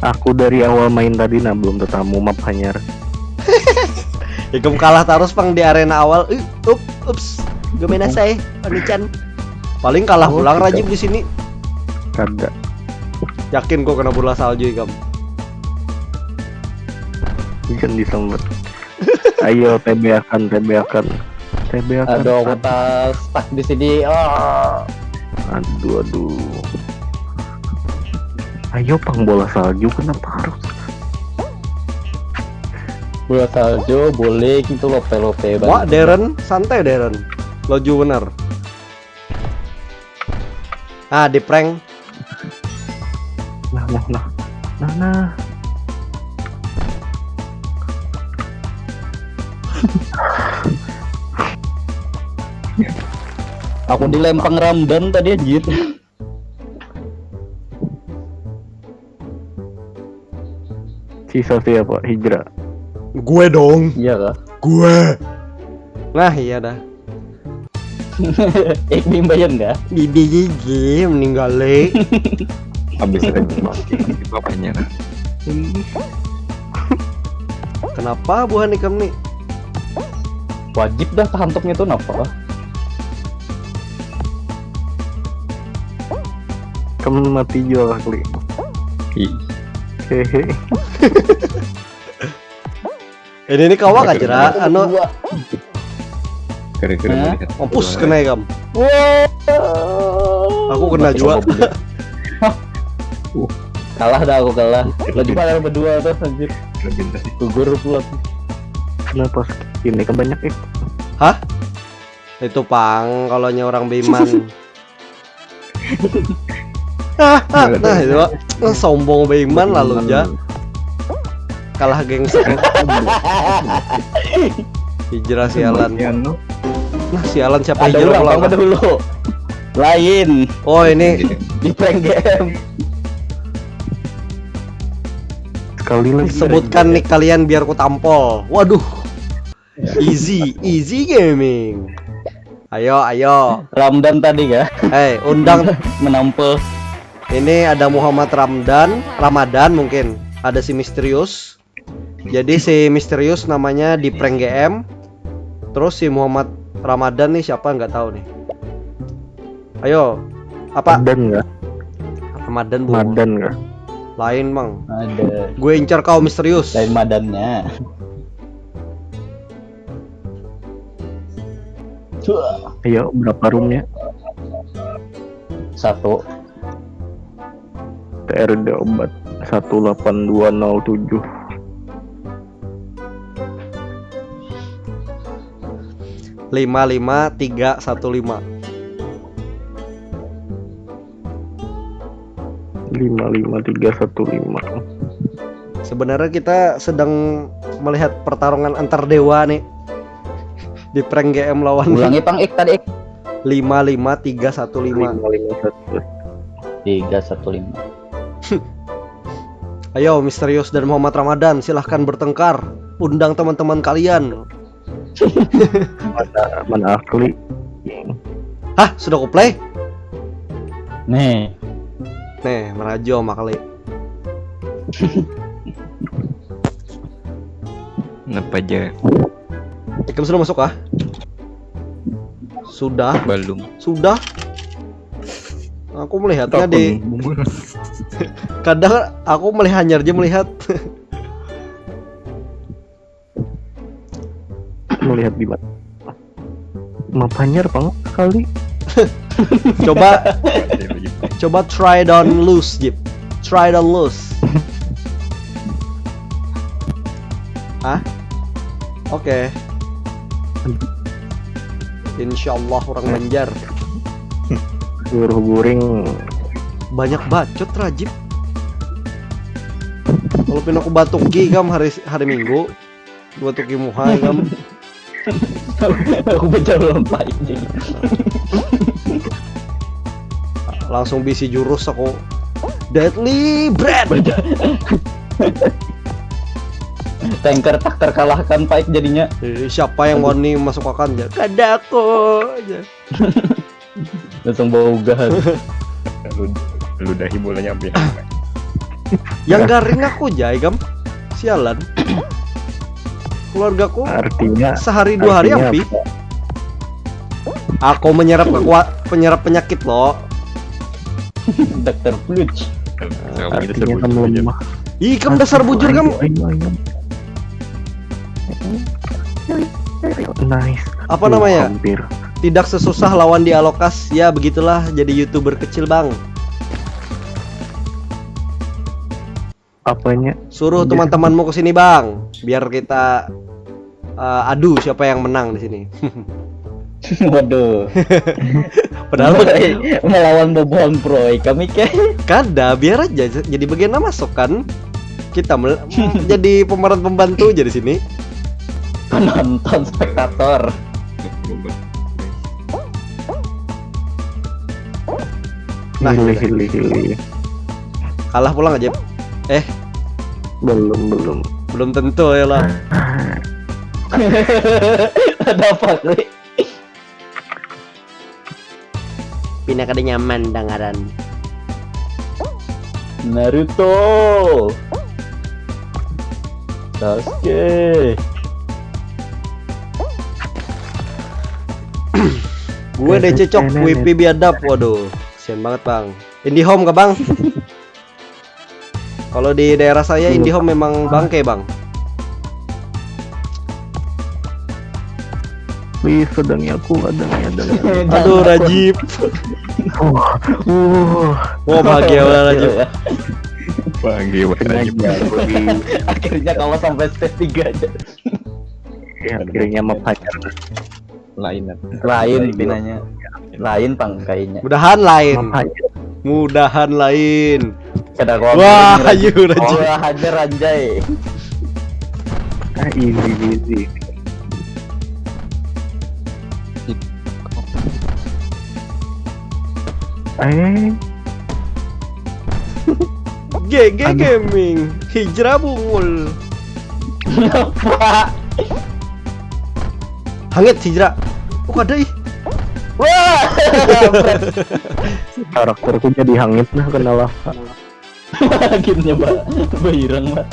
Aku dari awal main tadi nah belum tetamu, maaf hanyar. Ikam kalah terus pang di arena awal. Uh, up, ups. Gimana saya? Paling kalah Oh, pulang kita. Rajib di sini. Kada. Yakin kok kena bola salju ikam. Hujan disambat. Ayo, T B akan, T B akan. T B akan. Aduh, aku tak stuck di sini. Ah. Aduh, aduh. Ayo, pang bola salju, kenapa harus? Bola salju boleh gitu, lope-lope Wah, banget. Darren, santai Darren. Loju bener. Ah, di prank. Nah, nah, nah. Nah, nah. Aku dilempang Ramdan tadi, anjir. Sisa siapa? Hijrah. Gue dong. Iya kah? Gue. Nah, iya dah. Eh, bimbayan kah? Bibi gigi meninggal le. Habis ada di mati itu apanya? Kenapa buhan ikam nih? Wajib dah tahantuknya tuh, napa? Kamu mati juga kali. Ih, Hehe. Ini nih kawak aja lah, anu. Dua. Kira-kira Hah? melihat Mampus dua kena ikam. Wah. Aku kena juga. Kalah dah aku, kalah. Lagi pada berdua tuh, anjir. Lebih tadi. Gugur pula. Kenapa ini kan banyak, eh? Itu pang kalau nya orang Biman. Ah, ah, nah itu Pak. Nah, sombong Biman lalu aja. Kalah geng. Hijrah sialan. Anu, Nah, sialan siapa Ada hijrah orang pulang? Apa dulu? Lain. Oh, ini Di prank game. Sekali lagi. Sebutkan nick kalian biar ku tampol. Waduh. Easy, easy gaming. Ayo, ayo. Ramdan tadi kah? Eh, undang. Menampil. Ini ada Muhammad Ramdan, Ramadan mungkin. Ada si Misterius. Jadi si Misterius namanya di prank G M. Terus si Muhammad Ramadan nih siapa, nggak tahu nih. Ayo, apa? Madan nggak? Ramadan bu. Madan nggak? Lain, Mang. Ada. Gue incar kau, Misterius. Lain madannya. Tuh, Ayo, berapa roomnya? satu. T R D obat satu delapan dua nol tujuh. Lima lima tiga satu lima. Lima lima tiga satu lima. Sebenarnya kita sedang melihat pertarungan antar dewa nih. Di prank G M lawan Ulangi pang, ik, tadi, ik. Lima lima tiga satu lima. Lima lima satu. Tiga satu lima. Ayo, Misterius dan Muhammad Ramadan, silahkan bertengkar. Undang teman-teman kalian. Mana, mana Akli? Hah, sudah ku play? Nih. Nih, merajo makali. Kenapa aja? Ikam sudah masuk kah? Sudah, Belum. Sudah. Aku melihatnya di kadang aku melihat hanyar aja melihat. Melihat di mana? Mapanyar pang sekali. Coba coba try don't lose, Jip. Try don't lose. Hah? Oke. Insyaallah orang Banjar. Suruh guring. Banyak bacot, Rajib. Kalau pina aku batuki kam hari hari Minggu, batuki muha kam. Aku baca lompat ini. Langsung bisi jurus aku. Deadly Breath. Tanker tak terkalahkan, Paik, jadinya. Eh, siapa yang wani masuk akan aja? Kada aku aja. Langsung bawa ugahan. Lu, ludahi bolanya sampai. Yang garing aku aja, kam. Sialan. Keluargaku Artinya sehari dua hari artinya ampi. Apa? Aku menyerap kekuat penyerap penyakit loh. Dokter Pluch. Kalau gitu Artinya sebut kamu aja. Lemah. Ih, kam dasar bujur kam. Ayo, ayo. Nice. Apa namanya? Hampir. Tidak sesusah lawan di Alokas. Ya begitulah jadi YouTuber kecil, Bang. Apanya? Suruh teman-temanmu ke sini, Bang, biar kita uh, adu siapa yang menang di sini. Waduh. Padahal Melawan bobohan pro kami ke. Kada, biar aja jadi bagian masuk kan. Kita mel- jadi pemeran pembantu aja di sini. Penonton, spektator. Nah, Hilih, gitu. Hilih, Hilih. Kalah pulang aja. Eh, Belum, belum. Belum tentu ya lah. Ada apa, Kli? Pina kada nyaman dangaran. Naruto. Sasuke. Gue D C cok, W P biadab. Waduh, kasihan banget, Bang. IndiHome kah, Bang? Kalau di daerah saya, IndiHome memang bangke, Bang. Please, sedangnya aku, adanya, adanya. Aduh, Rajib. Uh, uh. Wah, bahagia banget, Rajib. Bagi banyak baru di Akhirnya kalau sampai stage tiga aja. Ya, akhirnya mah pacar. Lain. Lain pinanya. Lain pang kayaknya. Mudahan lain. Mah pacar. Mudahan lain. Kada kau Wah, Rajib. Ayu, Rajib. Oh, hajar anjay. Ah, easy, easy. Eh, G G Gaming. Hijrah bungul. Kenapa? Hangit hijrah. Oh, kada ih. Wah. Karakterku jadi hangit nah, kenal lah. Akhirnya, Pak. Bahirang, Pak.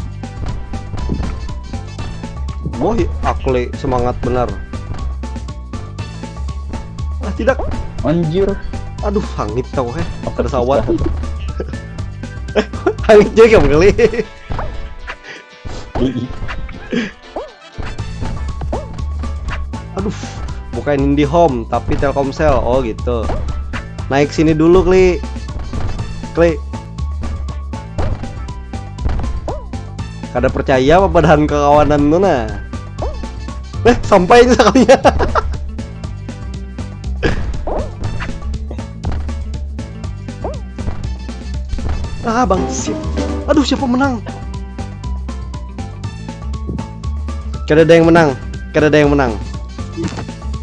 Woi, Akli semangat benar. Ah, tidak. Anjir. Aduh, hangit tau, heh. Kada sawat. Hangit juga kali. Aduh, bukan IndiHome tapi Telkomsel. Oh, gitu. Naik sini dulu, Kli. Kli. Kada percaya apa padahan kakawanan tu nah. Eh, sampai ini sekalinya. Ah, bangsit. Aduh, siapa menang? Kada ada yang menang. Kada ada yang menang.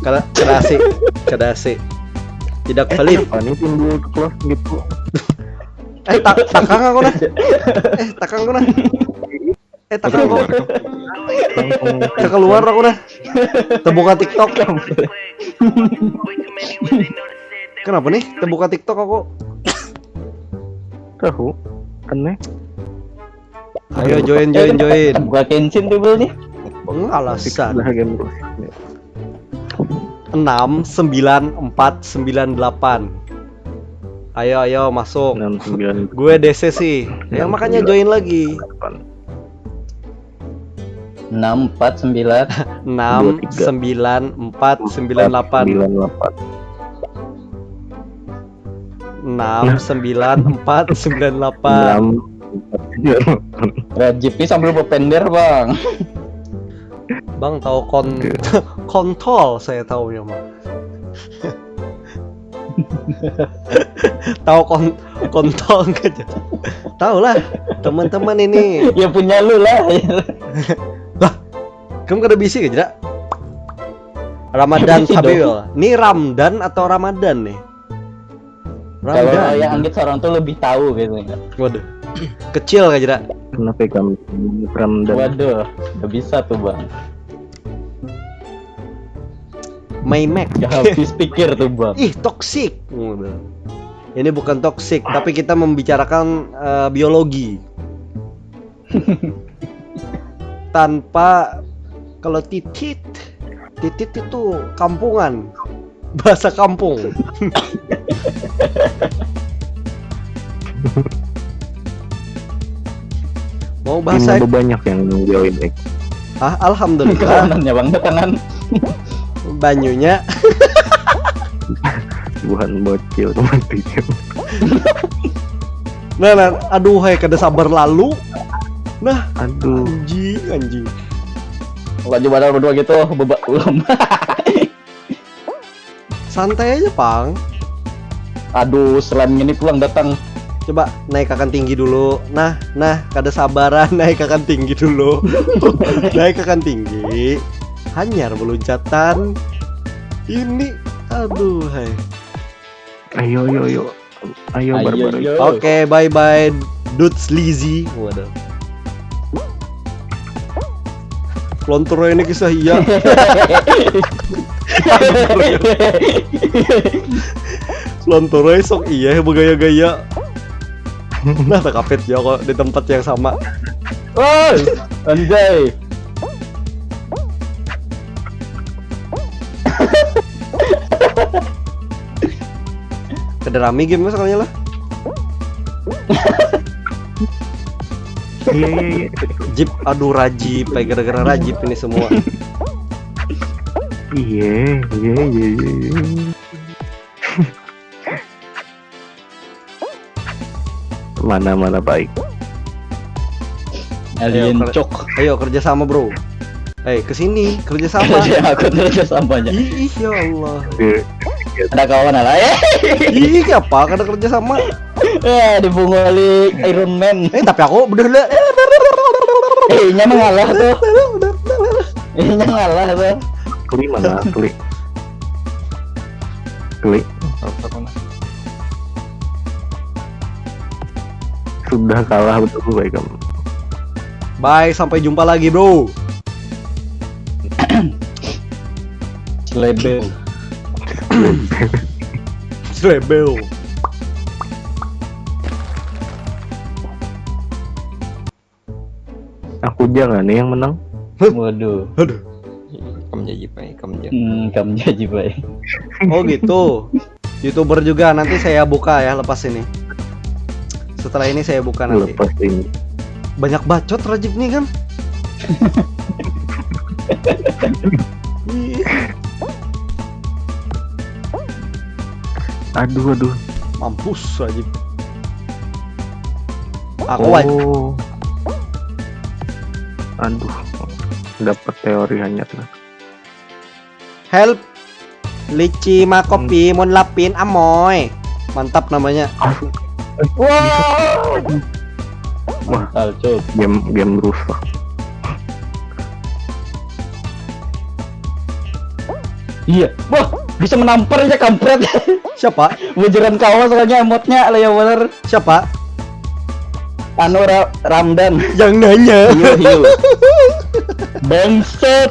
Kada, kada asik. Kada asik. Tidak valid. Apa nih timbul close gitu? Eh, ta- takang aku nah. Eh, takang aku nah. Eh, takang aku. Langsung Keluar aku nah. Terbuka TikTok. Kenapa nih? Terbuka TikTok aku. Tahu? Aneh. Ayo join, join, join. Buka Kenshin tuh, Bro, nih. Hmm, alasan. Lah, game terus. Enam sembilan empat sembilan delapan. Ayo, ayo, masuk. Enam sembilan Gue D C sih. Ya, makanya join lagi. Enam empat sembilan. Enam sembilan empat sembilan delapan. Sembilan delapan. Enam sembilan empat sembilan delapan. Enam. Rajib ini sambil berpender, Bang. Bang, tahu kon kontol, saya tahu ya, Bang. Tahu kon kontol aja. Tahu lah, teman-teman ini. Ya punya lu lah. Lah, kamu kada bisi aja. Ramadan Bisi Sabil. dong. Ini Ramdan atau Ramadan nih? Kalau Ramdan. yang anggit seorang tuh lebih tahu biasanya. Waduh. Kecil aja. Kenapa kamu Ramdan? Waduh, nggak bisa tuh, Bang. My Mac. Gak habis pikir tuh, Bang. Ih, toxic. Ini bukan toxic, tapi kita membicarakan eh, biologi. Tanpa, kalau titit, titit itu kampungan, bahasa kampung. Mau bahasa Ini banyak yang join, eh. Ah, alhamdulillah. Kawanannya, Bang, tangan. Banyunya. Buhan bocil kematian. Nah, nah, aduh, hai, kada sabar lalu. Nah, Aduh. Anjing, anjing. Kalau jembatan berdua gitu, bebak ulam. Santai aja, Pang. Aduh, selannya ini pulang datang. Coba naikakan tinggi dulu. Nah, nah, kada sabaran, naikakan tinggi dulu. Naikakan tinggi. Hanyar beluncatan. Ini, aduh, hai. Ayo, ayo, ayo. Ayo, Ayo, barbar. ayo. Oke, bye bye, dudes lazy. Waduh. Lontor ini kisah iya. Lontor sok iya bergaya-gaya. Nah, tak kapit ya kok di tempat yang sama. Oi, anjay. Kada rame game sekalinya lah. Iya, iya, iya. Jip, aduh, Rajib, kayak gara-gara Rajib ini semua. Iya, iya, iya, iya, iya. Mana, mana baik. Alien Ayo, ker- cok. Ayo kerja sama, bro. Eh, kesini kerja sama. Ya, aku terus samanya. Ih, ya Allah. Di- Ada kawan lah ya. Ih, apa kada kerja sama? Eh, dibunguli Iron Man. Eh, tapi aku udah lah. Eh, nya mengalah tuh. Eh, nya ngalah tuh. Klik mana? Klik. Klik. Sudah kalah betul, baik kamu. Bye, sampai jumpa lagi, bro. Slebel. Slebel. Aku jangan nih yang menang. Waduh. Aduh. Kamu jadi pai, kamu jadi. Hmm, kamu jadi pai. Oh gitu. YouTuber juga, nanti saya buka ya lepas ini. Setelah ini saya buka nanti. Lepas ini. Banyak bacot Rajib nih kan. Ih, Aduh, aduh. Mampus Rajib. Aku wajib. Oh. Aduh. Dapat teori hanyar lah. Help. Lici makopi mun lapin amoy. Mantap namanya. Wow. Wah, Alcuk. Game game rusak. Iya. Wah, bisa menampar aja kampret. Siapa? Bujuran kawas soalnya emotnya lah yang bener. Siapa? Anu Ra- Ramdan. Yang nanya. Hiu, hiu. Bangsat.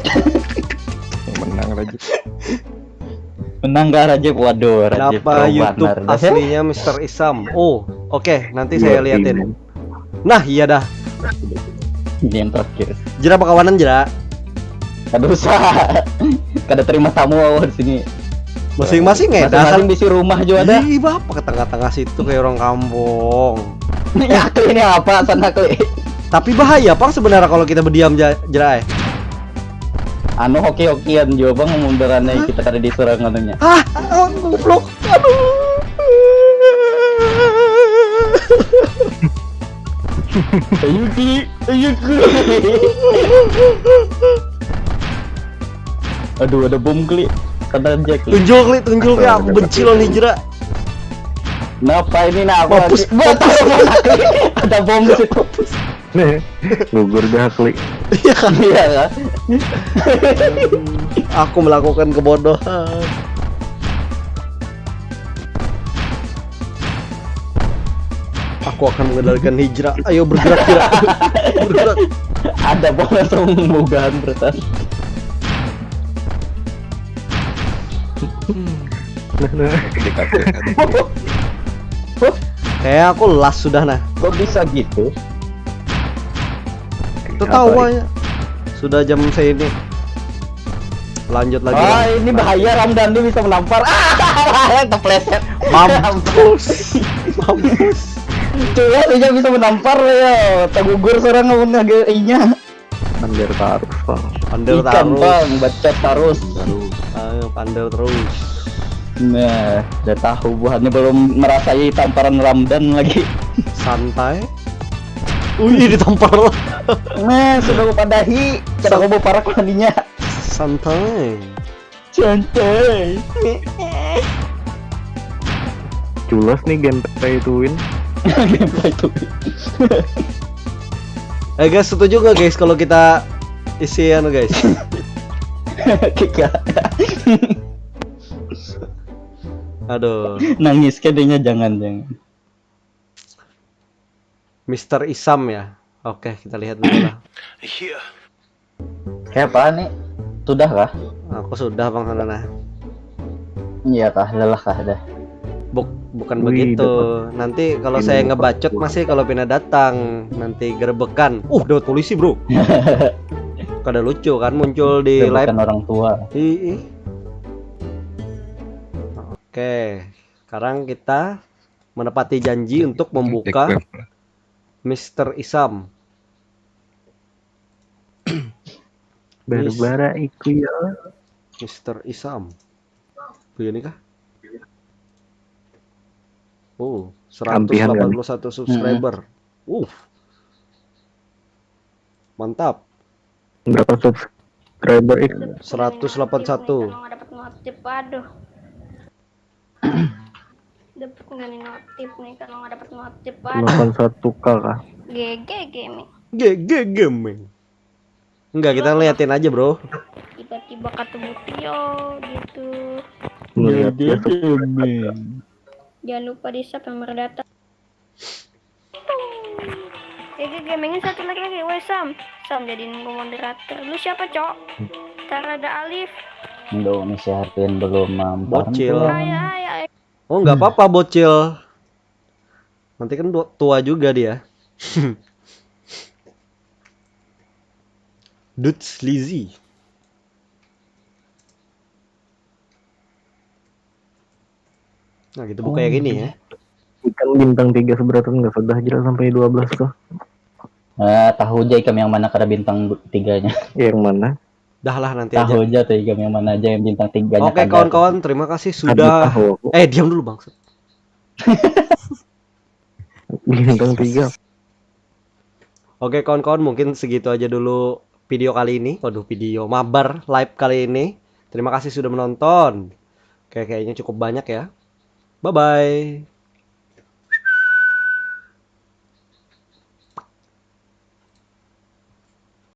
Menang lagi. Menang gak Rajib? Waduh, Rajib Kenapa pro YouTube banget. Aslinya Mister Isam? Oh, oke, nanti saya Iya, liatin. iya. Nah, iya dah. Ini yang terakhir. Jera bakawanan jera. Kada usah. Kada terima tamu awal di sini. Masing-masing ya dah. Masing-masing bisi rumah juga ada. Ih, apa ke tengah-tengah situ kayak orang kampung. Ini aku ini apa sana kali? Tapi bahaya, Pang, sebenarnya kalau kita berdiam ja- jera, eh. Anu hoki-hokian juga bang, mundurannya kita kada diserang anunya. Ah, ah, goblok. Aduh. Ayo klik, ayo klik. Aduh, ada bom klik. Kada aja klik. Tunjuk klik, tunjuk klik. Aku benci lawan hijrah. Kenapa ini nah aku Mampus, lagi- Buat mampus. Apa lagi? Ada bom di situ. Nih, gugur dah klik. Iya kan? Aku melakukan kebodohan. Aku akan mengendalikan hijrah. Ayo bergerak, gerak. Bergerak. Ada bom langsung bugahan bertas. Nah, nah. Dikasih. Kayak aku las sudah nah. Kok bisa gitu? Ketawa ya. Sudah jam segini. Lanjut lagi. Ah, Lah. Ini bahaya, Ramdan dia bisa menampar. Ah, kepleset. Mampus. Mampus. Cuy, dia bisa menampar ya. Tergugur seorang ngomong ngagainya. Pander tarus, Bang. Pander Ikan tarus. Bang, bacot tarus. Tarus. Ayo, pander terus. Nah, udah tahu buhannya belum merasai tamparan Ramdan lagi. Santai. Wih, ditampar. Nah, sudah mau padahi. Kenapa mau parak tadinya? Santai. Santai. Jelas nih gameplay itu win. Gameplay itu. Eh guys, setuju nggak guys kalau kita isi anu guys? Kika. Aduh. Nangis kadenya, jangan, jangan. Mister Isam ya. Oke, kita lihat dulu lah. Kayak apa nih? Sudah kah? Aku sudah, Bang Sanana. Iya kah, lelah kah dah. Buk, bukan Wih, begitu. dapat Nanti kalau ini saya dapat ngebacot buah. Masih, kalau pina datang nanti gerebekan. Uh, dapat polisi, Bro. Kada lucu kan muncul di Saya live. Bukan orang tua. Ih, ih. Oke, sekarang kita menepati janji untuk membuka Mister Isam. Barbara iku ya. Mister Isam. Begini kah? Oh, Ampihan kan? Seratus delapan puluh satu subscriber. Uh. Mantap. Berapa subscriber itu? Seratus delapan satu. Kalau nggak dapat notif, aduh. Dapat nggak nih notif nih, kalau nggak dapat notif, aduh. Delapan satu K kah? G G gaming. G G gaming. Enggak, kita liatin aja, Bro. Tiba-tiba kata Butio gitu. Melihat ya, Gaming. Jangan lupa di sub yang baru datang. G G gamingnya satu lagi lagi, woi Sam. Sam jadiin gue moderator. Lu siapa, Cok? Tarada Alif. Indonesia Harfian belum mampar. Bocil. Ayo, ayo, ayo. Oh, nggak apa-apa, Bocil. Nanti kan du- tua juga dia. Dudes Lizzy. Nah, gitu buka yang ini ya. Ikan bintang tiga seberatan nggak sudah jelas sampai dua belas tuh. Nah, tahu aja ikam yang mana kada bintang tiganya. Yang mana? Dah lah, nanti aja. Tahu aja tuh ikam yang mana aja yang bintang tiganya. Oke, kawan-kawan, terima kasih Aduh, sudah. Tahu aku. Eh, diam dulu, bangsat. Bintang tiga. Oke, kawan-kawan, mungkin segitu aja dulu video kali ini. Waduh, video mabar live kali ini. Terima kasih sudah menonton. Oke, kayaknya cukup banyak ya. Bye-bye.